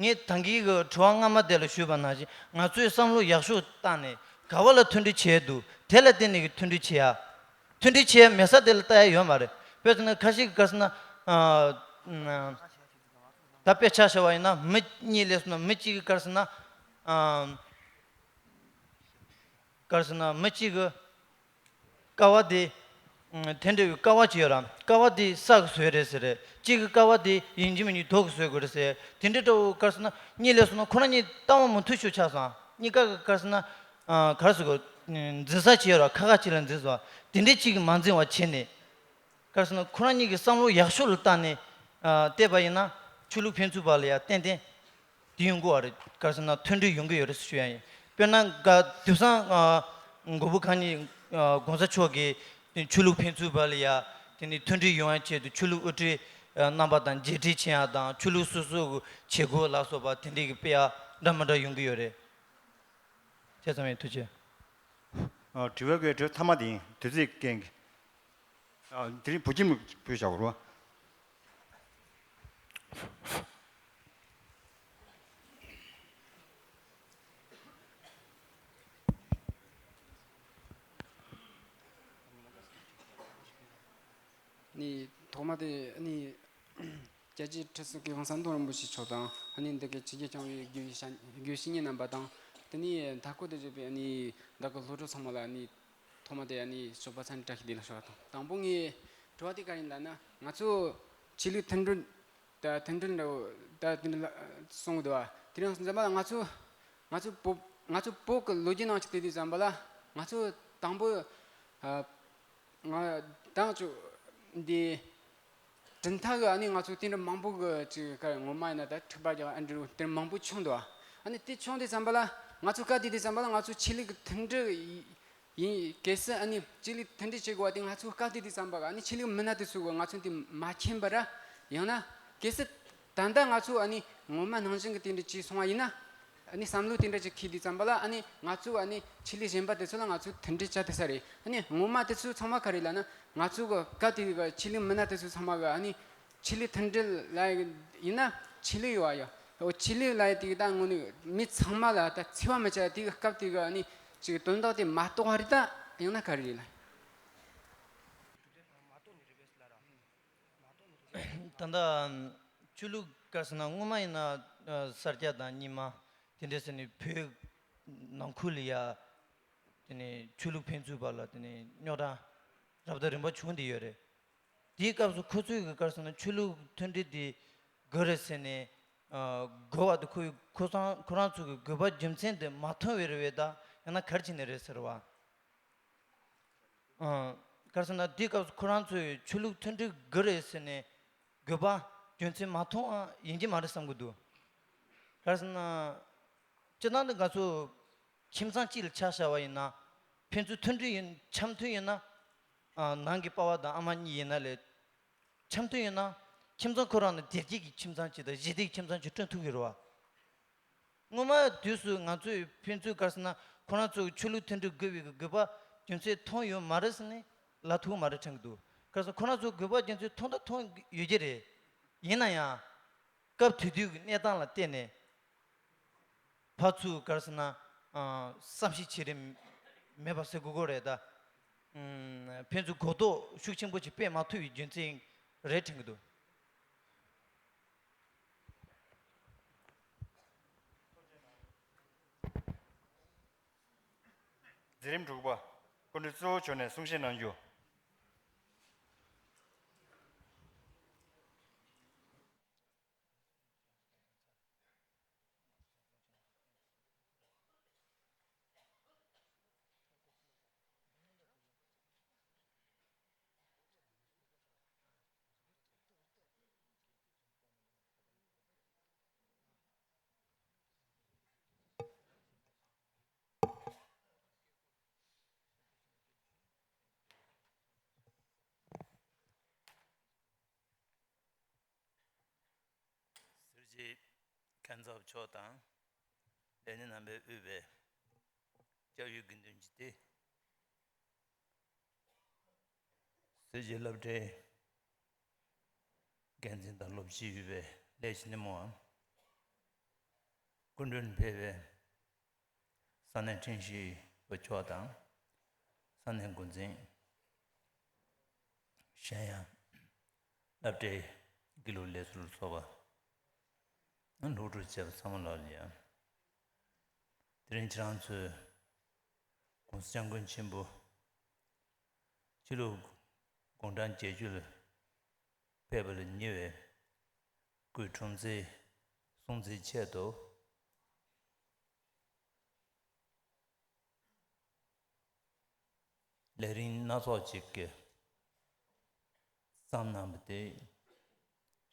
ངས་ད་གིན་གི་དྲི་བ་སྔ་མ་དེ་ལ་ཞུས་པ་ནང་བཞིན་ང་ཚོས་བསམ་བློ་ཡག་ཤོས་བཏང་ནས་ག་བ་ལ་མཐུན་སྒྲིལ་བྱས་འདུག་དེ་ལ་བརྟེན་ནས་གི་མཐུན་སྒྲིལ་བྱེད་ཡ། མཐུན་སྒྲིལ་བྱེད་ཡ་མེད་ས་དེ་ལ་ལྟ་ཡ་ཡོད་མ་རེད། དཔེར་ན་ཁ་ཤས་ཀྱིས་ག་རེ་ཟེར་ན། ཨ། ད་དཔེ་ཆ་བཞག་པ་ཡིན་ན་མི་གཉིས་སླེབས་སོང་ན་མི་གཅིག་གིས་ག་རེ་ཟེར་ན། ཨ། ག་རེ་ཟེར་ན་མི་གཅིག་གིས་ཀ་བ་དེ། ཨ། དེ་འདྲ་བའི་ཀ་བ་ཅིག་ཡོད་ར། ཀ་བ་དེ་ས་གིས་བཟོས་རེད་ཟེར་རེད། གཅིག་གིས་ཀ་བ་དེ་ཡིན་གཅིག་མིན་གཅིག་རྡོ་གིས་བཟོས་དགོས་རེད་ཟེར། དེ་འདྲ་འདྲ་བོ་ག་རེ་ཟེར་ན་གཉིས་སླེབས་སོང་ན་ཁོ་རང་གཉིས་ལྟ་བ་མི་མཐུན་ཤོས་ཆགས་སོང་། གཉིས་ཀ་གིས་ག་རེ་ཟེར་ན། ཨ། ག་རེ་ཟེར་དགོས། འཛིན་ས་ཅིག་ཡོད་ར། ཁ་ཁ་གཅིག་ལ་འཛིན་སོང་། དེ་འདྲ་གཅིག་གིས་མ་འཛིན་པ་བྱས་ནས། ག་རེ་ཟེར་ན་ཁོ་རང་གཉིས་ཀྱི་བསམ་བློ་ཡག་ཤོས་ལ་བལྟས་ནས་ བལྟས་པ་ཡིན་ན་ཆོས་ལུགས་ཕན་ཚུན་བར་ལ་ཡང་ཏན་ཏན་དེ་ཡོང་གི་བ་རེད། ག་རེ་ཟེར་ན་མཐུན་སྒྲིལ་ཡོང་གི་ཡོད་རེད་ཞུ་ཡ་ཡིན། དཔེར་ན་ག་དེང་སང་མགོན་པོ་གང་ཉིད་༸གོང་ས་མཆོག་གིས་ཆོས་ལུགས་ཕན་ཚུན་བར་ལ་ཡ་དེ་ནི་མཐུན་སྒྲིལ་ཡོང་ཡ་ཆེད་དུ་ཆོས་ལུགས་དབུ་ཁྲིད་རྣམ་པ་དང་མཇལ་འཕྲད་བྱེད་ཡ་དང་ཆོས་ལུགས་སོ་སོ་གི་བྱེད་སྒོ་ལ་སོགས་པ་དེ་འདྲའི་གི་སྤེལ་ཡ་འདྲ་མི་འདྲ་ཡོང་གི་ཡོད་རེད། དེ་ཙམ་ཡིན། ཐུགས་རྗེ་ཆེ། དྲི་བ་གི་དྲི་བ་མཐའ་མ་དེ་ཡིན། དུས་ཚོད་འགལ་གྱི། དེ་རིང་བོད་ཁྱིམ་བུ་བཞག་རོགས། ནི་ཐོག་མ་དེ་ནི་རྒྱལ་སྤྱིའི་ཁྲི་ཟུར་གྱི་ཝང་སན་ཏུང་རིན་པོ་ཆེ་མཆོག་དང་ཨ་ནི་འདི་གའི་ཕྱི་རྒྱལ་བྱང་བའི་དགེ་བའི་བཤེས་དགེ་བའི་བཤེས་གཉེན་རྣམ་པ་དང་དེ་ནི་མཐའ་འཁོར་དུ་བཞུགས་པའི་ཨ་ནི་བདག་གི་སློབ་གྲོགས་ཚང་མ་ལ་ཨ་ནི་ཐོག་མ་དེ་ཨ་ནི་ཞོགས་པ་མཚན་བཀྲ་ཤིས་བདེ་ལེགས་ཞུ་བ་དང་། དང་པོ་ངའི་དྲི་བ་དེ་ག་ཡིན་ལབ་ན། ང་ཚོ་ཆོས་ལུགས་མཐུན་སྒྲིལ་ད་མཐུན་སྒྲིལ་འདྲ་བོ་ད་དེ་འདྲ་ལ་གསུང་གི་འདུག་བ། དེ་རིང་འཛམ་བུ་གླིང་ང་ཚོ་ང་ཚོ་བོད་ང་ཚོ་བོད་ཀྱི་ལོ་རྒྱུས་ནང་ཆ་བལྟས་དུས་འཛམ་བུ་གླིང་ང་ཚོ་དང་པོ་ཨ་ང་དང་ཅུ་འདི་གྲུབ་མཐའ་གི་ཨ་ནི་ང་ཚོ་དེ་འདྲ་མང་པོ་གི་ཅིག་ག་ངོ་མ་ཡིན་ན་ད་འཁྲུག་པ་རྒྱག་ཨ་འདྲ་དེ་མང་པོ་བྱུང་འདུག་བ། ཨ་ནི་དེ་བྱུང་དུས་འཛམ་བུ་གླིང་ང་ཚོ་སྐབས་དེ་དུས་འཛམ་བུ་གླིང་ང་ཚོ་ཆོས་ལུགས་ཀྱི་མཐུན་སྒྲིལ་ཡིན། གལ་སྲིད་ཨ་ནི་ཆོས་ལུགས་མཐུན་སྒྲིལ་བྱེད་དགོས་པ་དེ་ང་ཚོ་སྐབས་དེ་དུས་ཙམ་པ་ག་ཨ་ནི་ཆོས་ལུགས་མི་སྣ་དེ་ཚོ་གི་ང་ཚོ་འདི་མ་མཁྱེན་པ་ར་ཡང་ན་གལ་སྲིད་ད་ལྟ་ང་ཚོ་ཨ་ནི་ངོ་མ་ནང་བཞིན་གི་དེ་འདྲ་བྱས་སོང་བ་ཡིན་ན། ཨ་ནི་བསམ་བློ་དེ་འདྲ་ཅིག་འཁྱེར་དུས་ཙམ་པ་ལ་ཨ་ནི་ང་ཚོ་ཨ་ནི་ཆོས་ལུགས་གཞན་པ་དེ་ཚོ་ལ་ང་ཚོ་མཐུན་སྒྲིལ་བྱ་ཐུབ་ས་རེད། ཨ་ནི་ངོ་མ་དེ་ཚོ་ཚང་མ་ག་རེ་ལབ་ན་ང་ཚོ་གི་སྐབས་དེ་གི་ཆོས་ལུགས་མི་སྣ་དེ་ཚོ་ཚང་མ་གི་ཨ་ནི་ཆོས་ལུགས་མཐུན་སྒྲིལ་ལ་ཡིན་ན་ཆོས་ལུགས་ཡོད་བ་ཡོད། འོ་ཆོས་ལུགས་ལ་ཡི་དེ་གི་ད་དངོས་གནས་མི་ཚང་མ་ལ་ད་འཚེ་བ་མི་བྱ་དེ་གི་སྐབས་དེ་གི་ཨ་ནི་ཅིག་དོན་དག་དེ་མ་རྟོགས་པ་རེད། ད་ཡང་ན་ག་རེ་རེད་ལ། ད་ལྟ་ཆོས་ལུགས་ག་རེ་ཟེར་ན་སྔོན་མ་ཡིན་ན་ཨ་ས་སྐྱ་དང་རྙིང་མ་དེ་འདྲ་ཟེར་ནས་བོད་ནང་ཁུལ་ལ་ཡ་དེ་ནས་ཆོས་ལུགས་ཕན་ཚུན་བར་ལ་དེ་ནས་རྙོག་དྲ་རབ་དང་རིམ་པ་བྱུང་བསྡད་ཡོད་རེད། དེའི་སྐབས་སུ་ཁོ་ཚོས་གི་ག་རེ་ཟེར་ན་ཆོས་ལུགས་མཐུན་སྒྲིལ་དེ་དགོས་རེད་ཟེར་ནས་ཨ་དགོས་པ་དེ་ཁོ་ཁོ་ཚང་ཁོ་རང་ཚོ་གི་དགོས་པ་རྒྱུ་མཚན་དེ་མ་མཐོང་བས་རེད་པས། ད་ཡང་ན་ག་རེ་བྱས་ནས་རེད་ཟེར་བ། ཨ་ག་རེ་ཟེར་ན་དེའི་སྐབས་སུ་ཁོ་རང་ཚོས་ཆོས་ལུགས་མཐུན་སྒྲིལ་དགོས་རེད་ཟེར་ནས་དགོས་པ་རྒྱུ་མཚན་མ་མཐོང་བ་ཡིན་གྱི་མ་རེད་བསམ་གྱི་འདུག་ག་རེ་ཟེར་ན། སྤྱིར་བཏང་དུ་ང་ཚོ་ཁྱིམ་ཚང་གཅིག་ལ་ཆ་བཞག་པ་ཡིན་ན་ཕན་ཚུན་མཐུན་སྒྲིལ་ཡིན་འཆམ་མཐུན་ཡིན་ན། ཨ་ནང་གི་པ་ཕ་དང་ཨ་མ་གཉིས་ཡིན་ན་ལས་འཆམ་མཐུན་ཡིན་ན་ཁྱིམ་ཚང་ཁོ་རང་ནི་བདེ་སྐྱིད་ཀྱི་ཁྱིམ་ཚང་གཅིག་དང་ཞི་བདེ་ཀྱི་ཁྱིམ་ཚང་གཅིག་བསྐྲུན་ཐུབ་ཀྱི་རེད་བ། སྔོན་མ་དུས་སུ་ང་ཚོས་ཕན་ཚུན་ག་རེ་ཟེར་ན་ཁོ་རང་ཚོ་ཆོས་ལུགས་མཐུན་སྒྲིལ་དགོས་པའི་དགོས་པ་རྒྱུ་མཚན་མཐོང་ཡོད་མ་རེད་ཟེར་ནས་ལབ་ཐུབ་མ་རེད་དྲན་གྱི་འདུག་ག་རེ་ཟེར་ན་ཁོ་རང་ཚོ་དགོས་པ་རྒྱུ་མཚན་མཐོང་ད་མཐོང་ཡོད་ཀྱི་རེད། ཡིན་ན་ཡང་སྐབས་དེ་དུས་ཀྱི་གནས་སྟངས་ལ་བལྟས་ནས་ཕར་ཚུར་ག་རེ་ཟེར་ན་ཨ་བསམ་ཤེས་བྱེད་རིན་མེད་པ་ཟེར་དགོས་ཀྱི་རེད་ད། ཨ་ཕན་ཚུན་གོ་རྟོགས་ཤུགས་ཆེན་པོ་ཞིག་སྤེལ་མ་ཐུབ་པའི་རྒྱུ་མཚན་རེད་དྲན་གྱི་འདུག་མཛད་རིམ་དྲུག་པ། སྐུ་མགྲོན་གཙོ་བོ་མཆོག་ནས་གསུང་བཤད་གནང་རྒྱུ། སྲིད་སྤྱི་མཁན་ཚབ་མཆོག་དང་། ལས་སྣེ་རྣམ་པས་དབུས་པའི་སྐྱབས་ཡུལ་དགེ་འདུན་གྱི་སྡེ། སྲིད་སྤྱི་སློབ་གྲྭའི་འགན་འཛིན་དང་སློབ་སྤྱི་དབུས་པའི་ལས་བྱེད་སྣེ་མོའམ། སྐུ་མགྲོན་ཕེབས་པའི་ས་གནས་ཁྲིམས་ཞིབ་པ་མཆོག་དང་། ས་གནས་འགོ་འཛིན། གཞན་ཡང་། སློབ་གྲྭའི་དགེ་ལུགས་ལས་ཟུར་ཚོགས་པ། སློབ་ཕྲུག་བཅས་པ་ཚང་མ་ལ་ཡང་། དེ་རིང་ཁྱེད་རང་ཚོས་༸གོང་ས་༸སྐྱབས་མགོན་ཆེན་པོ་ཕྱི་ལུགས་དགུང་གྲངས་བརྒྱད་ཅུ་ལ་ཕེབས་པ་ལ་ཉེ་བའི་སྐུའི་འཁྲུངས་ཚེས་སྲུང་བརྩིའི་ཆེད་དུ། ལས་རིམ་སྣ་ཚོགས་ཅིག་གི་བརྩམས་གནང་བ་དེ་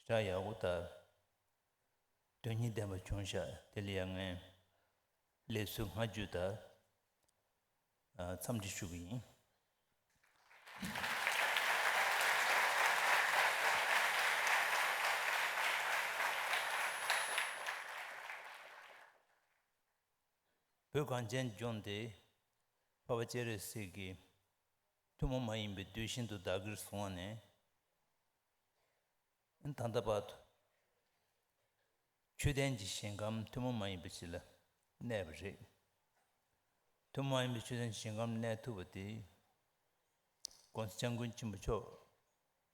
གྲ་ཡག་པོ་དང་དོན་སྙིང་ལྡན་པ་བྱུང་ཤག་དེ་ལ་ཡང་ངས་ལེགས་གསོལ་སྔ་འགྱུར་དང་། ཨ། འཚམས་འདྲི་ཞུ་གི་ཡིན། བོད་གངས་ཅན་ལྗོངས་འདི་འཕགས་པ་སྤྱན་རས་གཟིགས་ཀྱི་ཐུན་མོང་མ་ཡིན་པའི་གདུལ་ཞིང་དུ་བདག་གིར་བཟུང་བ་ནས། ད་ལྟ་བར་དུ་ཆོས་ལྡན་གྱི་ཞིང་ཁམས་ཐུན་མོང་མ་ཡིན་པ་ཞིག་ལ་གནས་པ་རེད། ཐུན་མོང་མ་ཡིན་པའི་ཆོས་ལྡན་ཞིང་ཁམས་གནས་ཐུབ་པ་དེ། ༸གོང་ས་སྐྱབས་མགོན་ཆེན་པོ་མཆོག་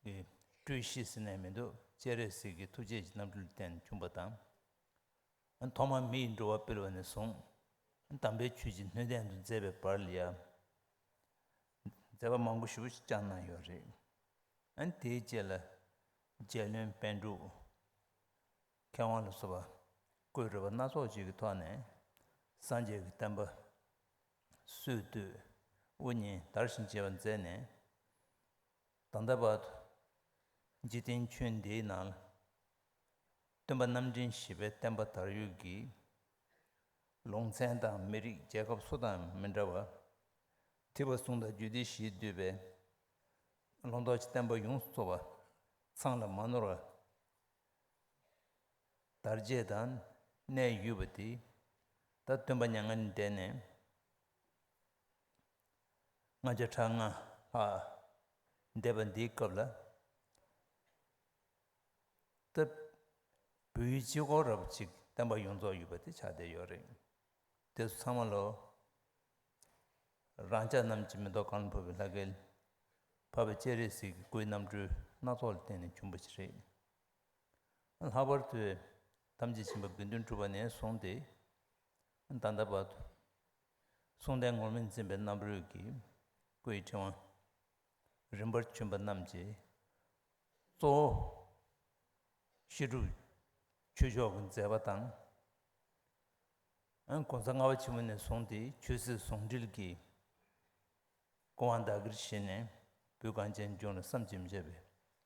གི་སྤྲུལ་གཞི་ཟེར་ནས་མི་འདུག་སྤྱན་རས་གཟིགས་ཀྱི་ཐུགས་རྗེ་གི་རྣམ་སྤྲུལ་བསྟེན་བྱུང་བ་དང་། ཐོག་མར་མི་ཡི་འགྲོ་བ་སྤེལ་བ་ནས་བཟུང་། དམ་པའི་ཆོས་ཀྱི་སྣོད་ལྡན་དུ་མཛད་པའི་བར་ལ་ཡང་། མཛད་པ་མང་པོ་ཞེ་པོ་ཞིག་བསྐྱངས་གནང་ཡོད་རེད། ཨ་ནི་དེའི་རྗེས་ལ་རྗེ་བློན་པཎ་གྲུབ། མཁས་དབང་ལ་སོགས་པ་བཀོད་སྒྲིག་པ་སྣ་ཚོགས་ཅིག་གི་ཐོག་ནས་སངས་རྒྱས་ཀྱི་བསྟན་པ་སྲོལ་གཏོད་དབུ་བརྙེས་དར་ཞིང་རྒྱས་པར་མཛད་ནས། ད་ལྟ་བར་དུ་འཇིག་རྟེན་ཁྱོན་འདིའི་ནང་ལ་སྟོན་པ་རྣམ་འདྲེན་བཞི་པའི་བསྟན་པ་དར་ཡུལ་གྱི་ལུང་ཚན་དང་མི་རིགས་རྒྱལ་ཁབ་སུ་དང་མི་འདྲ་བར། ཐེག་པ་གསུམ་དང་རྒྱུད་སྡེ་བཞིས་བསྡུས་པའི་ལུང་རྟོགས་ཀྱི་བསྟན་པ་ཡོངས་སུ་རྫོགས་པ་ཚང་ལ་མ་ནོར་བར་དར་རྒྱས་དང་གནས་ཡོད་པ་དེ། ད་སྟོན་པ་མྱ་ངན་འདས་ནས་ལྔ་བརྒྱ་ཕྲག་ལྔ་ལྷག་འདས་པ་འདིའི་སྐབས་ལ། ད་བོད་ཡུལ་སྤྱི་ཁོག་རབ་ཅིག་བསྟན་པ་ཡོངས་རྫོགས་ཡོད་པ་དེ་ཆགས་བསྡད་ཡོད་རེད། དེ་ཚོ་ཚང་མ་ལོ། རང་ཅག་རྣམས་ཀྱི་མེ་ཏོག་གང་ལ་ཕོག་པའི་ལྷ་སྐལ། འཕགས་པ་སྤྱན་རས་གཟིགས་ཀྱི་སྐུའི་རྣམ་སྤྲུལ་སྣ་ཚོགས་ལ་བརྟེན་ནས་བྱུང་བ་ཞིག་རེད། ལྷག་པར་དུ་ཐམས་ཅད་མཁྱེན་པ་དགེ་འདུན་གྲུབ་པ་ནས་བཟུང་སྟེ། ད་ལྟ་བར་དུ་གསུང་རྟེན་ངུར་སྨྲིག་འཛིན་པའི་རྣམ་རོལ་གྱི་སྐུ་ཡི་ཕྲེང་བ་རིམ་པར་བྱོན་པ་རྣམས་ཀྱི་གཙོ་བོ་བཤད་སྒྲུབ་ཆོས་ཕྱོགས་ཀྱི་མཛད་པ་དང་། ཨ། ༸གོང་ས་ལྔ་པ་ཆེན་པོ་ནས་བཟུང་སྟེ་ཆོས་སྲིད་ཟུང་འབྲེལ་གྱི་སྐུ་དབང་བདག་གིར་བཞེས་ནས་བོད་གངས་ཅན་ལྗོངས་ལ་བསམ་གྱིས་མི་ཁྱབ་པའི་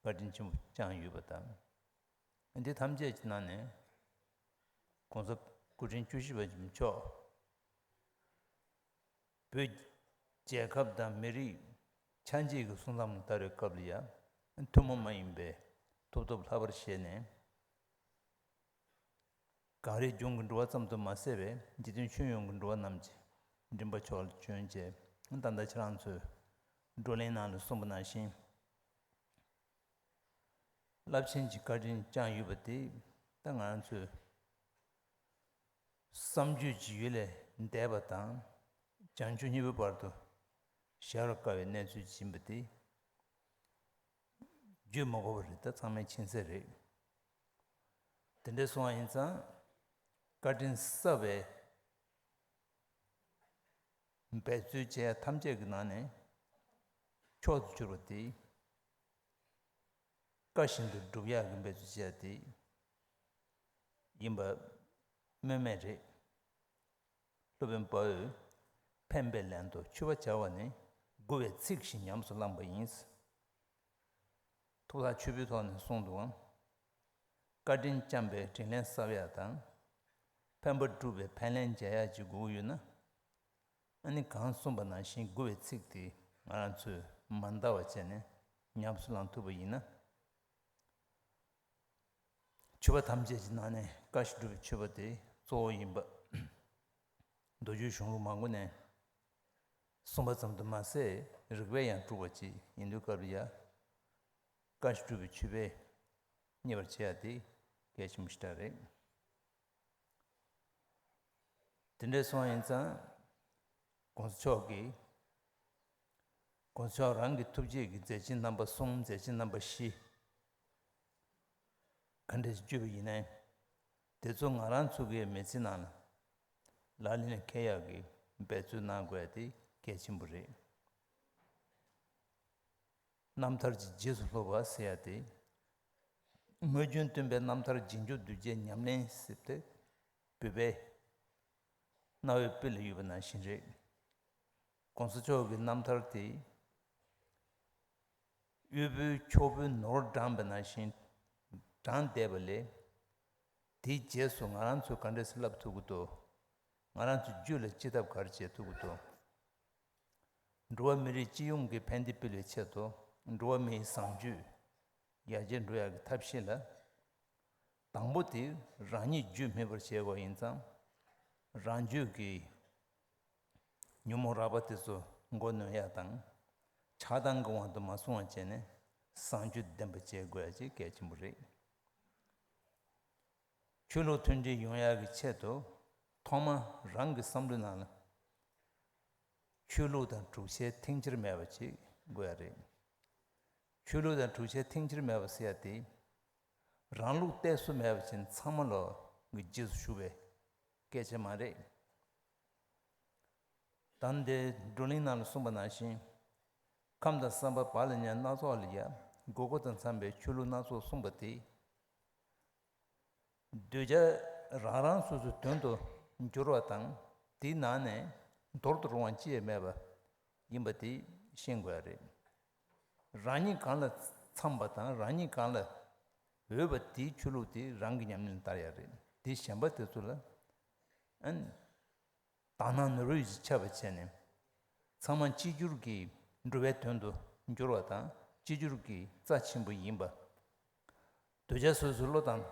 བཀའ་དྲིན་ཆེན་པོ་བསྐྱངས་ཡོད་པ་དང་། འདི་ཐམས་ཅད་ཀྱི་ནང་ནས་༸གོང་ས་སྐུ་ཕྲེང་བཅུ་བཞི་པ་མཆོག་བོད་རྒྱལ་ཁབ་དང་མི་རིགས་ཆ་འཇིག་གི་སྲོག་མཚམས་ལ་བསྟར་བའི་སྐབས་ལ་ཡང་ཐུན་མོང་མ་ཡིན་པའི་ཐུབ་ཐོབ་ལྷག་པར་བཞེས་ནས། གངས་རིའི་ལྗོངས་ཀྱི་འགྲོ་བ་ཙམ་དུ་མ་ཟད་པའི་འཇིག་རྟེན་ཁྱོན་ཡོངས་ཀྱི་འགྲོ་བ་རྣམས་ཀྱི་མགྲིན་པ་མཆོག་ལ་བྱོན་བྱས། ད་ལྟ་ཁྱེད་རང་ཚོས་བགྲོ་གླེང་ནང་ལ་གསུངས་པ་ནང་བཞིན། རླབས་ཆེན་གྱི་བཀའ་དྲིན་བསྐྱངས་ཡོད་པ་དེ། ད་ང་རང་ཚོས་བསམ་བརྗོད་ཀྱི་ཡུལ་ལས་འདས་པ་དང་། བྱང་ཆུབ་གཉིས་པོའི་བར་དུ་བཞག་རུ་དཀའ་བའི་གནས་ཚུལ་ཡིན་པ་དེ་བརྗོད་མ་དགོས་པ་རེད། ད་ཚང་མས་མཁྱེན་གསལ་རེད། དེ་འདྲ་སོང་བ་ཡིན་ཙང་། བཀའ་དྲིན་གསབ་པའི་འབད་རྩོལ་བྱེད་ཡ་ཐམས་ཅད་ཀྱི་ནང་ནས་མཆོག་ཏུ་གྱུར་པ་དེ། བཀའ་བཞིན་དུ་སྒྲུབ་ཡག་གི་འབད་རྩོལ་བྱེད་ཡ་དེ་ཡིན་པ་སྨོས་མེད་རེད། སློབ་དཔོན་དཔའ་བོས་ཕན་པའི་ལན་དུ་མཆོད་པ་བྱ་བ་ནི་མགུ་བའི་ཚིག་བཞིན་ཉམས་སུ་བླངས་པ་ཡིན། ཐུགས་ཐག་ཆོད་པོའི་ཐོག་ནས་གསུངས་འདུག་ཨང་། བཀའ་དྲིན་བསྐྱངས་པའི་དྲིན་ལན་གསབ་ཡག་དང་། ཕན་པ་བསྒྲུབས་པའི་ཕན་ལན་འཇལ་ཡག་ཅིག་དགོས་ཀྱི་ཡོད་ན། ཨ་ནི་གང་གསུངས་པ་ནང་བཞིན་མགུ་བའི་ཚིག་དེ་ང་རང་ཚོས་མ་འདའ་བ་བྱས་ནས་ཉམས་སུ་བླང་ཐུབ་པ་ཡིན་ན། མཆོད་པ་ཐམས་ཅད་ཀྱི་ནང་ནས་བཀའ་བཞིན་སྒྲུབ་པའི་མཆོད་པ་དེ་གཙོ་བོ་ཡིན་པ། མདོ་རྒྱུད་གཞུང་ལུགས་མང་པོ་ནས་གསུངས་པ་ཙམ་དུ་མ་ཟད། རིགས་པས་ཡང་གྲུབ་པ་ཅིག་ཡིན་དུས་སྐབས་ལ་ཡ། བཀའ་བཞིན་སྒྲུབ་པའི་མཆོད་པས་མཉེས་པར་བྱེད་ཡ་དེ་གལ་ཆེན་པོ་ཞེ་དྲག་རེད། དེ་འདྲ་སོང་ཡིན་ཙང་། ༸གོང་ས་མཆོག་གིས། ༸གོང་ས་མཆོག་རང་གི་ཐུགས་བསྐྱེད་ཀྱི་མཛད་ཆེན་རྣམ་པ་གསུམ། མཛད་ཆེན་རྣམ་པ་བཞི། ག་འདྲ་ཞིག་བརྗོད་པ་ཡིན་ནའི། དེ་ཚོ་ང་རང་ཚོ་གི་མི་ཚེ་ནང་ལ་ལག་ལེན་ལ་འཁེལ་ཡག་གི་འབད་རྩོལ་གནང་དགོས་ཡ་དེ་གལ་ཆེན་པོ་རེད། རྣམ་ཐར་གྱི་རྗེས་སུ་སློབ་པ་ཟེར་ཡ་དེ། དངོས་བྱུང་སྟོན་པའི་རྣམ་ཐར་རྗེས་འཇུག་གདུལ་བྱའི་ཉམས་ལེན་ཟེར་ཏེ། བོད་པའི་གནའ་བོའི་དཔེ་ལ་ཡོད་པ་ནང་བཞིན་རེད། ༸གོང་ས་མཆོག་གི་རྣམ་ཐར་དེ། དབུལ་པོའི་ཁྱོ་བོའི་ནོར་བགྲངས་པ་ནང་བཞིན། དང་བསྡེབས་པ་ལས། དེའི་རྗེས་སུ་ང་རང་ཚོས་ག་འདྲས་སེ་བསླབ་ཐུབ་ཀྱི་འདུག་ང་རང་ཚོའི་རྒྱུད་ལ་སྐྱེ་ཐབས་ག་རེ་བྱེད་ཐུབ་ཀྱི་འདུག་འགྲོ་བ་མི་རིགས་སྤྱི་ཡོངས་ཀྱི་ཕན་བདེ་སྤེལ་བའི་ཆེད་དུ། འགྲོ་བ་མིའི་བཟང་སྤྱོད་ཡར་རྒྱས་འགྲོ་ཡག་གི་ཐབས་ཤེས་ལ། དང་པོ་དེ་རང་ཉིད་རྒྱུད་སྨིན་པར་བྱེད་དགོས་ཡིན་ཙང་། རང་རྒྱུད་ཀྱི་ཉོན་མོངས་རགས་པ་དེ་ཚོ་མགོ་གནོན་ཡག་དང་། ཆགས་སྡང་གི་དབང་དུ་མ་སོང་བ་བྱས་ནས་བཟང་སྤྱོད་ལྡན་པ་བྱེད་དགོས་ཡག་ཅིག་གལ་ཆེན་པོ་རེད། ཆོས་ལུགས་མཐུན་སྒྲིལ་ཡོང་ཡག་གི་ཆེད་དུ། ཐོག་མར་རང་གི་བསམ་བློའི་ནང་ལ་ཆོས་ལུགས་དང་འགྲོགས་བྱེད་འཐེན་འཁྱེར་མེད་པ་ཅིག་དགོས་ཡག་རེད། ཆོས་ལུགས་དང་འགྲོགས་བྱེད་འཐེན་འཁྱེར་མེད་པ་ཟེར་ཡག་དེ། རང་ལུགས་གཏད་སོ་མེད་པ་ཅིག་ཚང་མ་ལོག་གི་རྗེས་སུ་ཞུགས་པའི་སྐད་ཆ་མ་རེད། ད་འདིར་བགྲོ་གླེང་ནང་ལ་གསུངས་པ་ནང་བཞིན། ཁམས་དང་བསམ་པ་བག་ལ་ཉལ་སྣ་ཚོགས་ལ་ཡ། དགོས་མཁོ་དང་འཚམ་པའི་ཆོས་ལུགས་སྣ་ཚོགས་གསུངས་པ་དེ། གདུལ་བྱ་རང་རང་སོ་སོའི་དོན་དུ་འགྱུར་བ་དང་། དེའི་ནང་ནས་འདོར་དུ་རུང་བ་ཅི་ཡང་མེད་པ་ཡིན་པ་དེ་ཤེས་དགོས་ཡག་རེད། རང་ཉིད་གང་ལ་འཚམ་པ་དང་རང་ཉིད་གང་ལ་འོས་པ་དེའི་ཆོས་ལུགས་དེ་རང་གི་ཉམས་ལེན་ལ་བསྟར་ཡག་རེད། དེ་གཞན་པ་དེ་ཚོ་ལ་ཨན། དག་སྣང་ནོར་བུ་ཡིས་ཁྱབ་པ་བྱས་ནས། ཚང་མ་གཅིག་གྱུར་གྱི་འགྲོ་བའི་དོན་དུ་འགྱུར་བ་དང་གཅིག་གྱུར་གྱི་རྩ་ཆེན་པོ་ཡིན་པ། གདུལ་བྱ་སོ་སོའི་བློ་དང་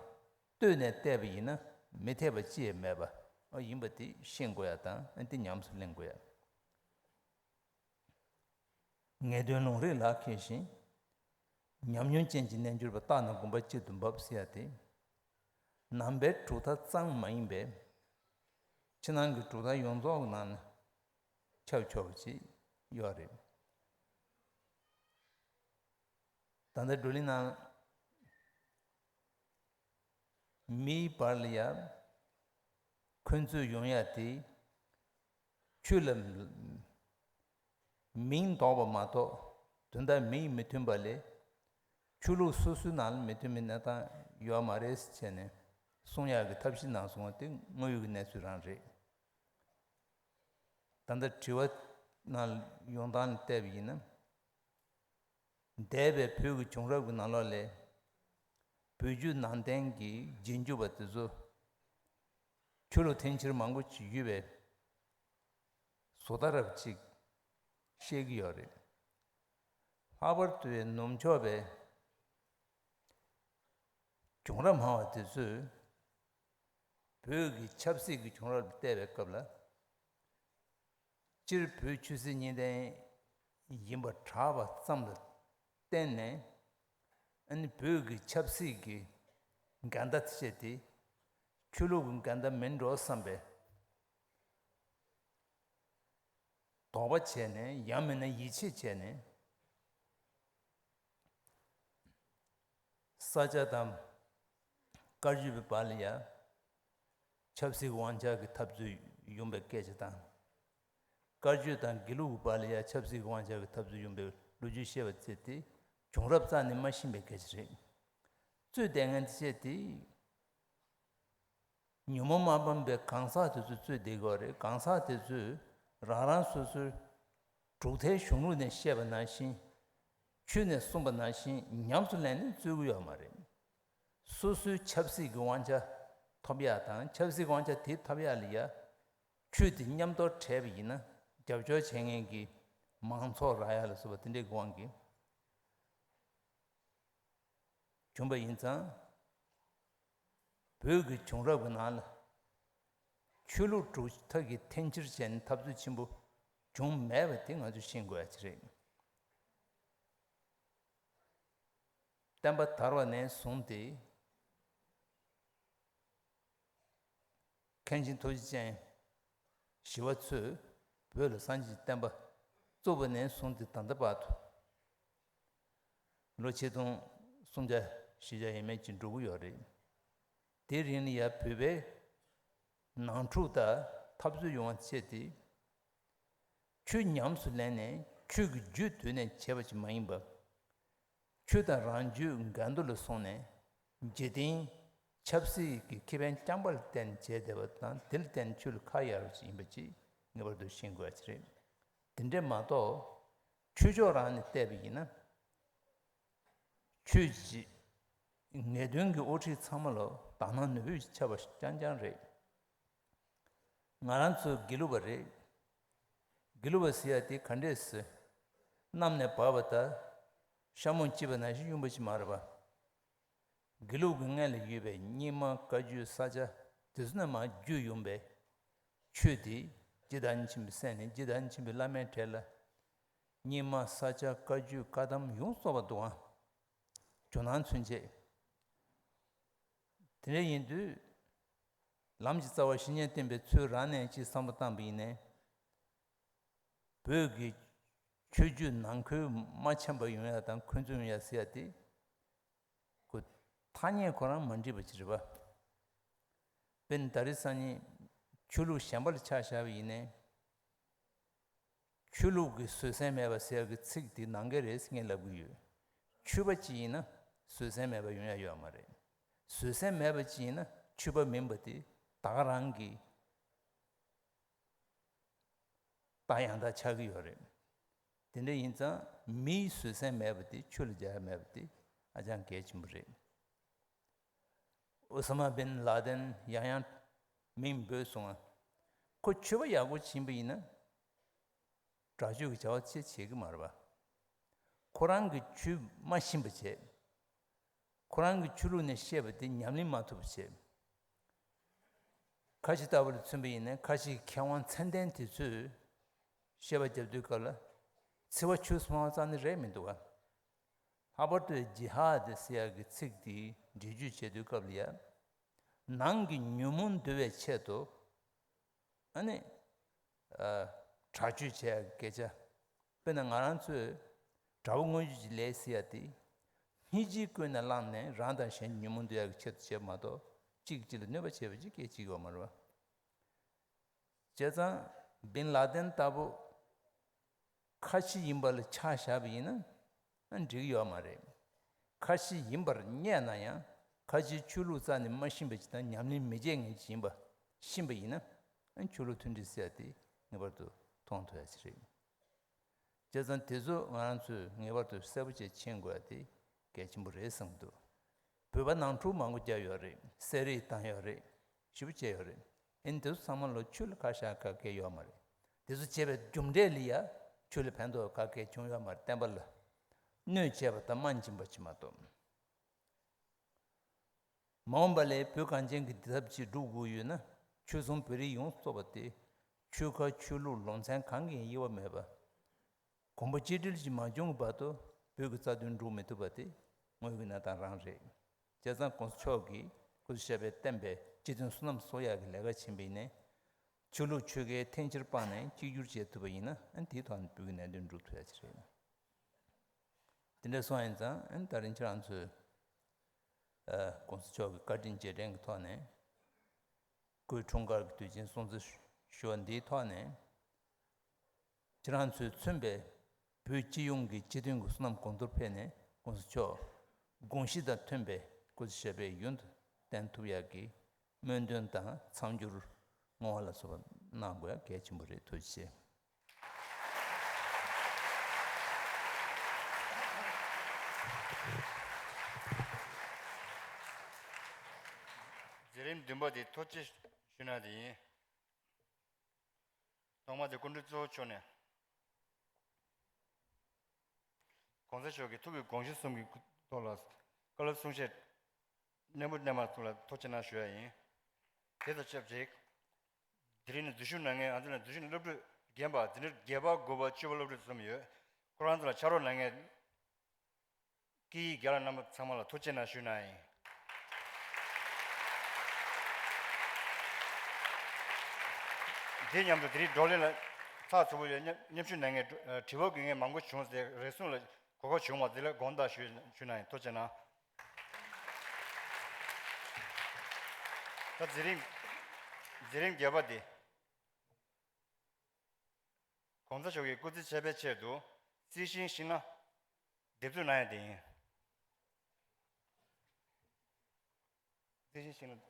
ལྟོས་ནས་བལྟས་པ་ཡིན་ན་མི་འཐད་པ་ཅི་ཡང་མེད་པ་ཨ་ཡིན་པ་དེ་ཤེས་དགོས་ཡག་དང་ཨ་དེ་ཉམས་སུ་ལེན་དགོས་ཡག་ངེས་དོན་ལུང་རིགས་ལ་མཁས་ཤིང་། ཉམས་མྱོང་ཅན་གྱི་རྣལ་འབྱོར་པ་རྟག་ན་དགོངས་པ་གཅིག་ཏུ་འབབ་ཟེར་ཡག་དེ། ནང་པའི་གྲུབ་མཐའ་གཙང་མ་ཡིན་པའི་ཕྱི་ནང་གི་གྲུབ་མཐའ་ཡོངས་རྫོགས་ཀྱི་ནང་ནས་ཁྱབ་ཆོག་པ་ཅིག་ཡོད་རེད། ད་ལྟ་བགྲོ་གླེང་ནང་མིའི་བར་ལ་ཡ་འཁོན་རྩོད་ཡོང་ཡག་དེ་ཆོས་ལ་མིང་འདོགས་པ་མ་གཏོགས་དོན་དག་མིང་མི་མཐུན་པ་ལས་ཆོས་ལུགས་སོ་སོའི་ནང་ལ་མི་མཐུན་པའི་གནས་སྟངས་ཡོད་མ་རེད་ཟེར་བྱས་ནས་གསུང་ཡག་གི་ཐབས་ཤེས་གནང་སོང་བ་དེ་དངོས་ཡོད་ཀྱི་གནས་ཚུལ་རང་རེད། ད་ལྟ་དྲི་བ་ནང་ཡོང་སྟངས་ལ་བལྟས་པ་ཡིན་ན། འདས་པའི་བོད་ཀྱི་བྱུང་རབས་ཀྱི་ནང་ལོགས་ལས། བོད་བརྒྱུད་ནང་བསྟན་གྱི་རྗེས་འཇུག་པ་དེ་ཚོ་ཆོས་ལུགས་འཐེན་འཁྱེར་མང་པོ་ཅིག་ཡོད་པའི་བཟོ་ལྟ་རབ་ཅིག་བཤད་ཀྱི་ཡོད་རེད། ལྷག་པར་དུ་ནུབ་ཕྱོགས་པའི་བྱུང་རབས་སྨྲ་བ་དེ་ཚོས། བོད་ཀྱི་ཆབ་སྲིད་ཀྱི་བྱུང་རབས་ལ་བལྟས་པའི་སྐབས་ལ། སྤྱིར་བོད་ཆོས་སྲིད་གཉིས་ལྡན་ཡིན་པར་གྲགས་པ་ཙམ་ལ་བརྟེན་ནས། ཨ་ནི་བོད་ཀྱི་ཆབ་སྲིད་ཀྱི་འགལ་ཟླ་བྱས་ཏེ། ཆོས་ལུགས་ཀྱི་འགལ་ཟླ་མིན་འགྲོ་བསམ་པའི་དོགས་པ་བྱས་ནས་ཡང་མིན་ན་ཡིད་ཆེས་བྱས་ནས། ས་སྐྱ་དང་བཀའ་བརྒྱུད་པའི་བར་ལ་ཡང་ཆབ་སྲིད་དབང་ཆ་གི་འཐབ་རྩོད་ཡོང་པའི་སྐད་ཆ་དང་། བཀའ་བརྒྱུད་དང་དགེ་ལུགས་ཀྱི་བར་ལ་ཡང་ཆབ་སྲིད་དབང་ཆ་གི་འཐབ་རྩོད་ཡོང་པའི་ལོ་རྒྱུས་བཤད་པ་བྱས་ཏེ་བྱུང་རབས་རྩ་ནས་མ་ཤེས་པའི་སྐད་ཆ་རེད། རྩོད་བསྡད་མཁན་བྱས་ཏེ། ཉོན་མོངས་མ་སྤངས་པའི་གང་ཟག་དེ་ཚོས་རྩོད་བསྡད་ཀྱི་ཡོད་རེད། གང་ཟག་དེ་ཚོས་རང་རང་སོ་སོའི་གྲུབ་མཐའི་གཞུང་ལུགས་ནས་བཤད་པ་ནང་བཞིན། ཆོས་ནས་གསུངས་པ་ནང་བཞིན་ཉམས་སུ་ལེན་ནས་རྩོད་ཀྱི་ཡོད་མ་རེད། སོ་སོའི་ཆབ་སྲིད་ཀྱི་དབང་ཆ་ཐོབ་ཡག་དང་ཆབ་སྲིད་དབང་ཆ་དེ་ཐོབ་ཡག་ལ་ཡ། ཆོས་དེ་མཉམ་དུ་འབྲེལ་བ་ཡིན་ན་རྒྱབ་སྐྱོར་བྱེད་མཁན་གྱི་མང་ཚོགས་རག་ཡག་ལ་སོགས་པ་དེ་འདྲའི་དབང་གིས། བྱུང་བ་ཡིན་ཙང་། བོད་ཀྱི་བྱུང་རབས་ཀྱི་ནང་ལ། ཆོས་ལུགས་གྲུབ་མཐའ་གི་འཐེན་འཁྱེར་བྱས་ནས་འཐབ་རྩོད་ཆེན་པོ་བྱུང་མེད་པ་དེ་ང་ཚོས་ཤེས་དགོས་ཡ་ཅིག་རེད། བསྟན་པ་དར་བ་ནས་བཟུང་སྟེ། མཁན་ཆེན་ཐུགས་རྗེ་ཅན་ཞི་བ་འཚོས་བོད་ལ་སངས་རྒྱས་ཀྱི་བསྟན་པ་བཙུགས་པ་ནས་བཟུང་སྟེ་ད་ལྟ་བར་དུ་ལོ་ཆིག་སྟོང་སུམ་བརྒྱ་བཞི་བརྒྱ་ཡས་མས་ཅིག་འགྲོ་གི་ཡོད་རེད། དེའི་རིང་ལ་ཡ་བོད་པའི་ནང་འཁྲུག་དང་འཐབ་རྩོད་ཡོང་བ་བྱས་ཏེ། ཆོས་ཉམས་སུ་ལེན་ནས་ཆོས་ཀྱི་རྒྱུ་དུས་ནས་བྱས་པ་ཞིག་མ་ཡིན་པ། ཆོས་དང་རང་རྒྱུད་འགལ་འདུ་ལ་སོང་ནས་འཇིག་རྟེན་ཆབ་སྲིད་ཀྱི་ཁེ་ཕན་རྐྱང་པ་ལ་བརྟེན་བྱས་བསྡད་པ་དང་དེ་ལ་བརྟེན་ཆོས་ལ་ཁ་གཡར་བ་ཞིག་ཡིན་པ་ཅིག་ངེས་པར་དུ་ཤེས་དགོས་པ་ཞིག་རེད། དེ་འདྲས་མ་གཏོགས་ཆོས་ཕྱོགས་རང་ནས་བལྟས་པ་ཡིན་ན། ཆོས་ཀྱི་ ངེས་དོན་གྱི་དབུ་ཁྲིད་ཚང་མ་ལ་དག་སྣང་ནུས་པ་ཆགས་པ་རྐྱང་རྐྱང་རེད། ང་རང་ཚོ་དགེ་ལུགས་པ་རེད། དགེ་ལུགས་པ་ཟེར་ཡ་དེ་ག་འདྲས་ཟེར། གནམ་ནས་བབས་པ་དང་། ཤ་མོ་གཅིག་པ་ནང་བཞིན་ཡིན་པ་ཅིག་མ་རེད་པ། དགེ་ལུགས་ཀྱི་སྔོན་ལ་ཡོད་པའི་རྙིང་མ་བཀའ་བརྒྱུད་ས་སྐྱ་དེ་ཚོ་ནས་མར་བརྒྱུད་ཡོང་པའི་ཆོས་དེ་ཇི་ལྟར་ཕྱིན་པའི་སྲས་ནས་ཇི་ལྟར་ཕྱིན་པའི་བླ་མའི་གྲས་ལ། རྙིང་མ་ས་སྐྱ་བཀའ་བརྒྱུད་བཀའ་གདམས་ཡོངས་རྫོགས་པ་འདུག་ཨང་། ཇོ་ནང་ཚུན་ཆད། དེ་འདྲ་ཡིན་དུས། ལམ་གྱི་རྩ་བ་བཤེས་གཉེན་བསྟེན་པའི་ཚུལ་རང་ནས་ཅིག་བསམ་བློ་བཏང་པ་ཡིན་ནའི། བོད་ཀྱི་ཆོས་བརྒྱུད་ནང་ཁུལ་མ་འཆམ་པ་ཡོང་ཡ་དང་འཁོན་འཛིན་ཡོང་ཡ་ཟེར་ཡ་དེ། ཁོ་ཐ་སྙད་ཁོ་རང་མ་འགྲིག་པ་ཅིག་རེད་པ། དཔེར་ན་ད་རེས་སང་ཉིན་ཆོས་ལུགས་གཞན་པ་ལ་ཆ་བཞག་པ་ཡིན་ནའི། ཆོས་ལུགས་ཀྱི་བཟོད་བསྲན་མེད་པ་ཟེར་ཡག་གི་ཚིག་དེ་ནང་འགལ་རེད་ཟེར་ངས་ལབ་ཀྱི་ཡོད། ཆོས་པ་ཅིག་ཡིན་ན་བཟོད་བསྲན་མེད་པ་ཡོང་ཡ་ཡོད་མ་རེད། བཟོད་བསྲན་མེད་པ་ཅིག་ཡིན་ན་ཆོས་པ་མིན་པ་དེ་ད་ག་རང་གི་རྟགས་ཡང་དག་ཆགས་ཀྱི་ཡོད་རེད། དེ་འདྲ་ཡིན་ཙང་མིའི་བཟོད་བསྲན་མེད་པ་དེ་ཆོས་ལ་སྦྱར་ཡ་མེད་པ་དེ་ཧ་ཅང་གལ་ཆེན་པོ་རེད། ཨོ་ས་མ་བིན་ལ་དན་ཡང་ཡང་མིང་འབོད་སོང་ང་། ཁོ་ཆོས་པ་ཡག་པོ་ཕྱིན་པ་ཡིན་ན། དྲག་སྤྱོད་ཀྱི་བྱ་བ་ཅི་བྱེད་ཀྱི་མ་རེད་པ། ཁོ་རང་གི་ཆོས་མ་ཤེས་པ་བྱས། ཁོ་རང་གི་ཆོས་ལུགས་ནས་བཤད་པ་དེ་ཉམས་ལེན་མ་ཐུབ་པ་བྱས། ཁ་ཆེ་ལྟ་བུ་ལ་མཚོན་པ་ཡིན་ན་ཁ་ཆེའི་མཁས་དབང་མཚན་ལྡན་དེ་ཚོས་བཤད་པ་རྒྱབ་དུས་སྐབས་ལ་འཚེ་བ་ཆོས་སུ་སྨྲ་བ་རྩ་ནས་རེད་མི་འདུག་ག། ལྷག་པར་དུ་ཇི་ཧཱ་དི་ཟེར་ཡག་གི་ཚིག་དེ་འགྲེལ་བརྗོད་བྱེད་དུས་སྐབས་ལ་ཡ། ནང་གི་ཉོན་མོངས་འདུལ་བའི་ཆེད་དུ། ཨ་ནི། ཨ། དྲག་སྤྱོད་བྱེད་ཡག་གི་སྐད་ཆ། དཔེར་ན་ང་རང་ཚོས་དགྲ་བོ་མངོན་སྤྱོད་ཀྱི་ལས་ཟེར་ཡ་དེ། སྙིང་རྗེ་ཀུན་ནས་བསླངས་ནས་རང་དང་གཞན་ཉོན་མོངས་འདུལ་ཡག་གི་ཆེད་དུ་བྱེད་པ་མ་གཏོགས་གཅིག་གཅིག་ལ་གནོད་པ་བྱེད་པ་ཅིག་སྐད་ཅིག་ཡོད་མ་རེད་པ། བྱས་ཙང་བིན་ལ་དན་ལྟ་བུ་ཁ་ཆེ་ཡིན་པ་ལ་ཆ་བཞག་པ་ཡིན་ན་འགྲིག་གི་ཡོད་མ་རེད། ཁ་ཆེ་ཡིན་པར་བསྙད་ན་ཡང་ཁ་ཆེའི་ཆོས་ལུགས་རྩ་ནས་མ་ཤེས་པ་ཅིག་དང་ཉམས་ལེན་མི་བྱེད་མཁན་ཅིག་ཡིན་པ་ཤེས་པ་ཡིན་ན་ཆོས་ལུགས་མཐུན་སྒྲིལ་ཟེར་ཡ་དེ་ངེས་པར་དུ་མཐོང་ཐུབ་ཡ་ཅིག་རེད། བྱས་ཙང་དེ་ཚོ་ང་རང་ཚོས་ངེས་པར་དུ་གསལ་པོ་བྱས་མཁྱེན་དགོས་ཡ་དེ་གལ་ཆེན་པོ་རེད་བསམ་གྱི་འདུག་བོད་པ་ནང་འཁྲུག་མང་པོ་བརྒྱབ་ཡོད་རེད། བསད་རེས་བཏང་ཡོད་རེད། ཞེ་པོ་བྱས་ཡོད་རེད། ཨེ་ནི་དེ་ཚོ་ཚང་མ་ལོ་ཆོས་ལ་ཁ་བཞག་ག་གེ་ཡོད་མ་རེད། དེ་ཚོ་བྱས་པའི་རྒྱུ་འབྲས་ལ་ཡ་ཆོས་ལ་ཕན་ཐོགས་ག་གེ་བྱུང་ཡོད་མ་རེད། བསྟན་པ་ལ་གནོད་བྱས་པ་དང་རྨ་འབྱིན་པ་ཅིག་མ་གཏོགས། མ་འོངས་པ་ལ་བོད་གངས་ཅན་གྱི་འདི་ཐབས་ཅིག་སྒྲུབ་དགོས་ཡོད་ན་ཆོལ་གསུམ་བོད་རིགས་ཡོངས་སུ་རྫོགས་པ་དེ་ཆོལ་ཁ་ཆོས་ལུགས་ལུང་ཚན་གང་གི་དབྱེ་བ་མེད་པ། གོང་བུ་གཅིག་སྒྲིལ་གྱིས་མ་བྱུང་བར་དུ་བོད་ཀྱི་རྩ་དོན་སྒྲུབ་མི་ཐུབ་པ་དེ་དངོས་ཀྱི་གནས་སྟངས་རང་རེད། བྱས་ཙང་༸གོང་ས་མཆོག་གིས་སྐུ་ཚེ་ཞབས་པད་བརྟན་པའི་སྤྱི་དོན་བསོད་ནམས་གསོག་ཡག་གི་ལས་ཀ་བྱེད་པ་ཡིན་ནའི། ཆོས་ལུགས་ཆོལ་ཁའི་འཐེན་འཁྱེར་སྤངས་ནས་གཅིག་གྱུར་བྱེད་ཐུབ་པ་ཡིན་ན་ཨ་ནི་དེའི་ཐོག་ནས་བོད་ཀྱི་གནད་དོན་སྒྲུབ་ཐུབ་ཡག་ཅིག་རེད། དེ་འདྲ་སོང་ཡིན་ཙང་ཨ་ནི་ད་རིང་ཁྱེད་རང་ཚོས་༸གོང་ས་མཆོག་གི་བཀའ་དྲིན་རྗེས་དྲན་གྱི་ཐོག་ནས་སྐུའི་འཁྲུངས་སྐར་གྱི་དུས་ཆེན་སྲུང་བརྩི་ཞུ་བ་འདིའི་ཐོག་ནས། ཁྱེད་རང་ཚོས་མཚོན་པའི་བོད་སྤྱི་ཡོངས་ཀྱི་སྤྱི་མཐུན་གྱི་བསོད་ནམས་གོང་མཐོར་འཕེལ་ནས་༸གོང་ས་མཆོག་དགོངས་གཞི་དང་མཐུན་པའི་སྐུ་ཚེ་ཞབས་པད་ཡུན་དུ་བརྟན་ཐུབ་ཡག་གི་སྨོན་འདུན་དང་མཚམས་སྦྱོར་བསྔོ་བ་ལ་སོགས་པ་གནང་དགོས་ཡག་གལ་ཆེན་པོ་རེད། ཐུགས་རྗེ་ཆེ། མཛད་རིམ་བདུན་པ་དེ་ཐུགས་རྗེ་ཞུ་གནང་དེ་ཡིན། ཐོག་མར་དེ་སྐུ་མགྲོན་གཙོ་བོ་མཆོག་ནས། ༸གོང་ས་མཆོག་གི་ཐུགས་ཀྱི་དགོངས་གཞི་གསུམ་གྱི་ཐོག་ལ་བཀའ་སློབ་གསུང་བཤད་རྣོན་པོ་གནང་བ་ཚོ་ལ་ཐུགས་རྗེ་གནང་ཞུ་ཡ་ཡིན། དེ་དང་ཆབས་ཅིག་དེ་རིང་ནས་འཛུལ་ཞུགས་གནང་མཁན་ང་ཚོ་ནས་འཛུལ་ཞུགས་གནང་སློབ་ཕྲུག་རྒན་པ་འཛིན་གྲྭ་བརྒྱད་པ་དགུ་པ་བཅུ་པ་སློབ་ཕྲུག་གསུམ་ཡོད། ཁོ་རང་ཚོ་ལ་ཕྱག་རོགས་གནང་མཁན། སྐད་ཡིག་རྒན་ལགས་རྣམ་པ་ཚང་མ་ལ་ཐུགས་རྗེ་གནང་ཞུ་གནང་ཡིན། དེ་མཉམ་དུ་དེ་རིང་བགྲོ་གླེང་ལ་ཚགས་ཚུད་པོ་ཡོད། མཉམ་མཉམ་ཞུགས་གནང་མཁན་དྲི་བ་དགོས་མཁན་མང་པོ་བྱུང་ཟེར། རེ་ཟུང་ལ་གོ་སྐབས་བྱུང་བ་དེ་ལ་དགོངས་དག་ཞུ་ཞུ་གནང་ཡིན། ཐུགས་རྗེ་གནང་། ད་མཛད་རིམ་མཛད་རིམ་བརྒྱད་པ་དེ། ༸གོང་ས་མཆོག་གི་སྐུ་ཚེ་ཞབས་པད་ཆེད་དུ་རྩི་ཤིང་བཞེངས་ན་འདེབས་འཛུགས་གནང་ཡ་དེ་ཡིན། རྩི་ཤིང་བཞེངས་ན།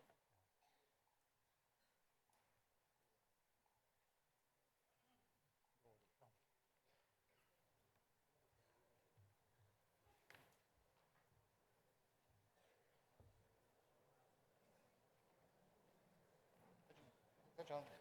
ཀྲང་།